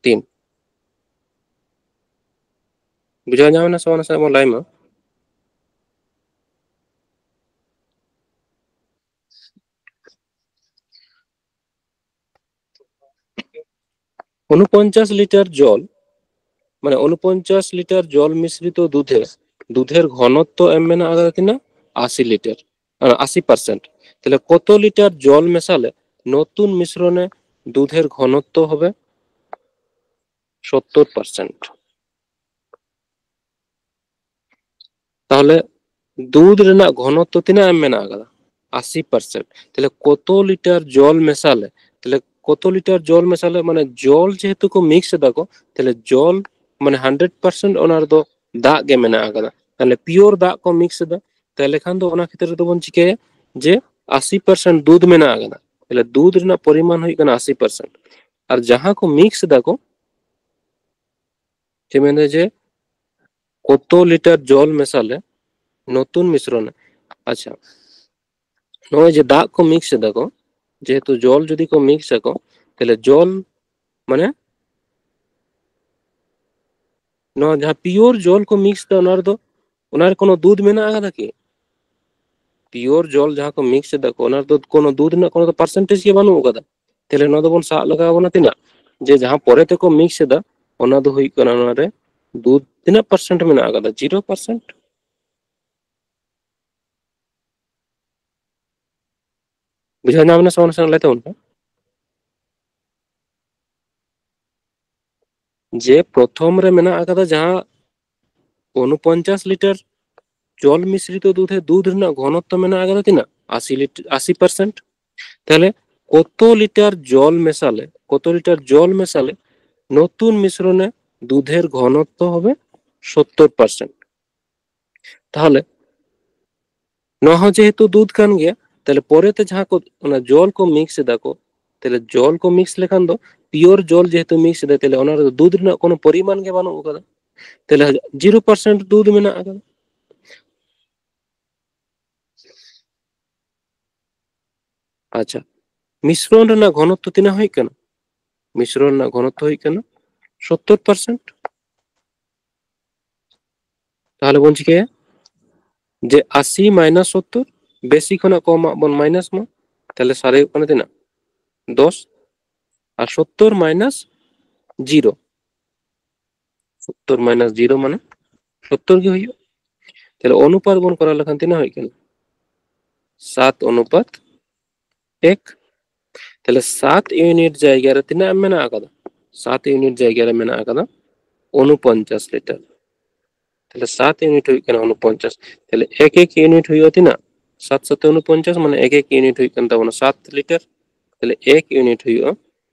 ᱛᱤᱱ᱾ ᱵᱩᱡᱷᱟᱹᱣ ᱧᱟᱢ ᱮᱱᱟ ᱥᱮ ᱵᱟᱝ? ᱱᱟᱥᱮ ᱵᱚᱱ ᱞᱟᱹᱭ ᱢᱟ᱾ ঊনপঞ্চাশ লিটার জল, মানে ঊনপঞ্চাশ লিটার জল মিশ্রিত দুধে দুধের ঘনত্ব এম ᱢᱮᱱᱟᱜ ᱟᱠᱟᱫᱟ ᱛᱤᱱᱟᱹᱜ? ᱟᱥᱤ ᱞᱤᱴᱟᱨ, ᱟᱥᱤ ᱯᱟᱨᱥᱮᱱᱴ᱾ ᱛᱟᱦᱞᱮ ᱠᱚᱛᱚ লিটার জল মেশালে নতুন মিশ্রণে দুধের ঘনত্ব হবে সত্তর পার্সেন্ট। ᱛᱟᱦᱞᱮ ᱫᱩᱫᱷ ᱨᱮᱱᱟᱜ ᱜᱷᱚᱱᱚᱛᱛᱚ ᱛᱤᱱᱟᱹᱜ ᱮᱢ ᱢᱮᱱᱟᱜ ᱟᱠᱟᱫᱟ? ᱟᱥᱤ ᱯᱟᱨᱥᱮᱱᱴ᱾ ᱛᱟᱦᱞᱮ ᱠᱚᱛᱚ ᱞᱤᱴᱟᱨ ᱡᱚᱞ ᱢᱮᱥᱟᱞᱮ, ᱛᱟᱦᱞᱮ ᱠᱚᱛᱚ ᱞᱤᱴᱟᱨ ᱡᱚᱞ ᱢᱮᱥᱟᱞᱮ, ᱢᱟᱱᱮ ᱡᱚᱞ ᱡᱮᱦᱮᱛᱩ ᱠᱚ ᱢᱤᱠᱥ ᱮᱫᱟ ᱠᱚ, ᱛᱟᱦᱞᱮ ᱡᱚᱞ ᱢᱟᱱᱮ ᱦᱟᱱᱰᱨᱮᱰ ᱯᱟᱨᱥᱮᱱᱴ ᱚᱱᱟ ᱨᱮᱫᱚ ᱫᱟᱜ ᱜᱮ ᱢᱮᱱᱟᱜ ᱟᱠᱟᱫᱟ᱾ ᱛᱟᱦᱞᱮ ᱯᱤᱭᱳᱨ ᱫᱟᱜ ᱠᱚ ᱢᱤᱠᱥ ᱮᱫᱟ, ᱛᱟᱦᱞᱮ ᱠᱷᱟᱱ ᱫᱚ ᱚᱱᱟ ᱠᱷᱮᱛᱨᱮ ᱨᱮᱫᱚ ᱵᱚᱱ ᱪᱤᱠᱟᱹᱭᱟ ᱡᱮ ᱟᱥᱤ ᱯᱟᱨᱥᱮᱱᱴ ᱫᱩᱫᱷ ᱢᱮᱱᱟᱜ ᱟᱠᱟᱫᱟ᱾ ᱛᱟᱦᱞᱮ ᱫᱩᱫᱷ ᱨᱮᱱᱟᱜ ᱯᱚᱨᱤᱢᱟᱱ ᱦᱩᱭᱩᱜ ᱠᱟᱱᱟ ᱟᱥᱤ ᱯᱟᱨᱥᱮᱱᱴ᱾ ᱟᱨ ᱡᱟᱦᱟᱸ ᱠᱚ ᱢᱤᱠᱥ ᱮᱫᱟ ᱠᱚ, ᱪᱮᱫ ᱢᱮᱱᱫᱟ ᱡᱮ ᱠᱚᱛᱚ ᱞᱤᱴᱟᱨ ᱡᱚᱞ ᱢᱮᱥᱟᱞᱮ ᱱᱚᱛᱩᱱ ᱢᱤᱥᱨᱚᱱ, ᱟᱪᱪᱷᱟ, ᱱᱚᱜᱼᱚᱭ ᱡᱮ ᱫᱟᱜ ᱠᱚ ᱢᱤᱠᱥ ᱮᱫᱟ ᱠᱚ, ᱡᱮᱦᱮᱛᱩ ᱡᱚᱞ ᱡᱩᱫᱤ ᱠᱚ ᱢᱤᱠᱥ ᱟᱠᱚ, ᱛᱟᱦᱞᱮ ᱡᱚᱞ ᱢᱟᱱᱮ ᱱᱚᱣᱟ ᱡᱟᱦᱟᱸ ᱯᱤᱭᱳᱨ ᱡᱚᱞ ᱠᱚ ᱢᱤᱠᱥ ᱮᱫᱟ, ᱚᱱᱟ ᱨᱮᱫᱚ, ᱚᱱᱟ ᱨᱮ ᱠᱳᱱᱳ ᱫᱩᱫᱷ ᱢᱮᱱᱟᱜ ᱟᱠᱟᱫᱟ ᱠᱤ? ᱯᱤᱭᱳᱨ ᱡᱚᱞ ᱡᱟᱦᱟᱸ ᱠᱚ ᱢᱤᱠᱥ ᱮᱫᱟ ᱠᱚ, ᱚᱱᱟ ᱨᱮᱫᱚ ᱠᱳᱱᱳ ᱫᱩᱫᱷ ᱨᱮᱱᱟᱜ ᱠᱳᱱᱳ ᱯᱟᱨᱥᱮᱱᱴᱮᱡᱽ ᱜᱮ ᱵᱟᱹᱱᱩᱜ ᱟᱠᱟᱫᱟ᱾ ᱛᱟᱦᱞᱮ ᱱᱚᱣᱟ ᱫᱚᱵᱚᱱ ᱥᱟᱵ ᱞᱟᱜᱟᱣ ᱵᱚᱱᱟ ᱛᱤᱱᱟᱹᱜ, ᱡᱮ ᱡᱟᱦᱟᱸ ᱯᱚᱨᱮ ᱛᱮᱠᱚ ᱢᱤᱠᱥ ᱮᱫᱟ, ᱚᱱᱟ ᱫᱚ ᱦᱩᱭᱩᱜ ᱠᱟᱱᱟ ᱱᱚᱣᱟ ᱨᱮ ᱫᱩᱫᱷ ᱛᱤᱱᱟᱹᱜ ᱯᱟᱨᱥᱮᱱᱴ ᱢᱮᱱᱟᱜ ᱟᱠᱟᱫᱟ? Zero percent. ᱵᱩᱡᱷᱟᱹᱣ ᱧᱟᱢ ᱮᱱᱟ ᱥᱮ ᱵᱟᱝ? ᱱᱟᱥᱮᱱᱟᱜ ᱞᱟᱹᱭ ᱛᱟᱵᱚᱱ ᱯᱮ᱾ ᱡᱮ ᱯᱨᱚᱛᱷᱚᱢ ᱨᱮ ᱢᱮᱱᱟᱜ ᱟᱠᱟᱫᱟ ᱡᱟᱦᱟᱸ ᱩᱱᱩᱯᱚᱧᱪᱟᱥ ᱞᱤᱴᱟᱨ ᱡᱚᱞ ᱢᱤᱥᱨᱤᱛᱚ ᱫᱩᱫᱷᱮ, ᱫᱩᱫᱷ ᱨᱮᱱᱟᱜ ᱜᱷᱚᱱᱚᱛᱛᱚ ᱢᱮᱱᱟᱜ ᱟᱠᱟᱫᱟ ᱛᱤᱱᱟᱹᱜ? ᱟᱥᱤ ᱞᱤᱴᱟᱨ, ᱟᱥᱤ ᱯᱟᱨᱥᱮᱱᱴ᱾ ᱛᱟᱦᱞᱮ ᱠᱚᱛᱚ ᱞᱤᱴᱟᱨ ᱡᱚᱞ ᱢᱮᱥᱟᱞᱮ, ᱠᱚᱛᱚ ᱞᱤᱴᱟᱨ ᱡᱚᱞ ᱢᱮᱥᱟᱞᱮ ᱱᱚᱛᱩᱱ ᱢᱤᱥᱨᱚᱱᱮ ᱫᱩᱫᱷᱮᱨ ᱜᱷᱚᱱᱚᱛᱛᱚ ᱦᱚᱵᱮ ᱥᱚᱛᱛᱚᱨ ᱯᱟᱨᱥᱮᱱᱴ᱾ ᱛᱟᱦᱞᱮ ᱱᱚᱣᱟ ᱦᱚᱸ ᱡᱮᱦᱮᱛᱩ ᱫᱩᱫᱷ ᱠᱟᱱ ᱜᱮᱭᱟ, ᱛᱟᱦᱞᱮ ᱯᱚᱨᱮᱛᱮ ᱡᱟᱦᱟᱸ ᱠᱚ ᱚᱱᱟ ᱡᱚᱞ ᱠᱚ ᱢᱤᱠᱥ ᱮᱫᱟ ᱠᱚ, ᱛᱟᱦᱞᱮ ᱡᱚᱞ ᱠᱚ ᱢᱤᱠᱥ ᱞᱮᱠᱷᱟᱱ ᱫᱚ ᱯᱤᱭᱳᱨ ᱡᱚᱞ ᱡᱮᱦᱮᱛᱩ ᱢᱤᱠᱥ ᱮᱫᱟ, ᱛᱟᱦᱞᱮ ᱚᱱᱟ ᱨᱮᱫᱚ ᱫᱩᱫᱷ ᱨᱮᱱᱟᱜ ᱠᱳᱱᱳ ᱯᱚᱨᱤᱢᱟᱱ ᱜᱮ ᱵᱟᱹᱱᱩᱜ ᱟᱠᱟᱫᱟ᱾ ᱛᱟᱦᱞᱮ ᱡᱤᱨᱳ ᱯᱟᱨᱥᱮᱱᱴ ᱫᱩᱫᱷ ᱢᱮᱱᱟᱜ ᱟᱠᱟᱫᱟ᱾ ᱟᱪᱪᱷᱟ, ᱢᱤᱥᱨᱚᱱ ᱨᱮᱱᱟᱜ ᱜᱷᱚᱱᱚᱛᱛᱚ ᱛᱤᱱᱟᱹᱜ ᱦᱩᱭᱩᱜ ᱠᱟᱱᱟ? ᱢᱤᱥᱨᱚᱱ ᱨᱮᱱᱟᱜ ᱜᱷᱚᱱᱚᱛᱛᱚ ᱦᱩᱭᱩᱜ ᱠᱟᱱᱟ ᱥᱚᱛᱛᱚᱨ ᱯᱟᱨᱥᱮᱱᱴ᱾ ᱛᱟᱦᱞᱮ ᱵᱚᱱ ᱪᱤᱠᱟᱹᱭᱟ ᱡᱮ ᱟᱥᱤ ᱢᱟᱭᱱᱟᱥ ᱥᱚᱛᱛᱚᱨ, ᱵᱮᱥᱤ ᱠᱷᱚᱱᱟᱜ ᱠᱚᱢᱟᱜ ᱵᱚᱱ ᱢᱟᱭᱱᱟᱥ ᱢᱟ, ᱛᱟᱦᱞᱮ ᱥᱟᱨᱮᱡᱚᱜ ᱠᱟᱱᱟ ᱛᱤᱱᱟᱹᱜ? ᱫᱚᱥ᱾ ᱟᱨ ᱥᱚᱛᱛᱚᱨ ᱢᱟᱭᱱᱟᱥ ᱡᱤᱨᱳ, ᱥᱚᱛᱛᱚᱨ ᱢᱟᱭᱱᱟᱥ ᱡᱤᱨᱳ ᱢᱟᱱᱮ ᱥᱚᱛᱛᱚᱨ ᱜᱮ ᱦᱩᱭᱩᱜᱼᱟ᱾ ᱛᱟᱦᱞᱮ ᱚᱱᱩᱯᱟᱛ ᱵᱚᱱ ᱠᱚᱨᱟᱣ ᱞᱮᱠᱷᱟᱱ ᱛᱤᱱᱟᱹᱜ ᱦᱩᱭᱩᱜ ᱠᱟᱱᱟ? ᱥᱟᱛ ᱚᱱᱩᱯᱟᱛ ᱮᱠ᱾ ᱛᱟᱦᱞᱮ ᱥᱟᱛ ᱤᱭᱩᱱᱤᱴ ᱡᱟᱭᱜᱟ ᱨᱮ ᱛᱤᱱᱟᱹᱜ ᱢᱮᱱᱟᱜ ᱟᱠᱟᱫᱟ? ᱥᱟᱛ ᱤᱭᱩᱱᱤᱴ ᱡᱟᱭᱜᱟ ᱨᱮ ᱢᱮᱱᱟᱜ ᱟᱠᱟᱫᱟ ᱩᱱᱩᱯᱚᱧᱪᱟᱥ ᱞᱤᱴᱟᱨ᱾ ᱛᱟᱦᱞᱮ ᱥᱟᱛ ᱤᱭᱩᱱᱤᱴ ᱦᱩᱭᱩᱜ ᱠᱟᱱᱟ ᱩᱱᱩᱯᱚᱧᱪᱟᱥ᱾ ᱛᱟᱦᱞᱮ ᱮᱠ ᱮᱠ ᱤᱭᱩᱱᱤᱴ ᱦᱩᱭᱩᱜᱼᱟ ᱛᱤᱱᱟᱹᱜ? ᱥᱟᱛ ᱥᱟᱛᱮ ᱩᱱᱩᱯᱚᱧᱪᱟᱥ, ᱢᱟᱱᱮ ᱮᱠ ᱮᱠ ᱤᱭᱩᱱᱤᱴ ᱦᱩᱭᱩᱜ ᱠᱟᱱ ᱛᱟᱵᱚᱱᱟ ᱥᱟᱛ ᱞᱤᱴᱟᱨ᱾ ᱛᱟᱦᱞᱮ ᱮᱠ ᱤᱭᱩᱱᱤᱴ ᱦᱩᱭᱩᱜᱼᱟ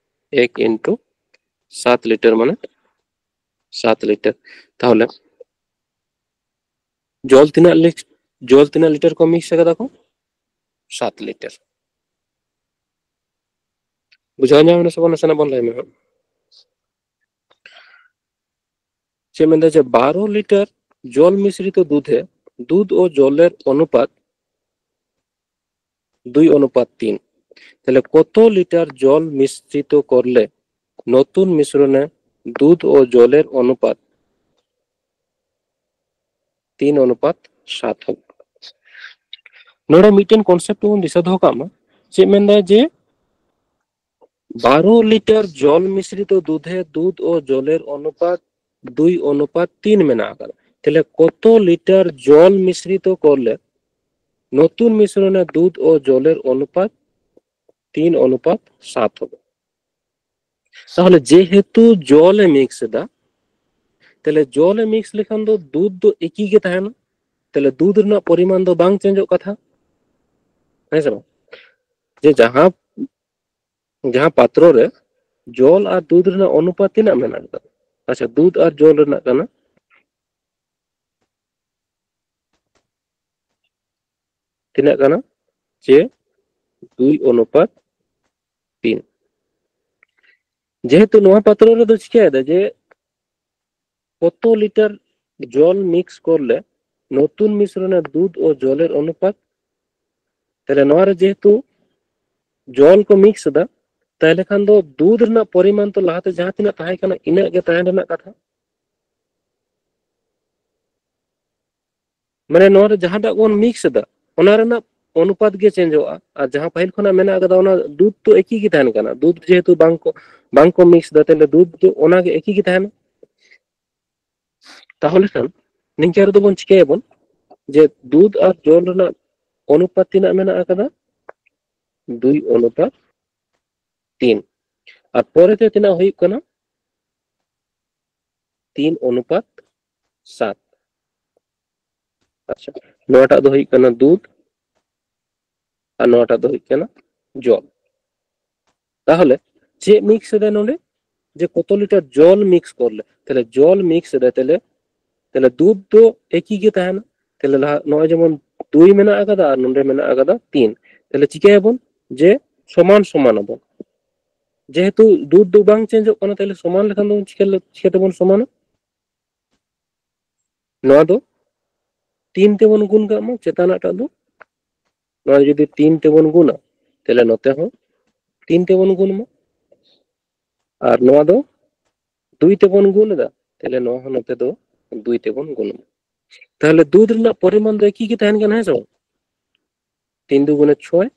ᱮᱠ ᱤᱱᱴᱩ ᱥᱟᱛ ᱞᱤᱴᱟᱨ, ᱢᱟᱱᱮ ᱥᱟᱛ ᱞᱤᱴᱟᱨ᱾ ᱛᱟᱦᱚᱞᱮ ᱡᱚᱞ ᱛᱤᱱᱟᱹᱜ ᱞᱤ-, ᱡᱚᱞ ᱛᱤᱱᱟᱹᱜ ᱞᱤᱴᱟᱨ ᱠᱚ ᱢᱤᱠᱥ ᱟᱠᱟᱫᱟ ᱠᱚ? ᱥᱟᱛ ᱞᱤᱴᱟᱨ᱾ ᱵᱩᱡᱷᱟᱹᱣ ᱧᱟᱢ ᱮᱱᱟ ᱥᱮ ᱵᱟᱝ? ᱱᱟᱥᱮᱱᱟᱜ ᱵᱚᱱ ᱞᱟᱹᱭ ᱢᱮ ᱦᱟᱸᱜ᱾ ᱪᱮᱫ ᱢᱮᱱᱫᱟ ᱡᱮ ᱵᱟᱨᱚ লিটার জল মিশ্রিত দুধে দুধ ও জলের অনুপাত দুই অনুপাত তিন। তাহলে কত লিটার জল মিশ্রিত করলে নতুন মিশ্রণে দুধ ও জলের অনুপাত তিন অনুপাত সাত হবে? ᱱᱚᱰᱮ ᱢᱤᱫᱴᱮᱱ ᱠᱚᱱᱥᱮᱯᱴ ᱵᱚᱱ ᱫᱤᱥᱟᱹ ᱫᱚᱦᱚ ᱠᱟᱜ ᱢᱟ᱾ ᱪᱮᱫ ᱢᱮᱱᱫᱟᱭ ᱡᱮ ᱵᱟᱨᱚ লিটার জল মিশ্রিত দুধে দুধ ও জলের অনুপাত দুই অনুপাত তিন ᱢᱮᱱᱟᱜ ᱟᱠᱟᱫᱟ᱾ ᱛᱟᱦᱞᱮ কত লিটার জল মিশ্রিত করলে নতুন মিশ্রণে দুধ ও জলের অনুপাত তিন অনুপাত সাত হবে? ᱛᱟᱦᱚᱞᱮ ᱡᱮᱦᱮᱛᱩ ᱡᱚᱞᱮ ᱢᱤᱠᱥ ᱮᱫᱟ, ᱛᱟᱦᱞᱮ ᱡᱚᱞᱮ ᱢᱤᱠᱥ ᱞᱮᱠᱷᱟᱱ ᱫᱚ ᱫᱩᱫᱷ ᱫᱚ ᱮᱠᱤ ᱜᱮ ᱛᱟᱦᱮᱱᱟ᱾ ᱛᱟᱦᱞᱮ ᱫᱩᱫᱷ ᱨᱮᱱᱟᱜ ᱯᱚᱨᱤᱢᱟᱱ ᱫᱚ ᱵᱟᱝ ᱪᱮᱧᱡᱚᱜ ᱠᱟᱛᱷᱟ, ᱦᱮᱸ ᱥᱮ ᱵᱟᱝ? ᱡᱮ ᱡᱟᱦᱟᱸ, ᱡᱟᱦᱟᱸ ᱯᱟᱛᱨᱚ ᱨᱮ ᱡᱚᱞ ᱟᱨ ᱫᱩᱫᱷ ᱨᱮᱱᱟᱜ ᱚᱱᱩᱯᱟᱛ ᱛᱤᱱᱟᱹᱜ ᱢᱮᱱᱟᱜ ᱟᱠᱟᱫᱟ? ᱟᱪᱪᱷᱟ, ᱫᱩᱫᱷ ᱟᱨ ᱡᱚᱞ ᱨᱮᱱᱟᱜ ᱠᱟᱱᱟ᱾ ᱛᱤᱱᱟᱹᱜ ᱠᱟᱱᱟ? ᱡᱮ ᱫᱩᱭ ᱚᱱᱩᱯᱟᱛ ᱛᱤᱱ᱾ ᱡᱮᱦᱮᱛᱩ ᱱᱚᱣᱟ ᱯᱟᱛᱨᱚ ᱨᱮᱫᱚ ᱪᱤᱠᱟᱹᱭᱮᱫᱟ ᱡᱮ ᱠᱚᱛᱚ লিটার জল মিক্স করলে নতুন মিশ্রণে দুধ ও জলের অনুপাত, ᱛᱟᱦᱞᱮ ᱱᱚᱣᱟ ᱨᱮ ᱡᱮᱦᱮᱛᱩ ᱡᱚᱞ ᱠᱚ ᱢᱤᱠᱥ ᱮᱫᱟ, ᱛᱟᱦᱞᱮ ᱠᱷᱟᱱ ᱫᱚ ᱫᱩᱫᱷ ᱨᱮᱱᱟᱜ ᱯᱚᱨᱤᱢᱟᱱ ᱛᱚ ᱞᱟᱦᱟᱛᱮ ᱡᱟᱦᱟᱸ ᱛᱤᱱᱟᱹᱜ ᱛᱟᱦᱮᱸ ᱠᱟᱱᱟ, ᱤᱱᱟᱹᱜ ᱜᱮ ᱛᱟᱦᱮᱸ ᱨᱮᱱᱟᱜ ᱠᱟᱛᱷᱟ᱾ ᱢᱟᱱᱮ ᱱᱚᱣᱟ ᱨᱮ ᱡᱟᱦᱟᱸᱴᱟᱜ ᱵᱚᱱ ᱢᱤᱠᱥ ᱮᱫᱟ, ᱚᱱᱟ ᱨᱮᱱᱟᱜ ᱚᱱᱩᱯᱟᱛ ᱜᱮ ᱪᱮᱧᱡᱚᱜᱼᱟ᱾ ᱟᱨ ᱡᱟᱦᱟᱸ ᱯᱟᱹᱦᱤᱞ ᱠᱷᱚᱱᱟᱜ ᱢᱮᱱᱟᱜ ᱟᱠᱟᱫᱟ, ᱚᱱᱟ ᱫᱩᱫᱷ ᱛᱚ ᱮᱠᱤ ᱜᱮ ᱛᱟᱦᱮᱱ ᱠᱟᱱᱟ᱾ ᱫᱩᱫᱷ ᱡᱮᱦᱮᱛᱩ ᱵᱟᱝ ᱠᱚ, ᱵᱟᱝ ᱠᱚ ᱢᱤᱠᱥ ᱮᱫᱟ, ᱛᱟᱦᱞᱮ ᱫᱩᱫᱷ ᱫᱚ ᱚᱱᱟ ᱜᱮ ᱮᱠᱤ ᱜᱮ ᱛᱟᱦᱮᱱᱟ᱾ ᱛᱟᱦᱚᱞᱮ ᱠᱷᱟᱱ ᱱᱤᱝᱠᱟᱹ ᱨᱮᱫᱚ ᱵᱚᱱ ᱪᱤᱠᱟᱹᱭᱟᱵᱚᱱ ᱡᱮ ᱫᱩᱫᱷ ᱟᱨ ᱡᱚᱞ ᱨᱮᱱᱟᱜ ᱚᱱᱩᱯᱟᱛ ᱛᱤᱱᱟᱹᱜ ᱢᱮᱱᱟᱜ ᱟᱠᱟᱫᱟ? ᱫᱩᱭ ᱚᱱᱩᱯᱟᱛ ᱛᱤᱱ᱾ ᱟᱨ ᱯᱚᱨᱮᱛᱮ ᱛᱤᱱᱟᱹᱜ ᱦᱩᱭᱩᱜ ᱠᱟᱱᱟ? ᱛᱤᱱ ᱚᱱᱩᱯᱟᱛ ᱥᱟᱛ᱾ ᱟᱪᱪᱷᱟ, ᱱᱚᱣᱟᱴᱟᱜ ᱫᱚ ᱦᱩᱭᱩᱜ ᱠᱟᱱᱟ ᱫᱩᱫᱷ ᱟᱨ ᱱᱚᱣᱟᱴᱟᱜ ᱫᱚ ᱦᱩᱭᱩᱜ ᱠᱟᱱᱟ ᱡᱚᱞ᱾ ᱛᱟᱦᱚᱞᱮ ᱪᱮᱫ ᱢᱤᱠᱥ ᱮᱫᱟᱭ ᱱᱚᱰᱮ? ᱡᱮ ᱠᱚᱛᱚ ᱞᱤᱴᱟᱨ ᱡᱚᱞ ᱢᱤᱠᱥ ᱠᱚᱨᱞᱮ, ᱛᱟᱦᱚᱞᱮ ᱡᱚᱞ ᱢᱤᱠᱥ ᱮᱫᱟᱭ, ᱛᱟᱦᱚᱞᱮ ᱛᱟᱦᱚᱞᱮ ᱫᱩᱫᱷ ᱫᱚ ᱮᱠᱤ ᱜᱮ ᱛᱟᱦᱮᱱᱟ᱾ ᱛᱟᱦᱚᱞᱮ ᱞᱟᱦᱟ ᱱᱚᱜᱼᱚᱭ ᱡᱮᱢᱚᱱ ᱫᱩᱭ ᱢᱮᱱᱟᱜ ᱟᱠᱟᱫᱟ ᱟᱨ ᱱᱚᱰᱮ ᱢᱮᱱᱟᱜ ᱟᱠᱟᱫᱟ ᱛᱤᱱ᱾ ᱛᱟᱦᱚᱞᱮ ᱪᱤᱠᱟᱹᱭᱟᱵᱚᱱ? ᱡᱮ ᱥᱚᱢᱟᱱ ᱥᱚᱢᱟᱱ ᱟᱵᱚᱱ᱾ ᱡᱮᱦᱮᱛᱩ ᱫᱩᱫᱷ ᱫᱚ ᱵᱟᱝ ᱪᱮᱧᱡᱚᱜ ᱠᱟᱱᱟ, ᱛᱟᱦᱚᱞᱮ ᱥᱚᱢᱟᱱ ᱞᱮᱠᱷᱟᱱ ᱫᱚ ᱪᱤᱠᱟᱹ ᱪᱤᱠᱟᱹ ᱛᱮᱵᱚᱱ ᱥᱚᱢᱟᱱᱟ? ᱱᱚᱣᱟ ᱫᱚ ᱛᱤᱱ ᱛᱮᱵᱚᱱ ᱜᱩᱱ ᱠᱟᱜ ᱢᱟ ᱪᱮᱛᱟᱱᱟᱜ ᱴᱟᱜ ᱫᱚ᱾ ᱱᱚᱣᱟ ᱡᱩᱫᱤ ᱛᱤᱱ ᱛᱮᱵᱚᱱ ᱜᱩᱱᱟ, ᱛᱟᱦᱚᱞᱮ ᱱᱚᱛᱮ ᱦᱚᱸ ᱛᱤᱱ ᱛᱮᱵᱚᱱ ᱜᱩᱱ ᱢᱟ᱾ ᱟᱨ ᱱᱚᱣᱟ ᱫᱚ ᱫᱩᱭ ᱛᱮᱵᱚᱱ ᱜᱩᱱ ᱮᱫᱟ, ᱛᱟᱦᱚᱞᱮ ᱱᱚᱣᱟ ᱦᱚᱸ ᱱᱚᱛᱮ ᱫᱚ ᱫᱩᱭ ᱛᱮᱵᱚᱱ ᱜᱩᱱ ᱢᱟ᱾ ᱛᱟᱦᱚᱞᱮ ᱫᱩᱫᱷ ᱨᱮᱱᱟᱜ ᱯᱚᱨᱤᱢᱟᱱ ᱫᱚ ᱮᱠᱤ ᱜᱮ ᱛᱟᱦᱮᱱ ᱠᱟᱱᱟ, ᱦᱮᱸ ᱥᱮ ᱵᱟᱝ? ᱛᱤᱱ ᱫᱩ ᱜᱩᱱᱮ ᱪᱷᱚᱭ,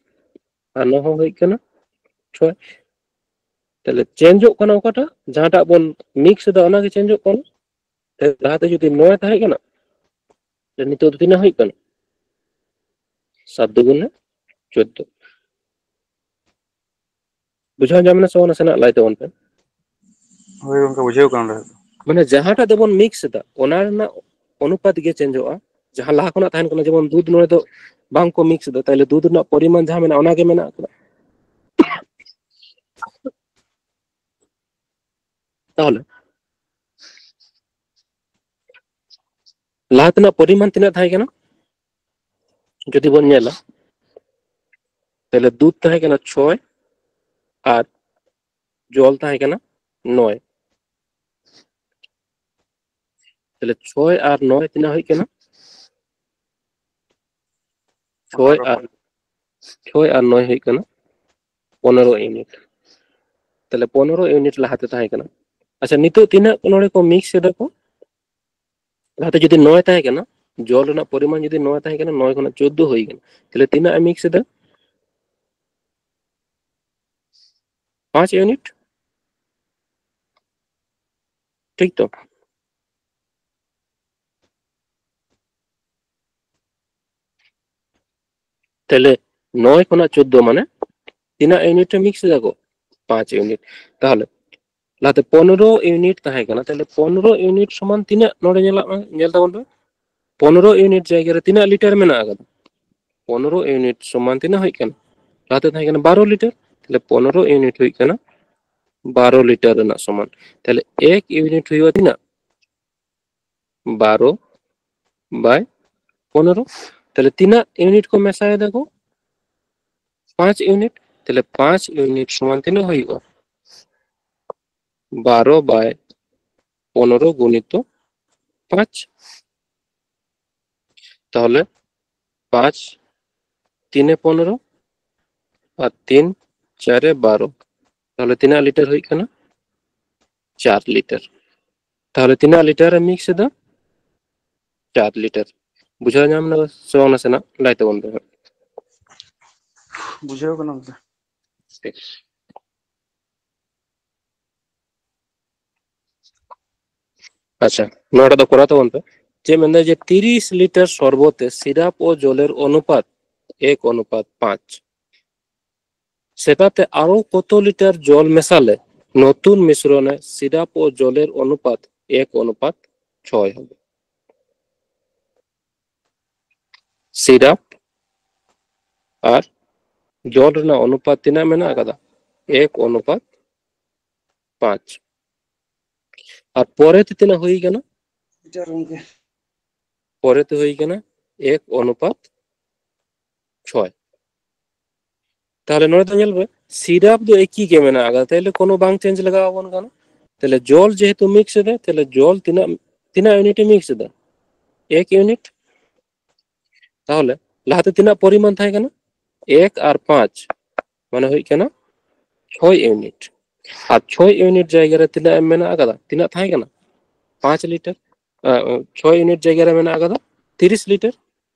ᱟᱨ ᱱᱚᱣᱟ ᱦᱚᱸ ᱦᱩᱭᱩᱜ ᱠᱟᱱᱟ ᱪᱷᱚᱭ᱾ ᱛᱟᱦᱚᱞᱮ ᱪᱮᱧᱡᱚᱜ ᱠᱟᱱᱟ ᱚᱠᱟᱴᱟᱜ? ᱡᱟᱦᱟᱸᱴᱟᱜ ᱵᱚᱱ ᱢᱤᱠᱥ ᱮᱫᱟ, ᱚᱱᱟᱜᱮ ᱪᱮᱧᱡᱚᱜ ᱠᱟᱱᱟ᱾ ᱛᱟᱦᱚᱞᱮ ᱞᱟᱦᱟᱛᱮ ᱡᱩᱫᱤ ᱱᱚᱭ ᱛᱟᱦᱮᱸ ᱠᱟᱱᱟ, ᱛᱟᱦᱚᱞᱮ ᱱᱤᱛᱚᱜ ᱫᱚ ᱛᱤᱱᱟᱹᱜ ᱦᱩᱭᱩᱜ ᱠᱟᱱᱟ? ᱥᱟᱛ ᱫᱩ ᱜᱩᱱᱮ ᱪᱳᱫᱫᱳ᱾ ᱵᱩᱡᱷᱟᱹᱣ ᱧᱟᱢ ᱮᱱᱟ ᱥᱮ ᱵᱟᱝ? ᱱᱟᱥᱮᱱᱟᱜ ᱞᱟᱹᱭ ᱛᱟᱵᱚᱱ ᱯᱮ᱾ ᱦᱳᱭ ᱜᱚᱝᱠᱮ, ᱵᱩᱡᱷᱟᱹᱣ ᱠᱟᱱ ᱛᱟᱦᱮᱸᱫ᱾ ᱢᱟᱱᱮ ᱡᱟᱦᱟᱸᱴᱟᱜ ᱛᱮᱵᱚᱱ ᱢᱤᱠᱥ ᱮᱫᱟ, ᱚᱱᱟ ᱨᱮᱱᱟᱜ ᱚᱱᱩᱯᱟᱛ ᱜᱮ ᱪᱮᱧᱡᱚᱜᱼᱟ᱾ ᱡᱟᱦᱟᱸ ᱞᱟᱦᱟ ᱠᱷᱚᱱᱟᱜ ᱛᱟᱦᱮᱱ ᱠᱟᱱᱟ, ᱡᱮᱢᱚᱱ ᱫᱩᱫᱷ ᱱᱚᱰᱮ ᱫᱚ ᱵᱟᱝ ᱠᱚ ᱢᱤᱠᱥ ᱮᱫᱟ, ᱛᱟᱦᱞᱮ ᱫᱩᱫᱷ ᱨᱮᱱᱟᱜ ᱯᱚᱨᱤᱢᱟᱱ ᱡᱟᱦᱟᱸ ᱢᱮᱱᱟᱜᱼᱟ, ᱚᱱᱟ ᱜᱮ ᱢᱮᱱᱟᱜ ᱟᱠᱟᱫᱟ᱾ ᱛᱟᱦᱚᱞᱮ ᱞᱟᱦᱟ ᱛᱮᱱᱟᱜ ᱯᱚᱨᱤᱢᱟᱱ ᱛᱤᱱᱟᱹᱜ ᱛᱟᱦᱮᱸ ᱠᱟᱱᱟ ᱡᱩᱫᱤ ᱵᱚᱱ ᱧᱮᱞᱟ, ᱛᱟᱦᱞᱮ ᱫᱩᱫᱷ ᱛᱟᱦᱮᱸ ᱠᱟᱱᱟ ᱪᱷᱚᱭ ᱟᱨ ᱡᱚᱞ ᱛᱟᱦᱮᱸ ᱠᱟᱱᱟ ᱱᱚᱭ᱾ ᱛᱟᱦᱞᱮ ᱪᱷᱚᱭ ᱟᱨ ᱱᱚᱭ ᱛᱤᱱᱟᱹᱜ ᱦᱩᱭᱩᱜ ᱠᱟᱱᱟ? ᱪᱷᱚᱭ ᱟᱨ ᱪᱷᱚᱭ ᱟᱨ ᱱᱚᱭ ᱦᱩᱭᱩᱜ ᱠᱟᱱᱟ ᱯᱚᱱᱮᱨᱚ ᱤᱭᱩᱱᱤᱴ᱾ ᱛᱟᱦᱞᱮ ᱯᱚᱱᱮᱨᱚ ᱤᱭᱩᱱᱤᱴ ᱞᱟᱦᱟᱛᱮ ᱛᱟᱦᱮᱸ ᱠᱟᱱᱟ᱾ ᱟᱪᱪᱷᱟ, ᱱᱤᱛᱚᱜ ᱛᱤᱱᱟᱹᱜ ᱱᱚᱰᱮ ᱠᱚ ᱢᱤᱠᱥ ᱮᱫᱟ ᱠᱚ? ᱞᱟᱦᱟᱛᱮ ᱡᱩᱫᱤ ᱱᱚᱭ ᱛᱟᱦᱮᱸ ᱠᱟᱱᱟ, ᱡᱚᱞ ᱨᱮᱱᱟᱜ ᱯᱚᱨᱤᱢᱟᱱ ᱡᱩᱫᱤ ᱱᱚᱭ ᱛᱟᱦᱮᱸ ᱠᱟᱱᱟ, ᱱᱚᱭ ᱠᱷᱚᱱᱟᱜ ᱪᱳᱫᱫᱳ ᱦᱩᱭ ᱠᱟᱱᱟ, ᱛᱟᱦᱞᱮ ᱛᱤᱱᱟᱹᱜ ᱮ ᱢᱤᱠᱥ ᱮᱫᱟ? ᱯᱟᱸᱪ ᱤᱭᱩᱱᱤᱴ᱾ ᱴᱷᱤᱠ ᱛᱚ? ᱛᱟᱦᱞᱮ ᱱᱚᱭ ᱠᱷᱚᱱᱟᱜ ᱪᱳᱫᱫᱳ ᱢᱟᱱᱮ ᱛᱤᱱᱟᱹᱜ ᱤᱭᱩᱱᱤᱴ ᱨᱮ ᱢᱤᱠᱥ ᱮᱫᱟ ᱠᱚ? ᱯᱟᱸᱪ ᱤᱭᱩᱱᱤᱴ᱾ ᱛᱟᱦᱞᱮ ᱞᱟᱦᱟᱛᱮ ᱯᱚᱱᱮᱨᱚ ᱤᱭᱩᱱᱤᱴ ᱛᱟᱦᱮᱸ ᱠᱟᱱᱟ, ᱛᱟᱦᱞᱮ ᱯᱚᱱᱮᱨᱚ ᱤᱭᱩᱱᱤᱴ ᱥᱚᱢᱟᱱ ᱛᱤᱱᱟᱹᱜ ᱱᱚᱰᱮ ᱧᱮᱞᱚᱜ ᱠᱟᱱᱟ? ᱧᱮᱞ ᱛᱟᱵᱚᱱ ᱯᱮ, ᱯᱚᱱᱮᱨᱚ ᱤᱭᱩᱱᱤᱴ ᱡᱟᱭᱜᱟ ᱨᱮ ᱛᱤᱱᱟᱹᱜ ᱞᱤᱴᱟᱨ ᱢᱮᱱᱟᱜ ᱟᱠᱟᱫᱟ? ᱯᱚᱱᱮᱨᱚ ᱤᱭᱩᱱᱤᱴ ᱥᱚᱢᱟᱱ ᱛᱤᱱᱟᱹᱜ ᱦᱩᱭᱩᱜ ᱠᱟᱱᱟ? ᱞᱟᱦᱟᱛᱮ ᱛᱟᱦᱮᱸ ᱠᱟᱱᱟ ᱵᱟᱨᱚ ᱞᱤᱴᱟᱨ, ᱛᱟᱦᱞᱮ ᱯᱚᱱᱨᱚ ᱤᱭᱩᱱᱤᱴ ᱦᱩᱭᱩᱜ ᱠᱟᱱᱟ ᱵᱟᱨᱚ ᱞᱤᱴᱟᱨ ᱨᱮᱱᱟᱜ ᱥᱚᱢᱟᱱ᱾ ᱛᱟᱦᱞᱮ ᱮᱠ ᱤᱭᱩᱱᱤᱴ ᱦᱩᱭᱩᱜᱼᱟ ᱛᱤᱱᱟᱹᱜ? ᱵᱟᱨᱚ ᱵᱟᱭ ᱯᱚᱱᱨᱚ᱾ ᱛᱟᱦᱞᱮ ᱛᱤᱱᱟᱹᱜ ᱤᱭᱩᱱᱤᱴ ᱠᱚ ᱢᱮᱥᱟᱭᱮᱫᱟ ᱠᱚ? ᱯᱟᱸᱪ ᱤᱭᱩᱱᱤᱴ᱾ ᱛᱟᱦᱞᱮ ᱯᱟᱸᱪ ᱤᱭᱩᱱᱤᱴ ᱥᱚᱢᱟᱱ ᱛᱤᱱᱟᱹᱜ ᱦᱩᱭᱩᱜᱼᱟ? ᱵᱟᱨᱚ ᱵᱟᱭ ᱯᱚᱱᱨᱚ ᱜᱩᱱᱤᱛᱚ ᱯᱟᱸᱪ᱾ ᱛᱟᱦᱞᱮ ᱯᱟᱸᱪ ᱛᱤᱱᱮ ᱯᱚᱱᱨᱚ ᱟᱨ ᱛᱤᱱ ᱪᱟᱨᱮ ᱵᱟᱨᱚ᱾ ᱛᱟᱦᱞᱮ ᱛᱤᱱᱟᱹᱜ ᱞᱤᱴᱟᱨ ᱦᱩᱭᱩᱜ ᱠᱟᱱᱟ? ᱪᱟᱨ ᱞᱤᱴᱟᱨ᱾ ᱛᱟᱦᱞᱮ ᱛᱤᱱᱟᱹᱜ ᱞᱤᱴᱟᱨ ᱮ ᱢᱤᱠᱥ ᱮᱫᱟ? ᱪᱟᱨ ᱞᱤᱴᱟᱨ᱾ ᱵᱩᱡᱷᱟᱹᱣ ᱧᱟᱢ ᱱᱟ ᱥᱮ ᱵᱟᱝ? ᱱᱟᱥᱮᱱᱟᱜ ᱞᱟᱹᱭ ᱛᱟᱵᱚᱱ ᱯᱮ ᱦᱟᱸᱜ᱾ ᱵᱩᱡᱷᱟᱹᱣ ᱠᱟᱱᱟ ᱜᱚᱢᱠᱮ᱾ ᱴᱷᱤᱠ᱾ ᱟᱪᱪᱷᱟ, ᱱᱚᱣᱟᱴᱟᱜ ᱫᱚ ᱠᱚᱨᱟᱣ ᱛᱟᱵᱚᱱ ᱯᱮ᱾ ᱪᱮᱫ ᱢᱮᱱᱫᱟ ᱡᱮ ᱛᱤᱨᱤᱥ ᱞᱤᱴᱟᱨ ᱥᱚᱨᱵᱚᱛᱮ ᱥᱤᱨᱟᱯ ᱳ ᱡᱚᱞᱮᱨ ᱚᱱᱩᱯᱟᱛ ᱮᱠ ᱚᱱᱩᱯᱟᱛ ᱯᱟᱸᱪ᱾ সেটাতে আরো কত লিটার জল মেশালে নতুন মিশ্রণে সিরাপ ও জলের অনুপাত এক অনুপাত ছয় হবে? সিরাপ আর জল ᱨᱮᱱᱟᱜ ᱚᱱᱩᱯᱟᱛ ᱛᱤᱱᱟᱹᱜ ᱢᱮᱱᱟᱜ ᱟᱠᱟᱫᱟ? ᱮᱠ ᱚᱱᱩᱯᱟᱛ ᱯᱟᱸᱪ᱾ ᱟᱨ ᱯᱚᱨᱮᱛᱮ ᱛᱤᱱᱟᱹᱜ ᱦᱩᱭ ᱠᱟᱱᱟ? ᱞᱤᱴᱟᱨ ᱜᱚᱢᱠᱮ᱾ ᱯᱚᱨᱮᱛᱮ ᱦᱩᱭ ᱠᱟᱱᱟ ᱮᱠ ᱚᱱᱩᱯᱟᱛ ᱪᱷᱚᱭ᱾ ᱛᱟᱦᱞᱮ ᱱᱚᱰᱮ ᱫᱚ ᱧᱮᱞ ᱯᱮ, ᱥᱤᱨᱟᱯ ᱫᱚ ᱮᱠᱤ ᱜᱮ ᱢᱮᱱᱟᱜ ᱟᱠᱟᱫᱟ, ᱛᱟᱦᱞᱮ ᱠᱳᱱᱳ ᱵᱟᱝ ᱪᱮᱧᱡᱽ ᱞᱟᱜᱟᱣ ᱟᱵᱚᱱ ᱠᱟᱱᱟ᱾ ᱛᱟᱦᱞᱮ ᱡᱚᱞ ᱡᱮᱦᱮᱛᱩ ᱢᱤᱠᱥ ᱮᱫᱟ, ᱛᱟᱦᱞᱮ ᱡᱚᱞ ᱛᱤᱱᱟᱹᱜ, ᱛᱤᱱᱟᱹᱜ ᱤᱭᱩᱱᱤᱴ ᱮ ᱢᱤᱠᱥ ᱮᱫᱟ? ᱮᱠ ᱤᱭᱩᱱᱤᱴ᱾ ᱛᱟᱦᱞᱮ ᱞᱟᱦᱟᱛᱮ ᱛᱤᱱᱟᱹᱜ ᱯᱚᱨᱤᱢᱟᱱ ᱛᱟᱦᱮᱸ ᱠᱟᱱᱟ? ᱮᱠ ᱟᱨ ᱯᱟᱸᱪ, ᱢᱟᱱᱮ ᱦᱩᱭᱩᱜ ᱠᱟᱱᱟ ᱪᱷᱚᱭ ᱤᱭᱩᱱᱤᱴ᱾ ᱟᱨ ᱪᱷᱚᱭ ᱤᱭᱩᱱᱤᱴ ᱡᱟᱭᱜᱟ ᱨᱮ ᱛᱤᱱᱟᱹᱜ ᱮᱢ ᱢᱮᱱᱟᱜ ᱟᱠᱟᱫᱟ? ᱛᱤᱱᱟᱹᱜ ᱛᱟᱦᱮᱸ ᱠᱟᱱᱟ? ᱯᱟᱸᱪ ᱞᱤᱴᱟᱨ᱾ ᱟᱸ, ᱪᱷᱚᱭ ᱤᱭᱩᱱᱤᱴ ᱡᱟᱭᱜᱟ ᱨᱮ ᱢᱮᱱᱟᱜ ᱟᱠᱟᱫᱟ ᱛᱤᱨᱤᱥ ᱞᱤᱴᱟᱨ᱾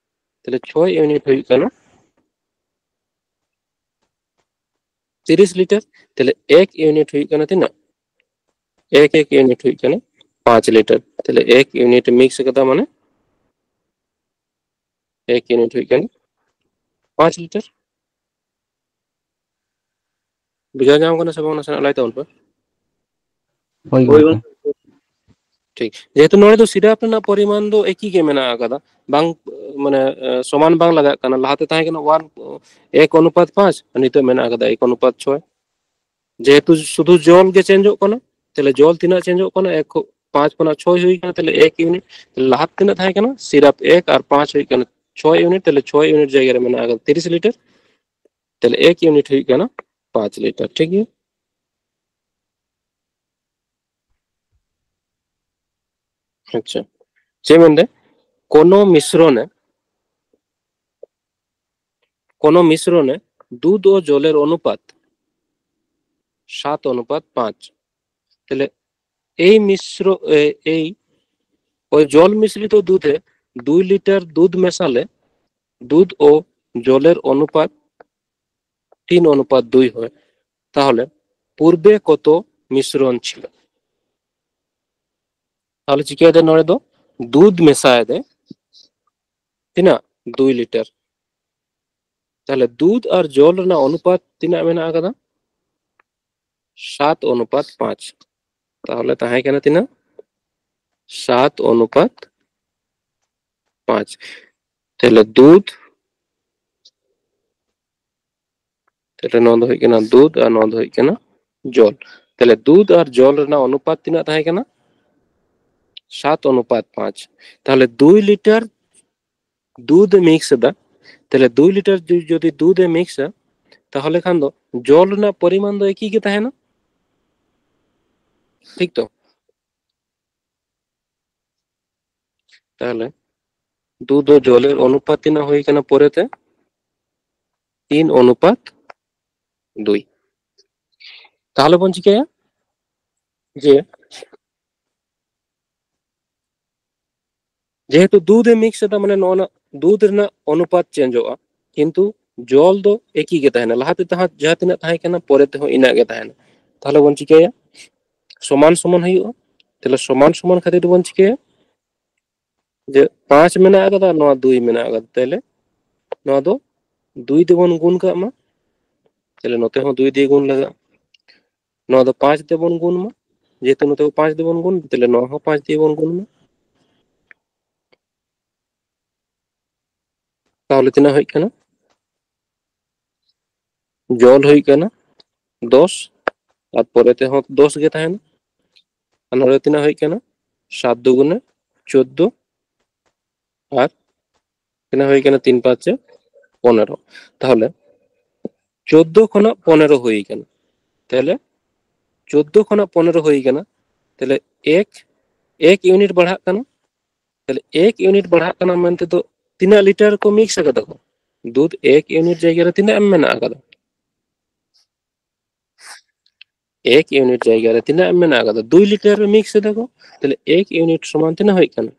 ᱛᱟᱦᱞᱮ ᱪᱷᱚᱭ ᱤᱭᱩᱱᱤᱴ ᱦᱩᱭᱩᱜ ᱠᱟᱱᱟ ᱛᱤᱨᱤᱥ ᱞᱤᱴᱟᱨ᱾ ᱛᱟᱦᱞᱮ ᱮᱠ ᱤᱭᱩᱱᱤᱴ ᱦᱩᱭᱩᱜ ᱠᱟᱱᱟ ᱛᱤᱱᱟᱹᱜ? ᱮᱠ ᱮᱠ ᱤᱭᱩᱱᱤᱴ ᱦᱩᱭᱩᱜ ᱠᱟᱱᱟ ᱯᱟᱸᱪ ᱞᱤᱴᱟᱨ᱾ ᱛᱟᱦᱞᱮ ᱮᱠ ᱤᱭᱩᱱᱤᱴ ᱢᱤᱠᱥ ᱠᱟᱫᱟ, ᱢᱟᱱᱮ ᱮᱠ ᱤᱭᱩᱱᱤᱴ ᱦᱩᱭᱩᱜ ᱠᱟᱱᱟ ᱯᱟᱸᱪ ᱞᱤᱴᱟᱨ᱾ ᱵᱩᱡᱷᱟᱹᱣ ᱧᱟᱢ ᱠᱟᱱᱟ ᱥᱮ ᱵᱟᱝ? ᱱᱟᱥᱮᱱᱟᱜ ᱞᱟᱹᱭ ᱛᱟᱵᱚᱱ ᱯᱮ᱾ ᱦᱳᱭ ᱦᱳᱭ ᱜᱚᱢᱠᱮ᱾ ᱜᱚᱢᱠᱮ᱾ ᱴᱷᱤᱠ, ᱡᱮᱦᱮᱛᱩ ᱱᱚᱰᱮ ᱫᱚ ᱥᱤᱨᱟᱯ ᱨᱮᱱᱟᱜ ᱯᱚᱨᱤᱢᱟᱱ ᱫᱚ ᱮᱠᱤ ᱜᱮ ᱢᱮᱱᱟᱜ ᱟᱠᱟᱫᱟ, ᱵᱟᱝ ᱢᱟᱱᱮ ᱥᱚᱢᱟᱱ ᱵᱟᱝ ᱞᱟᱜᱟᱜ ᱠᱟᱱᱟ᱾ ᱞᱟᱦᱟᱛᱮ ᱛᱟᱦᱮᱸ ᱠᱟᱱᱟ ᱚᱣᱟᱱ, ᱮᱠ ᱚᱱᱩᱯᱟᱛ ᱯᱟᱸᱪ, ᱱᱤᱛᱚᱜ ᱢᱮᱱᱟᱜ ᱟᱠᱟᱫᱟ ᱮᱠ ᱚᱱᱩᱯᱟᱛ ᱪᱷᱚᱭ᱾ ᱡᱮᱦᱮᱛᱩ ᱥᱩᱫᱷᱩ ᱡᱚᱞ ᱜᱮ ᱪᱮᱧᱡᱚᱜ ᱠᱟᱱᱟ, ᱛᱟᱦᱞᱮ ᱡᱚᱞ ᱛᱤᱱᱟᱹᱜ ᱪᱮᱧᱡᱚᱜ ᱠᱟᱱᱟ? ᱮᱠ, ᱯᱟᱸᱪ ᱠᱷᱚᱱᱟᱜ ᱪᱷᱚᱭ ᱦᱩᱭ ᱠᱟᱱᱟ, ᱛᱟᱦᱞᱮ ᱮᱠ ᱤᱭᱩᱱᱤᱴ᱾ ᱞᱟᱦᱟ ᱛᱤᱱᱟᱹᱜ ᱛᱟᱦᱮᱸ ᱠᱟᱱᱟ? ᱥᱤᱨᱟᱯ ᱮᱠ ᱟᱨ ᱯᱟᱸᱪ ᱦᱩᱭ ᱠᱟᱱᱟ ᱪᱷᱚᱭ ᱤᱭᱩᱱᱤᱴ, ᱛᱟᱦᱞᱮ ᱪᱷᱚᱭ ᱤᱭᱩᱱᱤᱴ ᱡᱟᱭᱜᱟ ᱨᱮ ᱢᱮᱱᱟᱜ ᱟᱠᱟᱫᱟ ᱛᱤᱨᱤᱥ ᱞᱤᱴᱟᱨ, ᱛᱟᱦᱞᱮ ᱮᱠ ᱤᱭᱩᱱᱤᱴ ᱦᱩᱭᱩᱜ ᱠᱟᱱᱟ ᱯᱟᱸᱪ ᱞᱤᱴᱟᱨ᱾ ᱴᱷᱤᱠ ᱜᱮᱭᱟ? ᱟᱪᱪᱷᱟ, ᱪᱮᱫ ᱢᱮᱱᱫᱟ? ᱠᱳᱱᱳ ᱢᱤᱥᱨᱚᱱᱮ, ᱠᱳᱱᱳ ᱢᱤᱥᱨᱚᱱᱮ দুধ ও জলের অনুপাত সাত অনুপাত পাঁচ। তাহলে এই মিশ্র এই ওই জল মিশ্রিত দুধে দুই লিটার দুধ মেশালে দুধ ও জলের অনুপাত তিন অনুপাত দুই হয়। তাহলে পূর্বে কত মিশ্রণ ছিল? ᱛᱟᱦᱞᱮ ᱪᱤᱠᱟᱹᱭᱮᱫᱟ ᱱᱚᱰᱮ ᱫᱚ? ᱫᱩᱫᱷ ᱢᱮᱥᱟᱭᱮᱫᱟᱭ᱾ ᱛᱤᱱᱟᱹᱜ? ᱫᱩᱭ ᱞᱤᱴᱟᱨ᱾ ᱛᱟᱦᱞᱮ ᱫᱩᱫᱷ ᱟᱨ ᱡᱚᱞ ᱨᱮᱱᱟᱜ ᱚᱱᱩᱯᱟᱛ ᱛᱤᱱᱟᱹᱜ ᱢᱮᱱᱟᱜ ᱟᱠᱟᱫᱟ? ᱥᱟᱛ ᱚᱱᱩᱯᱟᱛ ᱯᱟᱸᱪ᱾ ᱛᱟᱦᱞᱮ ᱛᱟᱦᱮᱸ ᱠᱟᱱᱟ ᱛᱤᱱᱟᱹᱜ? ᱥᱟᱛ ᱚᱱᱩᱯᱟᱛ ᱯᱟᱸᱪ᱾ ᱛᱟᱦᱞᱮ ᱫᱩᱫᱷ, ᱛᱟᱦᱞᱮ ᱱᱚᱣᱟ ᱫᱚ ᱦᱩᱭᱩᱜ ᱠᱟᱱᱟ ᱫᱩᱫᱷ ᱟᱨ ᱱᱚᱣᱟ ᱫᱚ ᱦᱩᱭᱩᱜ ᱠᱟᱱᱟ ᱡᱚᱞ᱾ ᱛᱟᱦᱞᱮ ᱫᱩᱫᱷ ᱟᱨ ᱡᱚᱞ ᱨᱮᱱᱟᱜ ᱚᱱᱩᱯᱟᱛ ᱛᱤᱱᱟᱹᱜ ᱛᱟᱦᱮᱸ ᱠᱟᱱᱟ? ᱥᱟᱛ ᱚᱱᱩᱯᱟᱛ ᱯᱟᱸᱪ᱾ ᱛᱟᱦᱞᱮ ᱫᱩᱭ ᱞᱤᱴᱟᱨ ᱫᱩᱫᱷ ᱮ ᱢᱤᱠᱥ ᱮᱫᱟ, ᱛᱟᱦᱞᱮ ᱫᱩᱭ ᱞᱤᱴᱟᱨ ᱡᱩ-, ᱡᱩᱫᱤ ᱫᱩᱫᱷ ᱮ ᱢᱤᱠᱥᱟ, ᱛᱟᱦᱞᱮ ᱠᱷᱟᱱ ᱫᱚ ᱡᱚᱞ ᱨᱮᱱᱟᱜ ᱯᱚᱨᱤᱢᱟᱱ ᱫᱚ ᱮᱠᱤ ᱜᱮ ᱛᱟᱦᱮᱱᱟ᱾ ᱴᱷᱤᱠ ᱛᱚ? ᱛᱟᱦᱞᱮ ᱫᱩᱫᱷ ᱫᱚ ᱡᱚᱞᱮᱨ ᱚᱱᱩᱯᱟᱛ ᱛᱤᱱᱟᱹᱜ ᱦᱩᱭ ᱠᱟᱱᱟ ᱯᱚᱨᱮᱛᱮ? ᱛᱤᱱ ᱚᱱᱩᱯᱟᱛ ᱫᱩᱭ᱾ ᱛᱟᱦᱞᱮ ᱵᱚᱱ ᱪᱤᱠᱟᱹᱭᱟ ᱡᱮ ᱡᱮᱦᱮᱛᱩ ᱫᱩᱫᱷ ᱮ ᱢᱤᱠᱥ ᱮᱫᱟ, ᱢᱟᱱᱮ ᱱᱚᱣᱟ ᱨᱮᱱᱟᱜ ᱫᱩᱫᱷ ᱨᱮᱱᱟᱜ ᱚᱱᱩᱯᱟᱛ ᱪᱮᱧᱡᱚᱜᱼᱟ, ᱠᱤᱱᱛᱩ ᱡᱚᱞ ᱫᱚ ᱮᱠᱤ ᱜᱮ ᱛᱟᱦᱮᱱᱟ᱾ ᱞᱟᱦᱟᱛᱮ ᱛᱟᱦᱮᱸ, ᱡᱟᱦᱟᱸ ᱛᱤᱱᱟᱹᱜ ᱛᱟᱦᱮᱸ ᱠᱟᱱᱟ, ᱯᱚᱨᱮ ᱛᱮᱦᱚᱸ ᱤᱱᱟᱹᱜ ᱜᱮ ᱛᱟᱦᱮᱱᱟ᱾ ᱛᱟᱦᱞᱮ ᱵᱚᱱ ᱪᱤᱠᱟᱹᱭᱟ? ᱥᱚᱢᱟᱱ ᱥᱚᱢᱟᱱ ᱦᱩᱭᱩᱜᱼᱟ᱾ ᱛᱟᱦᱞᱮ ᱥᱚᱢᱟᱱ ᱥᱚᱢᱟᱱ ᱠᱷᱟᱹᱛᱤᱨ ᱛᱮᱵᱚᱱ ᱪᱤᱠᱟᱹᱭᱟ ᱡᱮ ᱯᱟᱸᱪ ᱢᱮᱱᱟᱜ ᱟᱠᱟᱫᱟ, ᱱᱚᱣᱟ ᱫᱩᱭ ᱢᱮᱱᱟᱜ ᱟᱠᱟᱫᱟ, ᱛᱟᱦᱞᱮ ᱱᱚᱣᱟ ᱫᱚ ᱫᱩᱭ ᱛᱮᱵᱚᱱ ᱜᱩᱱ ᱠᱟᱜ ᱢᱟ᱾ ᱛᱟᱦᱞᱮ ᱱᱚᱛᱮ ᱦᱚᱸ ᱫᱩᱭ ᱫᱤᱭᱮ ᱜᱩᱱ ᱞᱟᱜᱟᱜᱼᱟ᱾ ᱱᱚᱣᱟ ᱫᱚ ᱯᱟᱸᱪ ᱛᱮᱵᱚᱱ ᱜᱩᱱ ᱢᱟ, ᱡᱮᱦᱮᱛᱩ ᱱᱚᱛᱮ ᱦᱚᱸ ᱯᱟᱸᱪ ᱛᱮᱵᱚᱱ ᱜᱩᱱ, ᱛᱟᱦᱞᱮ ᱱᱚᱣᱟ ᱦᱚᱸ ᱯᱟᱸᱪ ᱛᱮᱵᱚᱱ ᱜᱩᱱ ᱢᱟ᱾ ᱛᱟᱦᱚᱞᱮ ᱛᱤᱱᱟᱹᱜ ᱦᱩᱭᱩᱜ ᱠᱟᱱᱟ? ᱡᱚᱞ ᱦᱩᱭᱩᱜ ᱠᱟᱱᱟ ᱫᱚᱥ, ᱟᱨ ᱯᱚᱨᱮ ᱛᱮᱦᱚᱸ ᱫᱚᱥ ᱜᱮ ᱛᱟᱦᱮᱱᱟ᱾ ᱟᱨ ᱱᱚᱰᱮ ᱛᱤᱱᱟᱹᱜ ᱦᱩᱭᱩᱜ ᱠᱟᱱᱟ? ᱥᱟᱛ ᱫᱩᱜᱩᱱᱮ ᱪᱳᱫᱫᱳ, ᱟᱨ ᱛᱤᱱᱟᱹᱜ ᱦᱩᱭ ᱠᱟᱱᱟ? ᱛᱤᱱ ᱯᱟᱸᱪᱮ ᱯᱚᱱᱮᱨᱚ᱾ ᱛᱟᱦᱚᱞᱮ ᱪᱳᱫᱫᱳ ᱠᱷᱚᱱᱟᱜ ᱯᱚᱱᱮᱨᱚ ᱦᱩᱭ ᱠᱟᱱᱟ᱾ ᱛᱟᱦᱚᱞᱮ ᱪᱳᱫᱫᱳ ᱠᱷᱚᱱᱟᱜ ᱯᱚᱱᱮᱨᱚ ᱦᱩᱭ ᱠᱟᱱᱟ᱾ ᱛᱟᱦᱚᱞᱮ ᱮᱠ, ᱮᱠ ᱤᱭᱩᱱᱤᱴ ᱵᱟᱲᱦᱟᱜ ᱠᱟᱱᱟ᱾ ᱛᱟᱦᱚᱞᱮ ᱮᱠ ᱤᱭᱩᱱᱤᱴ ᱵᱟᱲᱦᱟᱜ ᱠᱟᱱᱟ ᱢᱮᱱᱛᱮ ᱫᱚ ᱛᱤᱱᱟᱹᱜ ᱞᱤᱴᱟᱨ ᱠᱚ ᱢᱤᱠᱥ ᱟᱠᱟᱫᱟ ᱠᱚ? ᱫᱩᱫᱷ ᱮᱠ ᱤᱭᱩᱱᱤᱴ ᱡᱟᱭᱜᱟ ᱨᱮ ᱛᱤᱱᱟᱹᱜ ᱮᱢ ᱢᱮᱱᱟᱜ ᱟᱠᱟᱫᱟ? ᱮᱠ ᱤᱭᱩᱱᱤᱴ ᱡᱟᱭᱜᱟ ᱨᱮ ᱛᱤᱱᱟᱹᱜ ᱮᱢ ᱢᱮᱱᱟᱜ ᱟᱠᱟᱫᱟ? ᱫᱩᱭ ᱞᱤᱴᱟᱨ ᱨᱮ ᱢᱤᱠᱥ ᱮᱫᱟ ᱠᱚ᱾ ᱛᱟᱦᱚᱞᱮ ᱮᱠ ᱤᱭᱩᱱᱤᱴ ᱥᱚᱢᱟᱱ ᱛᱤᱱᱟᱹᱜ ᱦᱩᱭᱩᱜ ᱠᱟᱱᱟ?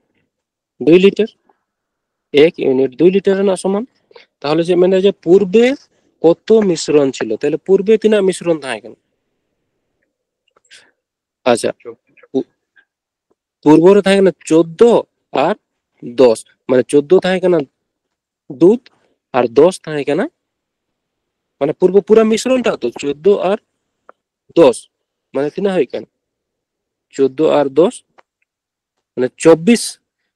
ᱫᱩᱭ ᱞᱤᱴᱟᱨ᱾ ᱮᱠ ᱤᱭᱩᱱᱤᱴ ᱫᱩᱭ ᱞᱤᱴᱟᱨ ᱨᱮᱱᱟᱜ ᱥᱚᱢᱟᱱ᱾ ᱛᱟᱦᱚᱞᱮ ᱪᱮᱫ ᱢᱮᱱᱫᱟ ᱡᱮ ᱯᱩᱨᱵᱮ ᱠᱚᱛᱚ ᱢᱤᱥᱨᱚᱱ ᱪᱷᱤᱞᱚ? ᱛᱟᱦᱚᱞᱮ ᱯᱩᱨᱵᱮ ᱛᱤᱱᱟᱹᱜ ᱢᱤᱥᱨᱚᱱ ᱛᱟᱦᱮᱸ ᱠᱟᱱᱟ? ᱟᱪᱪᱷᱟ, ᱯᱩ-, ᱯᱩᱨᱵᱚ ᱨᱮ ᱛᱟᱦᱮᱸ ᱠᱟᱱᱟ ᱪᱳᱫᱫᱳ ᱟᱨ ᱫᱚᱥ, ᱢᱟᱱᱮ ᱪᱳᱫᱫᱳ ᱛᱟᱦᱮᱸ ᱠᱟᱱᱟ ᱫᱩᱫᱷ ᱟᱨ ᱫᱚᱥ ᱛᱟᱦᱮᱸ ᱠᱟᱱᱟ, ᱢᱟᱱᱮ ᱯᱩᱨᱵᱚ ᱯᱩᱨᱟ ᱢᱤᱥᱨᱚᱱ ᱴᱟᱜ ᱫᱚ ᱪᱳᱫᱫᱳ ᱟᱨ ᱫᱚᱥ, ᱢᱟᱱᱮ ᱛᱤᱱᱟᱹᱜ ᱦᱩᱭᱩᱜ ᱠᱟᱱᱟ? ᱪᱳᱫᱫᱳ ᱟᱨ ᱫᱚᱥ, ᱢᱟᱱᱮ ᱪᱚᱵᱵᱤᱥ,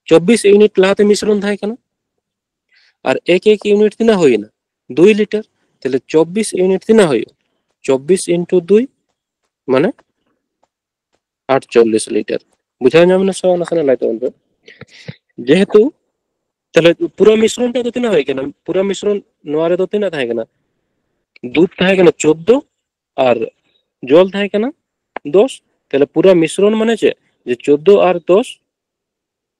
ᱪᱚᱵᱵᱤᱥ ᱤᱭᱩᱱᱤᱴ ᱞᱟᱦᱟᱛᱮ ᱢᱤᱥᱨᱚᱱ ᱛᱟᱦᱮᱸ ᱠᱟᱱᱟ᱾ ᱟᱨ ᱮᱠ ᱮᱠ ᱤᱭᱩᱱᱤᱴ ᱛᱤᱱᱟᱹᱜ ᱦᱩᱭᱱᱟ? ᱫᱩᱭ ᱞᱤᱴᱟᱨ᱾ ᱛᱟᱦᱞᱮ ᱪᱚᱵᱵᱤᱥ ᱤᱭᱩᱱᱤᱴ ᱛᱤᱱᱟᱹᱜ ᱦᱩᱭᱩᱜᱼᱟ? ᱪᱚᱵᱵᱤᱥ ᱤᱱᱴᱩ ᱫᱩᱭ, ᱢᱟᱱᱮ ᱟᱴᱪᱚᱞᱞᱤᱥ ᱞᱤᱴᱟᱨ᱾ ᱵᱩᱡᱷᱟᱹᱣ ᱧᱟᱢ ᱮᱱᱟ ᱥᱮ ᱵᱟᱝ? ᱱᱟᱥᱮᱱᱟᱜ ᱞᱟᱹᱭ ᱛᱟᱵᱚᱱ ᱯᱮ᱾ ᱡᱮᱦᱮᱛᱩ ᱛᱟᱦᱞᱮ ᱯᱩᱨᱟᱹ ᱢᱤᱥᱨᱚᱱ ᱴᱟᱜ ᱫᱚ ᱛᱤᱱᱟᱹᱜ ᱦᱩᱭ ᱠᱟᱱᱟ? ᱯᱩᱨᱟᱹ ᱢᱤᱥᱨᱚᱱ ᱱᱚᱣᱟ ᱨᱮᱫᱚ ᱛᱤᱱᱟᱹᱜ ᱛᱟᱦᱮᱸ ᱠᱟᱱᱟ? ᱫᱩᱫᱷ ᱛᱟᱦᱮᱸ ᱠᱟᱱᱟ ᱪᱳᱫᱫᱳ ᱟᱨ ᱡᱚᱞ ᱛᱟᱦᱮᱸ ᱠᱟᱱᱟ ᱫᱚᱥ᱾ ᱛᱟᱦᱞᱮ ᱯᱩᱨᱟᱹ ᱢᱤᱥᱨᱚᱱ ᱢᱟᱱᱮ ᱪᱮᱫ? ᱡᱮ ᱪᱳᱫᱫᱳ ᱟᱨ ᱫᱚᱥ,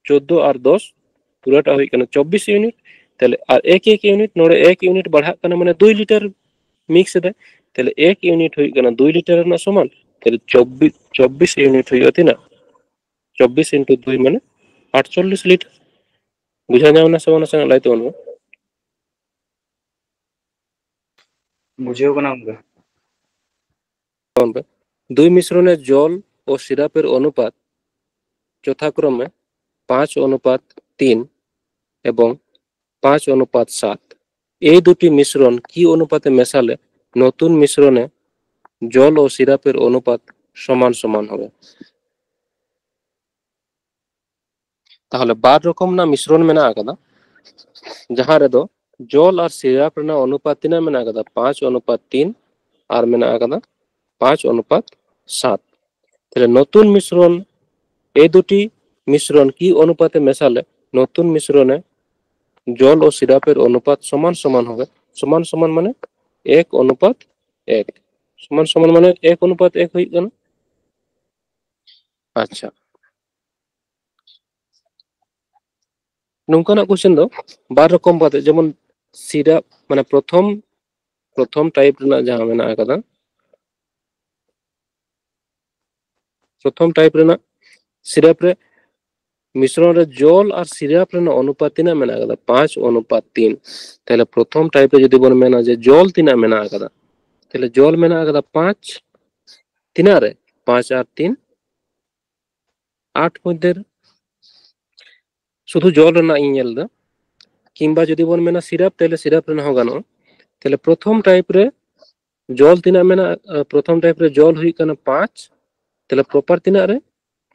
ᱪᱳᱫᱫᱳ ᱟᱨ ᱫᱚᱥ ᱯᱩᱨᱟᱹᱴᱟᱜ ᱦᱩᱭᱩᱜ ᱠᱟᱱᱟ ᱪᱚᱵᱵᱤᱥ ᱤᱭᱩᱱᱤᱴ᱾ ᱛᱟᱦᱞᱮ ᱟᱨ ᱮᱠ ᱮᱠ ᱤᱭᱩᱱᱤᱴ, ᱱᱚᱰᱮ ᱮᱠ ᱤᱭᱩᱱᱤᱴ ᱵᱟᱲᱦᱟᱜ ᱠᱟᱱᱟ, ᱢᱟᱱᱮ ᱫᱩᱭ ᱞᱤᱴᱟᱨ ᱢᱤᱠᱥ ᱮᱫᱟᱭ᱾ ᱛᱟᱦᱞᱮ ᱮᱠ ᱤᱭᱩᱱᱤᱴ ᱦᱩᱭᱩᱜ ᱠᱟᱱᱟ ᱫᱩᱭ ᱞᱤᱴᱟᱨ ᱨᱮᱱᱟᱜ ᱥᱚᱢᱟᱱ᱾ ᱛᱟᱦᱞᱮ ᱪᱚᱵᱵᱤᱥ, ᱪᱚᱵᱵᱤᱥ ᱤᱭᱩᱱᱤᱴ ᱦᱩᱭᱩᱜᱼᱟ ᱛᱤᱱᱟᱹᱜ? ᱪᱚᱵᱵᱤᱥ ᱤᱱᱴᱩ ᱫᱩᱭ ᱢᱟᱱᱮ ᱟᱴᱪᱚᱞᱞᱤᱥ ᱞᱤᱴᱟᱨ᱾ ᱵᱩᱡᱷᱟᱹᱣ ᱧᱟᱢ ᱮᱱᱟ ᱥᱮ ᱵᱟᱝ? ᱱᱟᱥᱮᱱᱟᱜ ᱞᱟᱹᱭ ᱛᱟᱵᱚᱱ ᱢᱮ᱾ ᱵᱩᱡᱷᱟᱹᱣ ᱠᱟᱱᱟ ᱜᱚᱝᱠᱮ᱾ ᱛᱟᱵᱚᱱ ᱯᱮ, ᱫᱩᱭ ᱢᱤᱥᱨᱚᱱᱮ ᱡᱚᱞ ও সিরাপের অনুপাত যথাক্রমে পাঁচ অনুপাত তিন এবং পাঁচ অনুপাত সাত। এই দুটি মিশ্রণ কি অনুপাতে মেশালে নতুন মিশ্রণে জল ও সিরাপের অনুপাত সমান সমান হবে? ᱛᱟᱦᱚᱞᱮ ᱵᱟᱨ ᱨᱚᱠᱚᱢ ᱨᱮᱱᱟᱜ ᱢᱤᱥᱨᱚᱱ ᱢᱮᱱᱟᱜ ᱟᱠᱟᱫᱟ᱾ ᱡᱟᱦᱟᱸ ᱨᱮᱫᱚ ᱡᱚᱞ ᱟᱨ ᱥᱤᱨᱟᱯ ᱨᱮᱱᱟᱜ ᱚᱱᱩᱯᱟᱛ ᱛᱤᱱᱟᱹᱜ ᱢᱮᱱᱟᱜ ᱟᱠᱟᱫᱟ? ᱯᱟᱸᱪ ᱚᱱᱩᱯᱟᱛ ᱛᱤᱱ ᱟᱨ ᱢᱮᱱᱟᱜ ᱟᱠᱟᱫᱟ ᱯᱟᱸᱪ ᱚᱱᱩᱯᱟᱛ ᱥᱟᱛ᱾ ᱛᱟᱦᱞᱮ ᱱᱚᱛᱩᱱ ᱢᱤᱥᱨᱚᱱ, ᱮ ᱫᱩᱴᱤ ᱢᱤᱥᱨᱚᱱ ᱠᱤ ᱚᱱᱩᱯᱟᱛᱮ ᱢᱮᱥᱟᱞᱮ? ᱱᱚᱛᱩᱱ ᱢᱤᱥᱨᱚᱱᱮ ᱡᱚᱞ ও সিরাপের অনুপাত সমান সমান হবে। সমান সমান মানে এক অনুপাত এক। সমান সমান মানে এক অনুপাত এক ᱦᱩᱭᱩᱜ ᱠᱟᱱᱟ। ᱟᱪᱪᱷᱟ, ᱱᱚᱝᱠᱟᱱᱟᱜ ᱠᱚᱥᱪᱮᱱ ᱫᱚ ᱵᱟᱨ ᱨᱚᱠᱚᱢ ᱠᱟᱛᱮ, ᱡᱮᱢᱚᱱ ᱥᱤᱨᱟᱯ ᱢᱟᱱᱮ ᱯᱨᱚᱛᱷᱚᱢ ᱯᱨᱚᱛᱷᱚᱢ ᱴᱟᱭᱤᱯ ᱨᱮᱱᱟᱜ ᱡᱟᱦᱟᱸ ᱢᱮᱱᱟᱜ ᱟᱠᱟᱫᱟ, ᱯᱨᱚᱛᱷᱚᱢ ᱴᱟᱭᱤᱯ ᱨᱮᱱᱟᱜ ᱥᱤᱨᱟᱯ ᱨᱮ ᱢᱤᱥᱨᱚᱱ ᱨᱮ ᱡᱚᱞ ᱟᱨ ᱥᱤᱨᱟᱯ ᱨᱮᱱᱟᱜ ᱚᱱᱩᱯᱟᱛ ᱛᱤᱱᱟᱹᱜ ᱢᱮᱱᱟᱜ ᱟᱠᱟᱫᱟ? ᱯᱟᱸᱪ ᱚᱱᱩᱯᱟᱛ ᱛᱤᱱ᱾ ᱛᱟᱦᱞᱮ ᱯᱨᱚᱛᱷᱚᱢ ᱴᱟᱭᱤᱯ ᱨᱮ ᱡᱩᱫᱤ ᱵᱚᱱ ᱢᱮᱱᱟ ᱡᱮ ᱡᱚᱞ ᱛᱤᱱᱟᱹᱜ ᱢᱮᱱᱟᱜ ᱟᱠᱟᱫᱟ, ᱛᱟᱦᱞᱮ ᱡᱚᱞ ᱢᱮᱱᱟᱜ ᱟᱠᱟᱫᱟ ᱯᱟᱸᱪ᱾ ᱛᱤᱱᱟᱹᱜ ᱨᱮ? ᱯᱟᱸᱪ ᱟᱨ ᱛᱤᱱ ᱟᱴ ᱢᱚᱫᱽᱫᱷᱮ ᱨᱮ᱾ ᱥᱩᱫᱷᱩ ᱡᱚᱞ ᱨᱮᱱᱟᱜ ᱤᱧ ᱧᱮᱞ ᱮᱫᱟ, ᱠᱤᱝᱵᱟ ᱡᱩᱫᱤ ᱵᱚᱱ ᱢᱮᱱᱟ ᱥᱤᱨᱟᱯ, ᱛᱟᱦᱞᱮ ᱥᱤᱨᱟᱯ ᱨᱮᱱᱟᱜ ᱦᱚᱸ ᱜᱟᱱᱚᱜᱼᱟ᱾ ᱛᱟᱦᱞᱮ ᱯᱨᱚᱛᱷᱚᱢ ᱴᱟᱭᱤᱯ ᱨᱮ ᱡᱚᱞ ᱛᱤᱱᱟᱹᱜ ᱢᱮᱱᱟᱜᱼᱟ? ᱯᱨᱚᱛᱷᱚᱢ ᱴᱟᱭᱤᱯ ᱨᱮ ᱡᱚᱞ ᱦᱩᱭᱩᱜ ᱠᱟᱱᱟ ᱯᱟᱸᱪ᱾ ᱛᱟᱦᱞᱮ ᱯᱨᱚᱯᱟᱨ ᱛᱤᱱᱟᱹᱜ ᱨᱮ?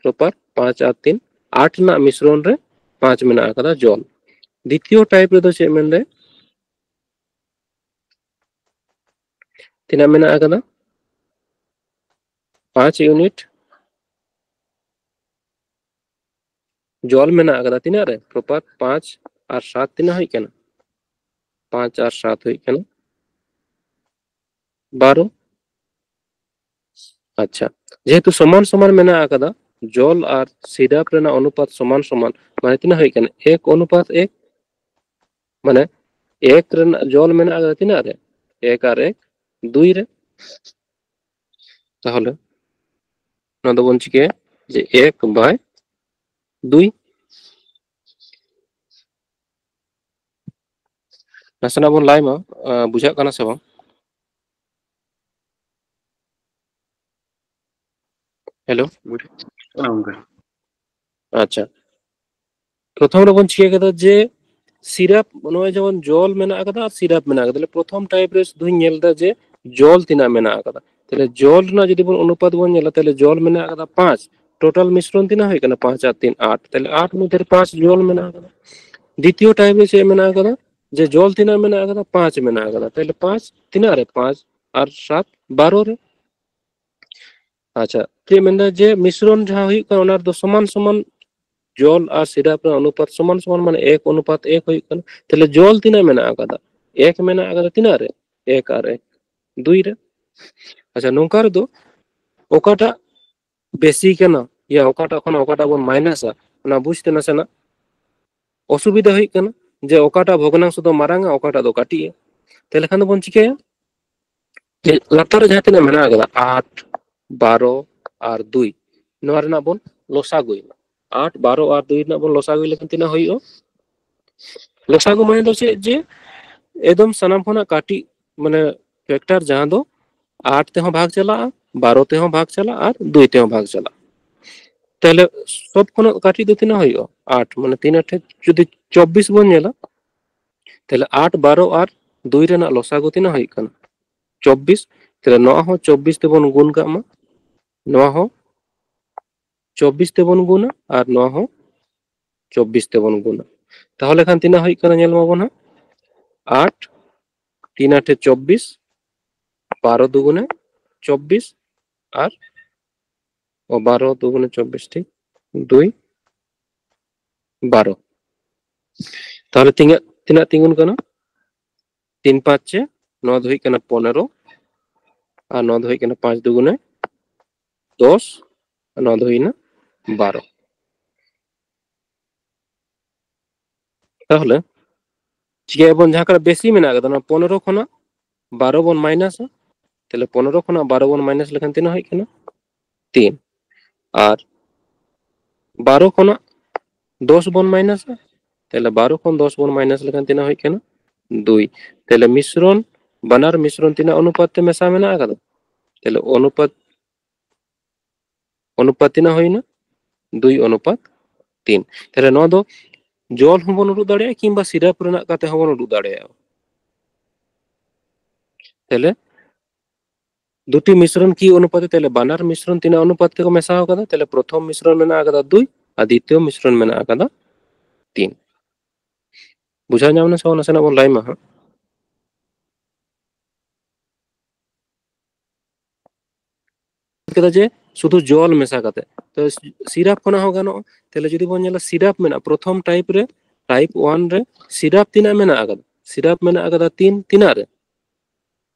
ᱯᱨᱚᱯᱟᱨ ᱯᱟᱸᱪ ᱟᱨ ᱛᱤᱱ, ᱟᱴ ᱨᱮᱱᱟᱜ ᱢᱤᱥᱨᱚᱱ ᱨᱮ ᱯᱟᱸᱪ ᱢᱮᱱᱟᱜ ᱟᱠᱟᱫᱟ ᱡᱚᱞ᱾ ᱫᱤᱛᱤᱭᱚ ᱴᱟᱭᱤᱯ ᱨᱮᱫᱚ ᱪᱮᱫ ᱢᱮᱱᱫᱟᱭ? ᱛᱤᱱᱟᱹᱜ ᱢᱮᱱᱟᱜ ᱟᱠᱟᱫᱟ? ᱯᱟᱸᱪ ᱤᱭᱩᱱᱤᱴ ᱡᱚᱞ ᱢᱮᱱᱟᱜ ᱟᱠᱟᱫᱟ᱾ ᱛᱤᱱᱟᱹᱜ ᱨᱮ? ᱯᱨᱚᱯᱟᱨ ᱯᱟᱸᱪ ᱟᱨ ᱥᱟᱛ ᱛᱤᱱᱟᱹᱜ ᱦᱩᱭᱩᱜ ᱠᱟᱱᱟ? ᱯᱟᱸᱪ ᱟᱨ ᱥᱟᱛ ᱦᱩᱭᱩᱜ ᱠᱟᱱᱟ ᱵᱟᱨᱚ᱾ ᱟᱪᱪᱷᱟ, ᱡᱮᱦᱮᱛᱩ ᱥᱚᱢᱟᱱ ᱥᱚᱢᱟᱱ ᱢᱮᱱᱟᱜ ᱟᱠᱟᱫᱟ, ᱡᱚᱞ ᱟᱨ ᱥᱤᱨᱟᱯ ᱨᱮᱱᱟᱜ ᱚᱱᱩᱯᱟᱛ ᱥᱚᱢᱟᱱ ᱥᱚᱢᱟᱱ, ᱢᱟᱱᱮ ᱛᱤᱱᱟᱹᱜ ᱦᱩᱭᱩᱜ ᱠᱟᱱᱟ? ᱮᱠ ᱚᱱᱩᱯᱟᱛ ᱮᱠ᱾ ᱢᱟᱱᱮ ᱮᱠ ᱨᱮᱱᱟᱜ ᱡᱚᱞ ᱢᱮᱱᱟᱜ ᱟᱠᱟᱫᱟ ᱛᱤᱱᱟᱹᱜ ᱨᱮ? ᱮᱠ ᱟᱨ ᱮᱠ ᱫᱩᱭ ᱨᱮ᱾ ᱛᱟᱦᱚᱞᱮ ᱱᱚᱣᱟ ᱫᱚᱵᱚᱱ ᱪᱤᱠᱟᱹᱭᱟ ᱡᱮ ᱮᱠ ᱵᱟᱭ ᱫᱩᱭ᱾ ᱱᱟᱥᱮᱱᱟᱜ ᱵᱚᱱ ᱞᱟᱭ ᱢᱟ, ᱟᱸ, ᱵᱩᱡᱷᱟᱹᱜ ᱠᱟᱱᱟ ᱥᱮ ᱵᱟᱝ? ᱦᱮᱞᱳ? ᱵᱩᱡᱷᱟᱹᱜ ᱠᱟᱱᱟ ᱜᱚᱝᱠᱮ᱾ ᱟᱪᱪᱷᱟ, ᱯᱨᱚᱛᱷᱚᱢ ᱨᱮᱵᱚᱱ ᱪᱤᱠᱟᱹ ᱠᱮᱫᱟ ᱡᱮ ᱥᱤᱨᱟᱯ, ᱱᱚᱜᱼᱚᱭ ᱡᱮᱢᱚᱱ ᱡᱚᱞ ᱢᱮᱱᱟᱜ ᱟᱠᱟᱫᱟ ᱟᱨ ᱥᱤᱨᱟᱯ ᱢᱮᱱᱟᱜ ᱟᱠᱟᱫᱟ, ᱛᱟᱦᱞᱮ ᱯᱨᱚᱛᱷᱚᱢ ᱴᱟᱭᱤᱯ ᱨᱮ ᱥᱩᱫᱷᱩᱧ ᱧᱮᱞ ᱮᱫᱟ ᱡᱮ ᱡᱚᱞ ᱛᱤᱱᱟᱹᱜ ᱢᱮᱱᱟᱜ ᱟᱠᱟᱫᱟ᱾ ᱛᱟᱦᱞᱮ ᱡᱚᱞ ᱨᱮᱱᱟᱜ ᱡᱩᱫᱤ ᱵᱚᱱ ᱚᱱᱩᱯᱟᱛ ᱵᱚᱱ ᱧᱮᱞᱟ, ᱛᱟᱦᱞᱮ ᱡᱚᱞ ᱢᱮᱱᱟᱜ ᱟᱠᱟᱫᱟ ᱯᱟᱸᱪ, ᱴᱳᱴᱟᱞ ᱢᱤᱥᱨᱚᱱ ᱛᱤᱱᱟᱹᱜ ᱦᱩᱭᱩᱜ ᱠᱟᱱᱟ? ᱯᱟᱸᱪ ᱟᱨ ᱛᱤᱱ ᱟᱴ, ᱛᱟᱦᱞᱮ ᱟᱴ ᱢᱚᱫᱽᱫᱷᱮ ᱨᱮ ᱯᱟᱸᱪ ᱡᱚᱞ ᱢᱮᱱᱟᱜ ᱟᱠᱟᱫᱟ᱾ ᱫᱤᱛᱤᱭᱚ ᱴᱟᱭᱤᱯ ᱨᱮ ᱪᱮᱫ ᱢᱮᱱᱟᱜ ᱟᱠᱟᱫᱟ? ᱡᱮ ᱡᱚᱞ ᱛᱤᱱᱟᱹᱜ ᱢᱮᱱᱟᱜ ᱟᱠᱟᱫᱟ? ᱯᱟᱸᱪ ᱢᱮᱱᱟᱜ ᱟᱠᱟᱫᱟ᱾ ᱛᱟᱦᱞᱮ ᱯᱟᱸᱪ ᱛᱤᱱᱟᱹᱜ ᱨᱮ? ᱯᱟᱸᱪ ᱟᱨ ᱥᱟᱛ, ᱵᱟᱨᱚ ᱨᱮ᱾ ᱟᱪᱪᱷᱟ, ᱪᱮᱫ ᱢᱮᱱᱫᱟ ᱡᱮ ᱢᱤᱥᱨᱚᱱ ᱡᱟᱦᱟᱸ ᱦᱩᱭᱩᱜ ᱠᱟᱱᱟ, ᱚᱱᱟ ᱨᱮᱫᱚ ᱥᱚᱢᱟᱱ ᱥᱚᱢᱟᱱ ᱡᱚᱞ ᱟᱨ ᱥᱤᱨᱟᱯ ᱨᱮᱱᱟᱜ ᱚᱱᱩᱯᱟᱛ ᱥᱚᱢᱟᱱ ᱥᱚᱢᱟᱱ, ᱢᱟᱱᱮ ᱮᱠ ᱚᱱᱩᱯᱟᱛ ᱮᱠ ᱦᱩᱭᱩᱜ ᱠᱟᱱᱟ᱾ ᱛᱟᱦᱞᱮ ᱡᱚᱞ ᱛᱤᱱᱟᱹᱜ ᱢᱮᱱᱟᱜ ᱟᱠᱟᱫᱟ? ᱮᱠ ᱢᱮᱱᱟᱜ ᱟᱠᱟᱫᱟ᱾ ᱛᱤᱱᱟᱹᱜ ᱨᱮ? ᱮᱠ ᱟᱨ ᱮᱠ, ᱫᱩᱭ ᱨᱮ᱾ ᱟᱪᱪᱷᱟ, ᱱᱚᱝᱠᱟ ᱨᱮᱫᱚ ᱚᱠᱟᱴᱟᱜ ᱵᱮᱥᱤ ᱠᱟᱱᱟ, ᱭᱟ ᱚᱠᱟᱴᱟᱜ ᱠᱷᱚᱱ ᱚᱠᱟᱴᱟᱜ ᱵᱚᱱ ᱢᱟᱭᱱᱟᱥᱟ, ᱚᱱᱟ ᱵᱩᱡᱽᱛᱮ ᱱᱟᱥᱮᱱᱟᱜ ᱚᱥᱩᱵᱤᱫᱷᱟ ᱦᱩᱭᱩᱜ ᱠᱟᱱᱟ, ᱡᱮ ᱚᱠᱟᱴᱟᱜ ᱵᱷᱚᱜᱽᱱᱟᱝᱥᱚ ᱫᱚ ᱢᱟᱨᱟᱝᱟ, ᱚᱠᱟᱴᱟᱜ ᱫᱚ ᱠᱟᱹᱴᱤᱡᱼᱟ᱾ ᱛᱟᱦᱞᱮ ᱠᱷᱟᱱ ᱫᱚᱵᱚᱱ ᱪᱤᱠᱟᱹᱭᱟ? ᱡᱮ ᱞᱟᱛᱟᱨ ᱨᱮ ᱡᱟᱦᱟᱸ ᱛᱤᱱᱟᱹᱜ ᱢᱮᱱᱟᱜ ᱟᱠᱟᱫᱟ, ᱟᱴ, ᱵᱟᱨᱚ ᱟᱨ ᱫᱩᱭ, ᱱᱚᱣᱟ ᱨᱮᱱᱟᱜ ᱵᱚᱱ ᱞᱚᱥᱟᱜᱩᱭ ᱢᱟ᱾ ᱟᱴ, ᱵᱟᱨᱚ ᱟᱨ ᱫᱩᱭ ᱨᱮᱱᱟᱜ ᱵᱚᱱ ᱞᱚᱥᱟᱜᱩᱭ ᱞᱮᱠᱷᱟᱱ ᱛᱤᱱᱟᱹᱜ ᱦᱩᱭᱩᱜᱼᱟ? ᱞᱚᱥᱟᱜᱩ ᱢᱟᱱᱮ ᱫᱚ ᱪᱮᱫ? ᱡᱮ ᱮᱠᱫᱚᱢ ᱥᱟᱱᱟᱢ ᱠᱷᱚᱱᱟᱜ ᱠᱟᱹᱴᱤᱡ, ᱢᱟᱱᱮ ᱯᱷᱮᱠᱴᱟᱨ, ᱡᱟᱦᱟᱸ ᱫᱚ ᱟᱴ ᱛᱮᱦᱚᱸ ᱵᱷᱟᱜᱽ ᱪᱟᱞᱟᱜᱼᱟ, ᱵᱟᱨᱚ ᱛᱮᱦᱚᱸ ᱵᱷᱟᱜᱽ ᱪᱟᱞᱟᱜᱼᱟ ᱟᱨ ᱫᱩᱭ ᱛᱮᱦᱚᱸ ᱵᱷᱟᱜᱽ ᱪᱟᱞᱟᱜᱼᱟ᱾ ᱛᱟᱦᱞᱮ ᱥᱚᱵ ᱠᱷᱚᱱᱟᱜ ᱠᱟᱹᱴᱤᱡ ᱫᱚ ᱛᱤᱱᱟᱹᱜ ᱦᱩᱭᱩᱜᱼᱟ? ᱟᱴ᱾ ᱢᱟᱱᱮ ᱛᱤᱱ ᱟᱴᱮ ᱡᱩᱫᱤ ᱪᱚᱵᱵᱤᱥ ᱵᱚᱱ ᱧᱮᱞᱟ, ᱛᱟᱦᱞᱮ ᱟᱴ, ᱵᱟᱨᱚ ᱟᱨ ᱫᱩᱭ ᱨᱮᱱᱟᱜ ᱞᱚᱥᱟᱜᱩ ᱛᱤᱱᱟᱹᱜ ᱦᱩᱭᱩᱜ ᱠᱟᱱᱟ? ᱪᱚᱵᱵᱤᱥ᱾ ᱛᱟᱦᱞᱮ ᱱᱚᱣᱟ ᱦᱚᱸ ᱪᱚᱵᱵᱤᱥ ᱛᱮᱵᱚᱱ ᱜᱩᱱ ᱠᱟᱜ ᱢᱟ, ᱱᱚᱣᱟ ᱦᱚᱸ ᱪᱚᱵᱵᱤᱥ ᱛᱮᱵᱚᱱ ᱜᱩᱱᱟ ᱟᱨ ᱱᱚᱣᱟ ᱦᱚᱸ ᱪᱚᱵᱵᱤᱥ ᱛᱮᱵᱚᱱ ᱜᱩᱱᱟ᱾ ᱛᱟᱦᱚᱞᱮ ᱠᱷᱟᱱ ᱛᱤᱱᱟᱹᱜ ᱦᱩᱭᱩᱜ ᱠᱟᱱᱟ? ᱧᱮᱞ ᱢᱟᱵᱚᱱ ᱦᱟᱸᱜ, ᱟᱴ, ᱛᱤᱱ ᱟᱴᱮ ᱪᱚᱵᱵᱤᱥ, ᱵᱟᱨᱚ ᱫᱩᱜᱩᱱᱮ ᱪᱚᱵᱵᱤᱥ, ᱟᱨ ᱚ, ᱵᱟᱨᱚ ᱫᱩᱜᱩᱱᱮ ᱪᱚᱵᱵᱤᱥ, ᱴᱷᱤᱠ, ᱫᱩᱭ, ᱵᱟᱨᱚ᱾ ᱛᱟᱦᱚᱞᱮ ᱛᱤᱱᱟᱹᱜ, ᱛᱤᱱᱟᱹᱜ ᱛᱤᱸᱜᱩᱱ ᱠᱟᱱᱟ? ᱛᱤᱱ ᱯᱟᱸᱪᱮ, ᱱᱚᱣᱟ ᱫᱚ ᱦᱩᱭᱩᱜ ᱠᱟᱱᱟ ᱯᱚᱱᱮᱨᱚ, ᱟᱨ ᱱᱚᱣᱟ ᱫᱚ ᱦᱩᱭᱩᱜ ᱠᱟᱱᱟ ᱯᱟᱸᱪ ᱫᱩᱜᱩᱱᱮ ᱫᱚᱥ, ᱟᱨ ᱱᱚᱣᱟ ᱫᱚ ᱦᱩᱭᱱᱟ ᱵᱟᱨᱚ᱾ ᱛᱟᱦᱚᱞᱮ ᱪᱤᱠᱟᱹᱭᱟᱵᱚᱱ? ᱡᱟᱦᱟᱸ ᱠᱟᱨᱮ ᱵᱮᱥᱤ ᱢᱮᱱᱟᱜ ᱟᱠᱟᱫᱟ, ᱚᱱᱟ ᱯᱚᱱᱮᱨᱚ ᱠᱷᱚᱱᱟᱜ ᱵᱟᱨᱚ ᱵᱚᱱ ᱢᱟᱭᱱᱟᱥᱟ, ᱛᱟᱦᱞᱮ ᱯᱚᱱᱮᱨᱚ ᱠᱷᱚᱱᱟᱜ ᱵᱟᱨᱚ ᱵᱚᱱ ᱢᱟᱭᱱᱟᱥ ᱞᱮᱠᱷᱟᱱ ᱛᱤᱱᱟᱹᱜ ᱦᱩᱭᱩᱜ ᱠᱟᱱᱟ? ᱛᱤᱱ᱾ ᱟᱨ ᱵᱟᱨᱚ ᱠᱷᱚᱱᱟᱜ ᱫᱚᱥ ᱵᱚᱱ ᱢᱟᱭᱱᱟᱥᱟ, ᱛᱟᱦᱞᱮ ᱵᱟᱨᱚ ᱠᱷᱚᱱ ᱫᱚᱥ ᱵᱚᱱ ᱢᱟᱭᱱᱟᱥ ᱞᱮᱠᱷᱟᱱ ᱛᱤᱱᱟᱹᱜ ᱦᱩᱭᱩᱜ ᱠᱟᱱᱟ? ᱫᱩᱭ᱾ ᱛᱟᱦᱞᱮ ᱢᱤᱥᱨᱚᱱ, ᱵᱟᱱᱟᱨ ᱢᱤᱥᱨᱚᱱ ᱛᱤᱱᱟᱹᱜ ᱚᱱᱩᱯᱟᱛ ᱛᱮ ᱢᱮᱥᱟ ᱢᱮᱱᱟᱜ ᱟᱠᱟᱫᱟ? ᱛᱟᱦᱞᱮ ᱚᱱᱩᱯᱟᱛ, ᱚᱱᱩᱯᱟᱛ ᱛᱤᱱᱟᱹᱜ ᱦᱩᱭᱱᱟ? ᱫᱩᱭ ᱚᱱᱩᱯᱟᱛ ᱛᱤᱱ᱾ ᱛᱟᱦᱞᱮ ᱱᱚᱣᱟ ᱫᱚ ᱡᱚᱞ ᱦᱚᱸᱵᱚᱱ ᱩᱰᱩᱠ ᱫᱟᱲᱮᱭᱟᱜᱼᱟ, ᱠᱤᱝᱵᱟ ᱥᱤᱨᱟᱯ ᱨᱮᱱᱟᱜ ᱠᱟᱛᱮ ᱦᱚᱸᱵᱚᱱ ᱩᱰᱩᱠ ᱫᱟᱲᱮᱭᱟᱜᱼᱟ᱾ ᱛᱟᱦᱞᱮ ᱫᱩᱴᱤ ᱢᱤᱥᱨᱚᱱ ᱠᱤ ᱚᱱᱩᱯᱟᱛᱮ, ᱛᱟᱦᱞᱮ ᱵᱟᱱᱟᱨ ᱢᱤᱥᱨᱚᱱ ᱛᱤᱱᱟᱹᱜ ᱚᱱᱩᱯᱟᱛ ᱛᱮᱠᱚ ᱢᱮᱥᱟ ᱟᱠᱟᱫᱟ? ᱛᱟᱦᱞᱮ ᱯᱨᱚᱛᱷᱚᱢ ᱢᱤᱥᱨᱚᱱ ᱢᱮᱱᱟᱜ ᱟᱠᱟᱫᱟ ᱫᱩᱭ ᱟᱨ ᱫᱤᱛᱤᱭᱚ ᱢᱤᱥᱨᱚᱱ ᱢᱮᱱᱟᱜ ᱟᱠᱟᱫᱟ ᱛᱤᱱ᱾ ᱵᱩᱡᱷᱟᱹᱣ ᱧᱟᱢ ᱮᱱᱟ ᱥᱮ ᱵᱟᱝ? ᱱᱟᱥᱮᱱᱟᱜ ᱵᱚᱱ ᱞᱟᱹᱭ ᱢᱟ ᱦᱟᱸᱜ᱾ ᱠᱮᱫᱟ ᱡᱮ ᱥᱩᱫᱷᱩ ᱡᱚᱞ ᱢᱮᱥᱟ ᱠᱟᱛᱮ᱾ ᱛᱚ ᱥᱤᱨᱟᱯ ᱠᱷᱚᱱᱟᱜ ᱦᱚᱸ ᱜᱟᱱᱚᱜᱼᱟ᱾ ᱛᱟᱦᱞᱮ ᱡᱩᱫᱤ ᱵᱚᱱ ᱧᱮᱞᱟ ᱥᱤᱨᱟᱯ ᱢᱮᱱᱟᱜᱼᱟ, ᱯᱨᱚᱛᱷᱚᱢ ᱴᱟᱭᱤᱯ ᱨᱮ, ᱴᱟᱭᱤᱯ ᱳᱣᱟᱱ ᱨᱮ ᱥᱤᱨᱟᱯ ᱛᱤᱱᱟᱹᱜ ᱢᱮᱱᱟᱜ ᱟᱠᱟᱫᱟ? ᱥᱤᱨᱟᱯ ᱢᱮᱱᱟᱜ ᱟᱠᱟᱫᱟ ᱛᱤᱱ᱾ ᱛᱤᱱᱟᱹᱜ ᱨᱮ?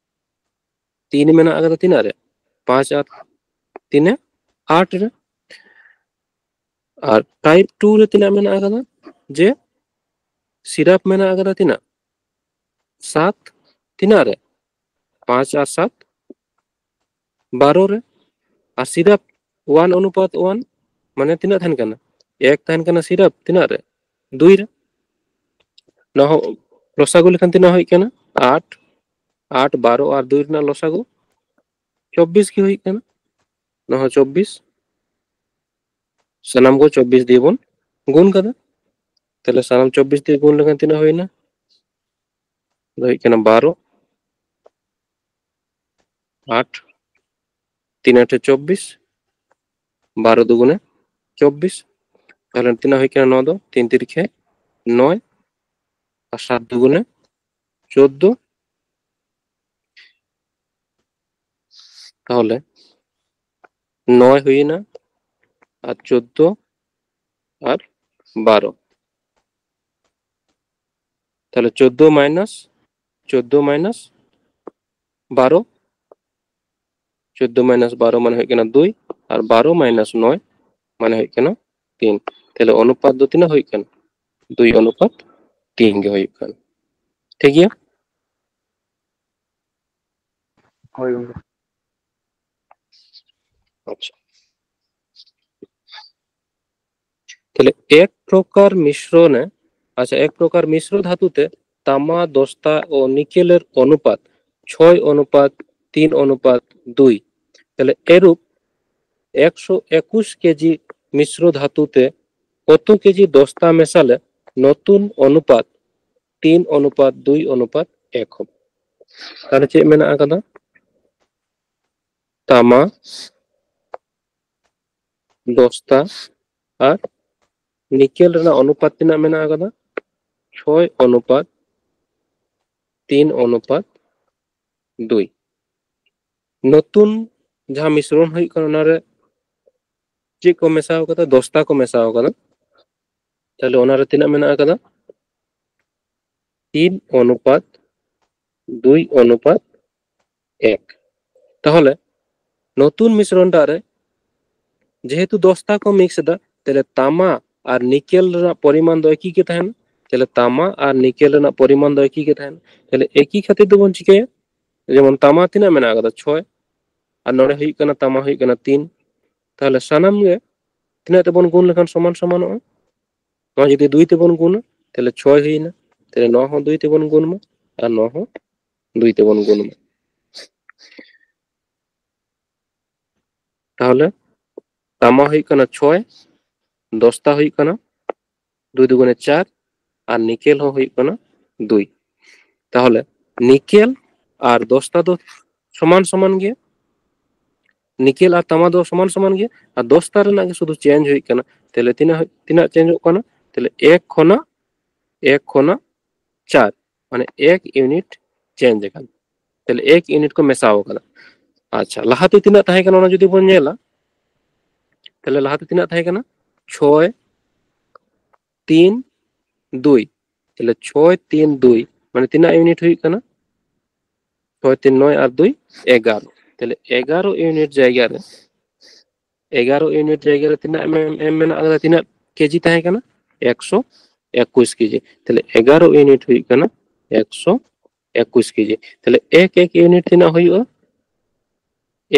ᱛᱤᱱ ᱢᱮᱱᱟᱜ ᱟᱠᱟᱫᱟ ᱛᱤᱱᱟᱹᱜ ᱨᱮ? ᱯᱟᱸᱪ ᱟᱨ ᱛᱤᱱᱮ ᱟᱴ ᱨᱮ᱾ ᱟᱨ ᱴᱟᱭᱤᱯ ᱴᱩ ᱨᱮ ᱛᱤᱱᱟᱹᱜ ᱢᱮᱱᱟᱜ ᱟᱠᱟᱫᱟ? ᱡᱮ ᱥᱤᱨᱟᱯ ᱢᱮᱱᱟᱜ ᱟᱠᱟᱫᱟ ᱛᱤᱱᱟᱹᱜ? ᱥᱟᱛ᱾ ᱛᱤᱱᱟᱹᱜ ᱨᱮ? ᱯᱟᱸᱪ ᱟᱨ ᱥᱟᱛ ᱵᱟᱨᱚ ᱨᱮ᱾ ᱟᱨ ᱥᱤᱨᱟᱯ ᱳᱣᱟᱱ ᱚᱱᱩᱯᱟᱛ ᱳᱣᱟᱱ ᱢᱟᱱᱮ ᱛᱤᱱᱟᱹᱜ ᱛᱟᱦᱮᱱ ᱠᱟᱱᱟ? ᱮᱠ ᱛᱟᱦᱮᱱ ᱠᱟᱱᱟ ᱥᱤᱨᱟᱯ ᱛᱤᱱᱟᱹᱜ ᱨᱮ? ᱫᱩᱭ ᱨᱮ᱾ ᱱᱚᱣᱟ ᱦᱚᱸ ᱞᱚᱥᱟᱜᱩ ᱞᱮᱠᱷᱟᱱ ᱛᱤᱱᱟᱹᱜ ᱦᱩᱭᱩᱜ ᱠᱟᱱᱟ? ᱟᱴ᱾ ᱟᱴ, ᱵᱟᱨᱚ ᱟᱨ ᱫᱩᱭ ᱨᱮᱱᱟᱜ ᱞᱚᱥᱟᱜᱩ ᱪᱚᱵᱵᱤᱥ ᱜᱮ ᱦᱩᱭᱩᱜ ᱠᱟᱱᱟ᱾ ᱱᱚᱣᱟ ᱦᱚᱸ ᱪᱚᱵᱵᱤᱥ᱾ ᱥᱟᱱᱟᱢ ᱠᱚ ᱪᱚᱵᱵᱤᱥ ᱫᱤᱭᱮ ᱵᱚᱱ ᱜᱩᱱ ᱠᱟᱫᱟ᱾ ᱛᱟᱦᱞᱮ ᱥᱟᱱᱟᱢ ᱪᱚᱵᱵᱤᱥ ᱫᱤᱭᱮ ᱜᱩᱱ ᱞᱮᱠᱷᱟᱱ ᱛᱤᱱᱟᱹᱜ ᱦᱩᱭᱱᱟ? ᱫᱚ ᱦᱩᱭᱩᱜ ᱠᱟᱱᱟ ᱵᱟᱨᱚ, ᱟᱴ, ᱛᱤᱱ ᱟᱴᱮ ᱪᱚᱵᱵᱤᱥ, ᱵᱟᱨᱚ ᱫᱩᱜᱩᱱᱮ ᱪᱚᱵᱵᱤᱥ᱾ ᱛᱟᱦᱞᱮ ᱛᱤᱱᱟᱹᱜ ᱦᱩᱭᱩᱜ ᱠᱟᱱᱟ ᱱᱚᱣᱟ ᱫᱚ? ᱛᱤᱱ ᱛᱤᱨᱤᱠᱷᱮ ᱱᱚᱭ, ᱟᱨ ᱥᱟᱛ ᱫᱩᱜᱩᱱᱮ ᱪᱳᱫᱫᱳ᱾ ᱛᱟᱦᱚᱞᱮ ᱱᱚᱭ ᱦᱩᱭᱱᱟ, ᱟᱨ ᱪᱳᱫᱫᱳ, ᱟᱨ ᱵᱟᱨᱚ᱾ ᱛᱟᱦᱞᱮ ᱪᱳᱫᱫᱳ ᱢᱟᱭᱱᱟᱥ, ᱪᱳᱫᱫᱳ ᱢᱟᱭᱱᱟᱥ ᱵᱟᱨᱚ, ᱪᱳᱫᱫᱳ ᱢᱟᱭᱱᱟᱥ ᱵᱟᱨᱚ ᱢᱟᱱᱮ ᱦᱩᱭᱩᱜ ᱠᱟᱱᱟ ᱫᱩᱭ, ᱟᱨ ᱵᱟᱨᱚ ᱢᱟᱭᱱᱟᱥ ᱱᱚᱭ ᱢᱟᱱᱮ ᱦᱩᱭᱩᱜ ᱠᱟᱱᱟ ᱛᱤᱱ᱾ ᱛᱟᱦᱞᱮ ᱚᱱᱩᱯᱟᱛ ᱫᱚ ᱛᱤᱱᱟᱹᱜ ᱦᱩᱭᱩᱜ ᱠᱟᱱᱟ? ᱫᱩᱭ ᱚᱱᱩᱯᱟᱛ ᱛᱤᱱ ᱜᱮ ᱦᱩᱭᱩᱜ ᱠᱟᱱᱟ᱾ ᱴᱷᱤᱠ ᱜᱮᱭᱟ? ᱦᱳᱭ ᱜᱚᱝᱠᱮ᱾ ᱟᱪᱪᱷᱟ, ᱛᱟᱦᱞᱮ ᱮᱠ ᱯᱨᱚᱠᱟᱨ ᱢᱤᱥᱨᱚᱱᱮ, ᱟᱪᱪᱷᱟ, ᱮᱠ ᱯᱨᱚᱠᱟর মিশ্র ধাতুতে তামা, দস্তা ও নিকেলের অনুপাত ছয় অনুপাত তিন অনুপাত দুই। তাহলে এরূপ একশো একুশ কেজি মিশ্র ধাতুতে কত কেজি দস্তা মেশালে নতুন অনুপাত তিন অনুপাত দুই অনুপাত এক হবে? তাহলে ᱪᱮᱫ ᱢᱮᱱᱟᱜ ᱟᱠᱟᱫᱟ? ᱛᱟᱢᱟ, ᱫᱚᱥᱛᱟ ᱟᱨ ᱱᱤᱠᱮᱞ ᱨᱮᱱᱟᱜ ᱚᱱᱩᱯᱟᱛ ᱛᱤᱱᱟᱹᱜ ᱢᱮᱱᱟᱜ ᱟᱠᱟᱫᱟ? ᱪᱷᱚᱭ ᱚᱱᱩᱯᱟᱛ ᱛᱤᱱ ᱚᱱᱩᱯᱟᱛ ᱫᱩᱭ᱾ ᱱᱚᱛᱩᱱ ᱡᱟᱦᱟᱸ ᱢᱤᱥᱨᱚᱱ ᱦᱩᱭᱩᱜ ᱠᱟᱱᱟ, ᱚᱱᱟᱨᱮ ᱪᱮᱫ ᱠᱚ ᱢᱮᱥᱟᱣ ᱠᱟᱫᱟ? ᱫᱚᱥᱛᱟ ᱠᱚ ᱢᱮᱥᱟᱣ ᱠᱟᱫᱟ᱾ ᱛᱟᱦᱞᱮ ᱚᱱᱟᱨᱮ ᱛᱤᱱᱟᱹᱜ ᱢᱮᱱᱟᱜ ᱟᱠᱟᱫᱟ? ᱛᱤᱱ ᱚᱱᱩᱯᱟᱛ ᱫᱩᱭ ᱚᱱᱩᱯᱟᱛ ᱮᱠ᱾ ᱛᱟᱦᱚᱞᱮ ᱱᱚᱛᱩᱱ ᱢᱤᱥᱨᱚᱱ ᱫᱟᱜ ᱨᱮ ᱡᱮᱦᱮᱛᱩ ᱫᱚᱥᱛᱟ ᱠᱚ ᱢᱤᱠᱥ ᱮᱫᱟ, ᱛᱟᱦᱞᱮ ᱛᱟᱢᱟ ᱟᱨ ᱱᱤᱠᱮᱞ ᱨᱮᱱᱟᱜ ᱯᱚᱨᱤᱢᱟᱱ ᱫᱚ ᱮᱠᱤ ᱜᱮ ᱛᱟᱦᱮᱱᱟ᱾ ᱛᱟᱦᱞᱮ ᱛᱟᱢᱟ ᱟᱨ ᱱᱤᱠᱮᱞ ᱨᱮᱱᱟᱜ ᱯᱚᱨᱤᱢᱟᱱ ᱫᱚ ᱮᱠᱤ ᱜᱮ ᱛᱟᱦᱮᱱᱟ᱾ ᱛᱟᱦᱞᱮ ᱮᱠᱤ ᱠᱷᱟᱹᱛᱤᱨ ᱫᱚᱵᱚᱱ ᱪᱤᱠᱟᱹᱭᱟ? ᱡᱮᱢᱚᱱ ᱛᱟᱢᱟ ᱛᱤᱱᱟᱹᱜ ᱢᱮᱱᱟᱜ ᱟᱠᱟᱫᱟ? ᱪᱷᱚᱭ᱾ ᱟᱨ ᱱᱚᱰᱮ ᱦᱩᱭᱩᱜ ᱠᱟᱱᱟ, ᱛᱟᱢᱟ ᱦᱩᱭᱩᱜ ᱠᱟᱱᱟ ᱛᱤᱱ᱾ ᱛᱟᱦᱞᱮ ᱥᱟᱱᱟᱢ ᱜᱮ ᱛᱤᱱᱟᱹᱜ ᱛᱮᱵᱚᱱ ᱜᱩᱱ ᱞᱮᱠᱷᱟᱱ ᱥᱚᱢᱟᱱ ᱥᱚᱢᱟᱱᱚᱜᱼᱟ? ᱱᱚᱣᱟ ᱡᱩᱫᱤ ᱫᱩᱭ ᱛᱮᱵᱚᱱ ᱜᱩᱱᱟ, ᱛᱟᱦᱞᱮ ᱪᱷᱚᱭ ᱦᱩᱭᱱᱟ᱾ ᱛᱟᱦᱞᱮ ᱱᱚᱣᱟ ᱦᱚᱸ ᱫᱩᱭ ᱛᱮᱵᱚᱱ ᱜᱩᱱ ᱢᱟ, ᱟᱨ ᱱᱚᱣᱟ ᱦᱚᱸ ᱫᱩᱭ ᱛᱮᱵᱚᱱ ᱜᱩᱱ ᱢᱟ᱾ ᱛᱟᱦᱚᱞᱮ ᱛᱟᱢᱟ ᱦᱩᱭᱩᱜ ᱠᱟᱱᱟ ᱪᱷᱚᱭ, ᱫᱚᱥᱛᱟ ᱦᱩᱭᱩᱜ ᱠᱟᱱᱟ ᱫᱩᱭ ᱫᱩᱜᱩᱱᱮ ᱪᱟᱨ, ᱟᱨ ᱱᱤᱠᱮᱞ ᱦᱚᱸ ᱦᱩᱭᱩᱜ ᱠᱟᱱᱟ ᱫᱩᱭ᱾ ᱛᱟᱦᱚᱞᱮ ᱱᱤᱠᱮᱞ ᱟᱨ ᱫᱚᱥᱛᱟ ᱫᱚ ᱥᱚᱢᱟᱱ ᱥᱚᱢᱟᱱ ᱜᱮᱭᱟ, ᱱᱤᱠᱮᱞ ᱟᱨ ᱛᱟᱢᱟ ᱫᱚ ᱥᱚᱢᱟᱱ ᱥᱚᱢᱟᱱ ᱜᱮᱭᱟ, ᱟᱨ ᱫᱚᱥᱛᱟ ᱨᱮᱱᱟᱜ ᱜᱮ ᱥᱩᱫᱷᱩ ᱪᱮᱧᱡᱽ ᱦᱩᱭᱩᱜ ᱠᱟᱱᱟ᱾ ᱛᱟᱦᱞᱮ ᱛᱤᱱᱟᱹᱜ ᱦᱩᱭ-, ᱛᱤᱱᱟᱹᱜ ᱪᱮᱧᱡᱚᱜ ᱠᱟᱱᱟ? ᱛᱟᱦᱞᱮ ᱮᱠ ᱠᱷᱚᱱᱟᱜ, ᱮᱠ ᱠᱷᱚᱱᱟᱜ ᱪᱟᱨ, ᱢᱟᱱᱮ ᱮᱠ ᱤᱭᱩᱱᱤᱴ ᱪᱮᱧᱡᱽ ᱟᱠᱟᱱᱟ᱾ ᱛᱟᱦᱞᱮ ᱮᱠ ᱤᱭᱩᱱᱤᱴ ᱠᱚ ᱢᱮᱥᱟᱣ ᱠᱟᱱᱟ᱾ ᱟᱪᱪᱷᱟ, ᱞᱟᱦᱟᱛᱮ ᱛᱤᱱᱟᱹᱜ ᱛᱟᱦᱮᱸ ᱠᱟᱱᱟ, ᱚᱱᱟ ᱡᱩᱫᱤ ᱵᱚᱱ ᱧᱮᱞᱟ, ᱛᱟᱦᱞᱮ ᱞᱟᱦᱟᱛᱮ ᱛᱤᱱᱟᱹᱜ ᱛᱟᱦᱮᱸ ᱠᱟᱱᱟ? ᱪᱷᱚᱭ ᱛᱤᱱ ᱫᱩᱭ᱾ ᱛᱟᱦᱞᱮ ᱪᱷᱚᱭ ᱛᱤᱱ ᱫᱩᱭ ᱢᱟᱱᱮ ᱛᱤᱱᱟᱹᱜ ᱤᱭᱩᱱᱤᱴ ᱦᱩᱭᱩᱜ ᱠᱟᱱᱟ? ᱪᱷᱚᱭ ᱛᱤᱱ ᱱᱚᱭ ᱟᱨ ᱫᱩᱭ ᱮᱜᱟᱨᱚ᱾ ᱛᱟᱦᱞᱮ ᱮᱜᱟᱨᱚ ᱤᱭᱩᱱᱤᱴ ᱡᱟᱭᱜᱟ ᱨᱮ, ᱮᱜᱟᱨᱚ ᱤᱭᱩᱱᱤᱴ ᱡᱟᱭᱜᱟ ᱨᱮ ᱛᱤᱱᱟᱹᱜ ᱮᱢ, ᱮᱢ ᱢᱮᱱᱟᱜ ᱟᱠᱟᱫᱟ? ᱛᱤᱱᱟᱹᱜ ᱠᱮᱡᱤ ᱛᱟᱦᱮᱸ ᱠᱟᱱᱟ? ᱮᱠᱥᱚ ᱮᱠᱩᱥ ᱠᱮᱡᱤ᱾ ᱛᱟᱦᱞᱮ ᱮᱜᱟᱨᱚ ᱤᱭᱩᱱᱤᱴ ᱦᱩᱭᱩᱜ ᱠᱟᱱᱟ ᱮᱠᱥᱚ ᱮᱠᱩᱥ ᱠᱮᱡᱤ᱾ ᱛᱟᱦᱞᱮ ᱮᱠ ᱮᱠ ᱤᱭᱩᱱᱤᱴ ᱛᱤᱱᱟᱹᱜ ᱦᱩᱭᱩᱜᱼᱟ?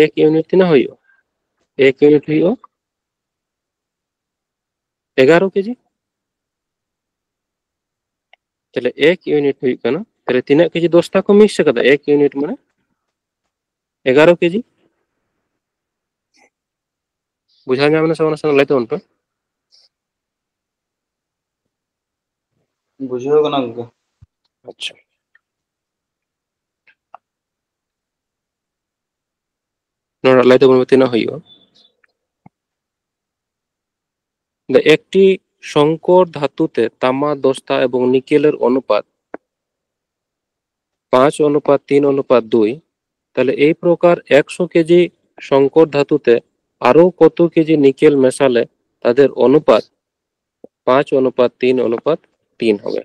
ᱮᱠ ᱤᱭᱩᱱᱤᱴ ᱛᱤᱱᱟᱹᱜ ᱦᱩᱭᱩᱜᱼᱟ? ᱮᱠ ᱤᱭᱩᱱᱤᱴ ᱦᱩᱭᱩᱜᱼᱟ ᱮᱜᱟᱨᱚ ᱠᱮᱡᱤ᱾ ᱛᱟᱦᱞᱮ ᱮᱠ ᱤᱭᱩᱱᱤᱴ ᱦᱩᱭᱩᱜ ᱠᱟᱱᱟ, ᱛᱟᱦᱞᱮ ᱛᱤᱱᱟᱹᱜ ᱠᱮᱡᱤ ᱫᱚᱥᱛᱟ ᱠᱚ ᱢᱤᱠᱥ ᱟᱠᱟᱫᱟ? ᱮᱠ ᱤᱭᱩᱱᱤᱴ ᱢᱟᱱᱮ ᱮᱜᱟᱨᱚ ᱠᱮᱡᱤ᱾ ᱵᱩᱡᱷᱟᱹᱣ ᱧᱟᱢ ᱮᱱᱟ ᱥᱮ ᱵᱟᱝ? ᱱᱟᱥᱮᱱᱟᱜ ᱞᱟᱹᱭ ᱛᱟᱵᱚᱱ ᱯᱮ᱾ ᱵᱩᱡᱷᱟᱹᱣ ᱠᱟᱱᱟ ᱜᱚᱝᱠᱮ᱾ ᱟᱪᱪᱷᱟ, ᱱᱚᱰᱮ ᱞᱟᱹᱭ ᱛᱟᱵᱚᱱ ᱯᱮ ᱛᱤᱱᱟᱹᱜ ᱦᱩᱭᱩᱜᱼᱟ? The একটি শঙ্কর ধাতুতে তামা, দস্তা এবং নিকেলের অনুপাত পাঁচ অনুপাত তিন অনুপাত দুই, তাহলে এই প্রকার একশো কেজি শঙ্কর ধাতুতে আরো কত কেজি নিকেল মেশালে তাদের অনুপাত পাঁচ অনুপাত তিন অনুপাত তিন হবে?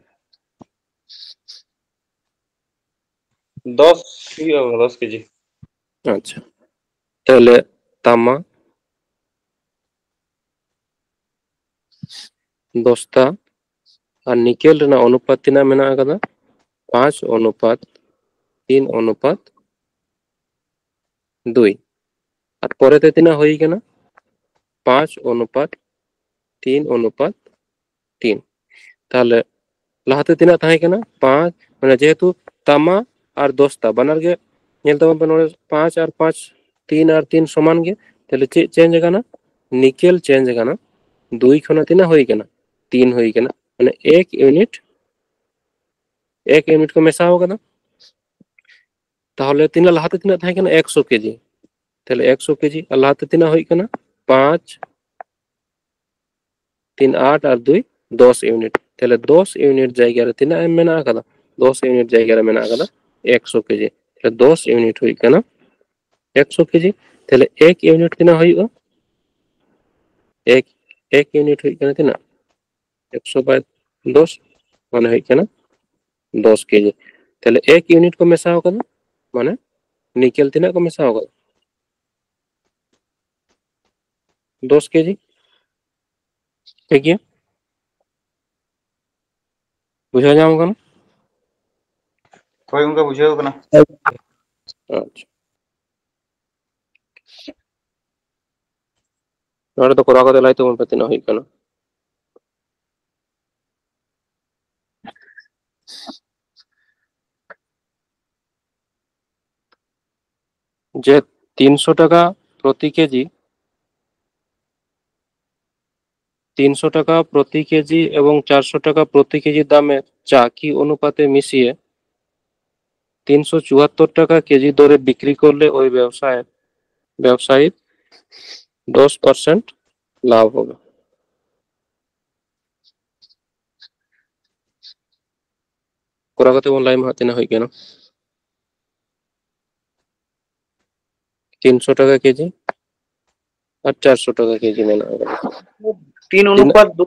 ᱫᱚᱥ ᱦᱩᱭᱩᱜᱼᱟ, ᱫᱚᱥ ᱠᱮᱡᱤ᱾ ᱟᱪᱪᱷᱟ, ᱛᱟᱦᱞᱮ ᱛᱟᱢᱟ, ᱫᱚᱥᱛᱟ ᱟᱨ ᱱᱤᱠᱮᱞ ᱨᱮᱱᱟᱜ ᱚᱱᱩᱯᱟᱛ ᱛᱤᱱᱟᱹᱜ ᱢᱮᱱᱟᱜ ᱟᱠᱟᱫᱟ? ᱯᱟᱸᱪ ᱚᱱᱩᱯᱟᱛ ᱛᱤᱱ ᱚᱱᱩᱯᱟᱛ ᱫᱩᱭ᱾ ᱟᱨ ᱯᱚᱨᱮᱛᱮ ᱛᱤᱱᱟᱹᱜ ᱦᱩᱭ ᱠᱟᱱᱟ? ᱯᱟᱸᱪ ᱚᱱᱩᱯᱟᱛ ᱛᱤᱱ ᱚᱱᱩᱯᱟᱛ ᱛᱤᱱ᱾ ᱛᱟᱦᱞᱮ ᱞᱟᱦᱟᱛᱮ ᱛᱤᱱᱟᱹᱜ ᱛᱟᱦᱮᱸ ᱠᱟᱱᱟ? ᱯᱟᱸᱪ, ᱢᱟᱱᱮ ᱡᱮᱦᱮᱛᱩ ᱛᱟᱢᱟ ᱟᱨ ᱫᱚᱥᱛᱟ ᱵᱟᱱᱟᱨ ᱜᱮ ᱧᱮᱞ ᱛᱟᱵᱚᱱ ᱯᱮ, ᱱᱚᱰᱮ ᱯᱟᱸᱪ ᱟᱨ ᱯᱟᱸᱪ, ᱛᱤᱱ ᱟᱨ ᱛᱤᱱ ᱥᱚᱢᱟᱱ ᱜᱮ, ᱛᱟᱦᱞᱮ ᱪᱮᱫ ᱪᱮᱧᱡᱽ ᱟᱠᱟᱱᱟ? ᱱᱤᱠᱮᱞ ᱪᱮᱧᱡᱽ ᱟᱠᱟᱱᱟ᱾ ᱫᱩᱭ ᱠᱷᱚᱱᱟᱜ ᱛᱤᱱᱟᱹᱜ ᱦᱩᱭ ᱠᱟᱱᱟ? ᱛᱤᱱ ᱦᱩᱭ ᱠᱟᱱᱟ, ᱢᱟᱱᱮ ᱮᱠ ᱤᱭᱩᱱᱤᱴ, ᱮᱠ ᱤᱭᱩᱱᱤᱴ ᱠᱚ ᱢᱮᱥᱟᱣ ᱠᱟᱫᱟ᱾ ᱛᱟᱦᱞᱮ ᱛᱤᱱᱟᱹᱜ ᱞᱟᱦᱟᱛᱮ ᱛᱤᱱᱟᱹᱜ ᱛᱟᱦᱮᱸ ᱠᱟᱱᱟ? ᱮᱠᱥᱚ ᱠᱮᱡᱤ᱾ ᱛᱟᱦᱞᱮ ᱮᱠᱥᱚ ᱠᱮᱡᱤ, ᱟᱨ ᱞᱟᱦᱟᱛᱮ ᱛᱤᱱᱟᱹᱜ ᱦᱩᱭ ᱠᱟᱱᱟ? ᱯᱟᱸᱪ, ᱛᱤᱱ ᱟᱴ ᱟᱨ ᱫᱩᱭ ᱫᱚᱥ ᱤᱭᱩᱱᱤᱴ᱾ ᱛᱟᱦᱞᱮ ᱫᱚᱥ ᱤᱭᱩᱱᱤᱴ ᱡᱟᱭᱜᱟ ᱨᱮ ᱛᱤᱱᱟᱹᱜ ᱮᱢ ᱢᱮᱱᱟᱜ ᱟᱠᱟᱫᱟ? ᱫᱚᱥ ᱤᱭᱩᱱᱤᱴ ᱡᱟᱭᱜᱟ ᱨᱮ ᱢᱮᱱᱟᱜ ᱟᱠᱟᱫᱟ ᱮᱠᱥᱚ ᱠᱮᱡᱤ᱾ ᱛᱟᱦᱞᱮ ᱫᱚᱥ ᱤᱭᱩᱱᱤᱴ ᱦᱩᱭᱩᱜ ᱠᱟᱱᱟ ᱮᱠᱥᱚ ᱠᱮᱡᱤ᱾ ᱛᱟᱦᱞᱮ ᱮᱠ ᱤᱭᱩᱱᱤᱴ ᱛᱤᱱᱟᱹᱜ ᱦᱩᱭᱩᱜᱼᱟ? ᱮᱠ, ᱮᱠ ᱤᱭᱩᱱᱤᱴ ᱦᱩᱭᱩᱜ ᱠᱟᱱᱟ ᱛᱤᱱᱟᱹᱜ? ᱮᱠᱥᱚ ᱵᱟᱭ ᱫᱚᱥ, ᱢᱟᱱᱮ ᱦᱩᱭᱩᱜ ᱠᱟᱱᱟ ᱫᱚᱥ ᱠᱮᱡᱤ᱾ ᱛᱟᱦᱞᱮ ᱮᱠ ᱤᱭᱩᱱᱤᱴ ᱠᱚ ᱢᱮᱥᱟᱣ ᱠᱟᱫᱟ, ᱢᱟᱱᱮ ᱱᱤᱠᱮᱞ ᱛᱤᱱᱟᱹᱜ ᱠᱚ ᱢᱮᱥᱟᱣ ᱠᱟᱫᱟ? ᱫᱚᱥ ᱠᱮᱡᱤ᱾ ᱴᱷᱤᱠ ᱜᱮᱭᱟ, ᱵᱩᱡᱷᱟᱹᱣ ᱧᱟᱢ ᱠᱟᱱᱟ? ᱦᱳᱭ ᱜᱚᱝᱠᱮ, ᱵᱩᱡᱷᱟᱹᱣ ᱠᱟᱱᱟ᱾ ᱟᱪᱪᱷᱟ, ᱱᱚᱰᱮ ᱫᱚ ᱠᱚᱨᱟᱣ ᱠᱟᱛᱮ ᱞᱟᱹᱭ ᱛᱟᱵᱚᱱ ᱯᱮ ᱛᱤᱱᱟᱹᱜ ᱦᱩᱭᱩᱜ ᱠᱟᱱᱟ᱾ ᱡᱮ ᱛᱤᱱᱥᱚ টাকা প্রতি কেজি, তিনশো টাকা প্রতি কেজি এবং চারশো টাকা প্রতি কেজি দামে চা কি অনুপাতে মিশিয়ে তিনশো চুয়াত্তর টাকা কেজি দরে বিক্রি করলে ওই ব্যবসায়, ব্যবসায়ীর দশ পার্সেন্ট লাভ হবে। ᱠᱚᱨᱟᱣ ᱠᱟᱛᱮ ᱵᱚᱱ ᱞᱟᱹᱭ ᱢᱟ ᱦᱟᱸᱜ ᱛᱤᱱᱟᱹᱜ ᱦᱩᱭᱩᱜ ᱠᱟᱱᱟ᱾ ᱛᱤᱱᱥᱚ ᱴᱟᱠᱟ ᱠᱮᱡᱤ ᱟᱨ ᱪᱟᱨᱥᱚ ᱴᱟᱠᱟ ᱠᱮᱡᱤ ᱢᱮᱱᱟᱜ ᱟᱠᱟᱫᱟ᱾ ᱛᱤᱱ ᱚᱱᱩᱯᱟᱛ ᱫᱩ᱾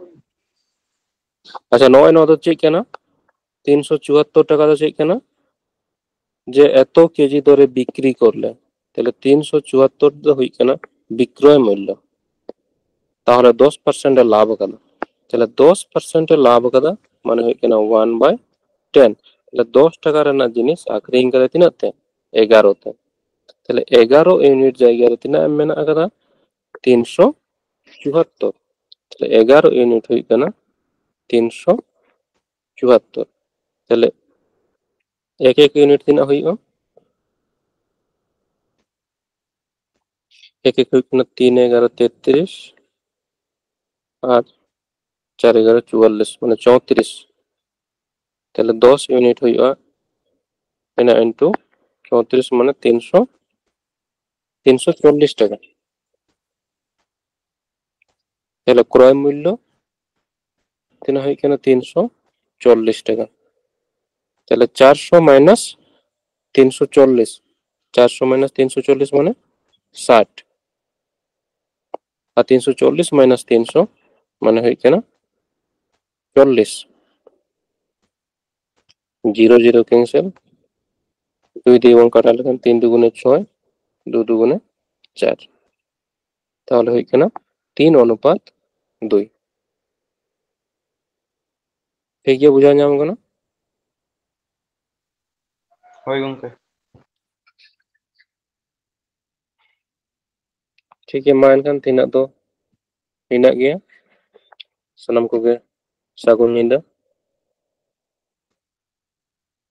ᱟᱪᱪᱷᱟ, ᱱᱚᱜᱼᱚᱭ ᱱᱚᱣᱟ ᱫᱚ ᱪᱮᱫ ᱠᱟᱱᱟ? ᱛᱤᱱᱥᱚ ᱪᱩᱣᱟᱛᱛᱚᱨ ᱴᱟᱠᱟ ᱫᱚ ᱪᱮᱫ ᱠᱟᱱᱟ? ᱡᱮ ᱮᱛᱚ ᱠᱮᱡᱤ ᱫᱚᱨᱮ ᱵᱤᱠᱨᱤ ᱠᱚᱨᱞᱮ, ᱛᱟᱦᱞᱮ ᱛᱤᱱᱥᱚ ᱪᱩᱣᱟᱛᱛᱚᱨ ᱫᱚ ᱦᱩᱭᱩᱜ ᱠᱟᱱᱟ ᱵᱤᱠᱨᱚᱭ ᱢᱩᱞᱞᱚ᱾ ᱛᱟᱦᱚᱞᱮ ᱫᱚᱥ ᱯᱟᱨᱥᱮᱱᱴ ᱮ ᱞᱟᱵᱷ ᱟᱠᱟᱫᱟ᱾ ᱛᱟᱦᱞᱮ ᱫᱚᱥ ᱯᱟᱨᱥᱮᱱᱴ ᱮ ᱞᱟᱵᱷ ᱟᱠᱟᱫᱟ, ᱢᱟᱱᱮ ᱦᱩᱭᱩᱜ ᱠᱟᱱᱟ one by ten᱾ ᱛᱟᱦᱞᱮ ᱫᱚᱥ ᱴᱟᱠᱟ ᱨᱮᱱᱟᱜ ᱡᱤᱱᱤᱥ ᱟᱠᱷᱨᱤᱧ ᱠᱟᱫᱟ ᱛᱤᱱᱟᱹᱜ ᱛᱮ? ᱮᱜᱟᱨᱚ ᱛᱮ᱾ ᱛᱟᱦᱞᱮ ᱮᱜᱟᱨᱚ ᱤᱭᱩᱱᱤᱴ ᱡᱟᱭᱜᱟ ᱨᱮ ᱛᱤᱱᱟᱹᱜ ᱮᱢ ᱢᱮᱱᱟᱜ ᱟᱠᱟᱫᱟ? ᱛᱤᱱᱥᱚ ᱪᱩᱣᱟᱛᱛᱚᱨ᱾ ᱛᱟᱦᱞᱮ ᱮᱜᱟᱨᱚ ᱤᱭᱩᱱᱤᱴ ᱦᱩᱭᱩᱜ ᱠᱟᱱᱟ ᱛᱤᱱᱥᱚ ᱪᱩᱣᱟᱛᱛᱚᱨ᱾ ᱛᱟᱦᱞᱮ ᱮᱠ ᱮᱠ ᱤᱭᱩᱱᱤᱴ ᱛᱤᱱᱟᱹᱜ ᱦᱩᱭᱩᱜᱼᱟ? ᱮᱠ ᱮᱠ ᱦᱩᱭᱩᱜ ᱠᱟᱱᱟ ᱛᱤᱱ ᱮᱜᱟᱨᱚ ᱛᱮᱛᱨᱤᱥ ᱟᱨ ᱪᱟᱨ ᱮᱜᱟᱨᱚ ᱪᱩᱣᱟᱞᱞᱤᱥ, ᱢᱟᱱᱮ ᱪᱳᱭᱛᱨᱤᱥ᱾ ᱛᱟᱦᱞᱮ ᱫᱚᱥ ᱤᱭᱩᱱᱤᱴ ᱦᱩᱭᱩᱜᱼᱟ, ᱤᱱᱟᱹ ᱤᱱᱴᱩ ᱪᱳᱭᱛᱨᱤᱥ, ᱢᱟᱱᱮ ᱛᱤᱱᱥᱚ, ᱛᱤᱱᱥᱚ ᱪᱚᱞᱞᱤᱥ ᱴᱟᱠᱟ᱾ ᱛᱟᱦᱞᱮ ᱠᱨᱚᱭ ᱢᱩᱞᱞᱚ ᱛᱤᱱᱟᱹᱜ ᱦᱩᱭᱩᱜ ᱠᱟᱱᱟ? ᱛᱤᱱᱥᱚ ᱪᱚᱞᱞᱤᱥ ᱴᱟᱠᱟ᱾ ᱛᱟᱦᱞᱮ ᱪᱟᱨᱥᱚ ᱢᱟᱭᱱᱟᱥ ᱛᱤᱱᱥᱚ ᱪᱚᱞᱞᱤᱥ, ᱪᱟᱨᱥᱚ ᱢᱟᱭᱱᱟᱥ ᱛᱤᱱᱥᱚ ᱪᱚᱞᱞᱤᱥ ᱢᱟᱱᱮ ᱥᱟᱴ, ᱟᱨ ᱛᱤᱱᱥᱚ ᱪᱚᱞᱞᱤᱥ ᱢᱟᱭᱱᱟᱥ ᱛᱤᱱᱥᱚ ᱢᱟᱱᱮ ᱦᱩᱭᱩᱜ ᱠᱟᱱᱟ ᱪᱚᱞᱞᱤᱥ᱾ ᱡᱤᱨᱳ ᱡᱤᱨᱳ ᱠᱮᱱᱥᱮᱞ, ᱫᱩᱭ ᱫᱩᱭ ᱵᱚᱱ ᱠᱟᱴᱟᱣ ᱞᱮᱠᱷᱟᱱ ᱛᱤᱱ ᱫᱩᱜᱩᱱᱮ ᱪᱷᱚᱭ, ᱫᱩ ᱫᱩᱜᱩᱱᱮ ᱪᱟᱨ, ᱛᱟᱦᱚᱞᱮ ᱦᱩᱭᱩᱜ ᱠᱟᱱᱟ ᱛᱤᱱ ᱚᱱᱩᱯᱟᱛ ᱫᱩᱭ᱾ ᱴᱷᱤᱠ ᱜᱮᱭᱟ, ᱵᱩᱡᱷᱟᱹᱣ ᱧᱟᱢ ᱠᱟᱱᱟ? ᱦᱳᱭ ᱜᱚᱝᱠᱮ᱾ ᱴᱷᱤᱠ ᱜᱮᱭᱟ, ᱢᱟ ᱮᱱᱠᱷᱟᱱ ᱛᱮᱦᱮᱧᱟᱜ ᱫᱚ ᱤᱱᱟᱹᱜ ᱜᱮ᱾ ᱥᱟᱱᱟᱢ ᱠᱚᱜᱮ ᱥᱟᱹᱜᱩᱱ ᱧᱤᱫᱟᱹ᱾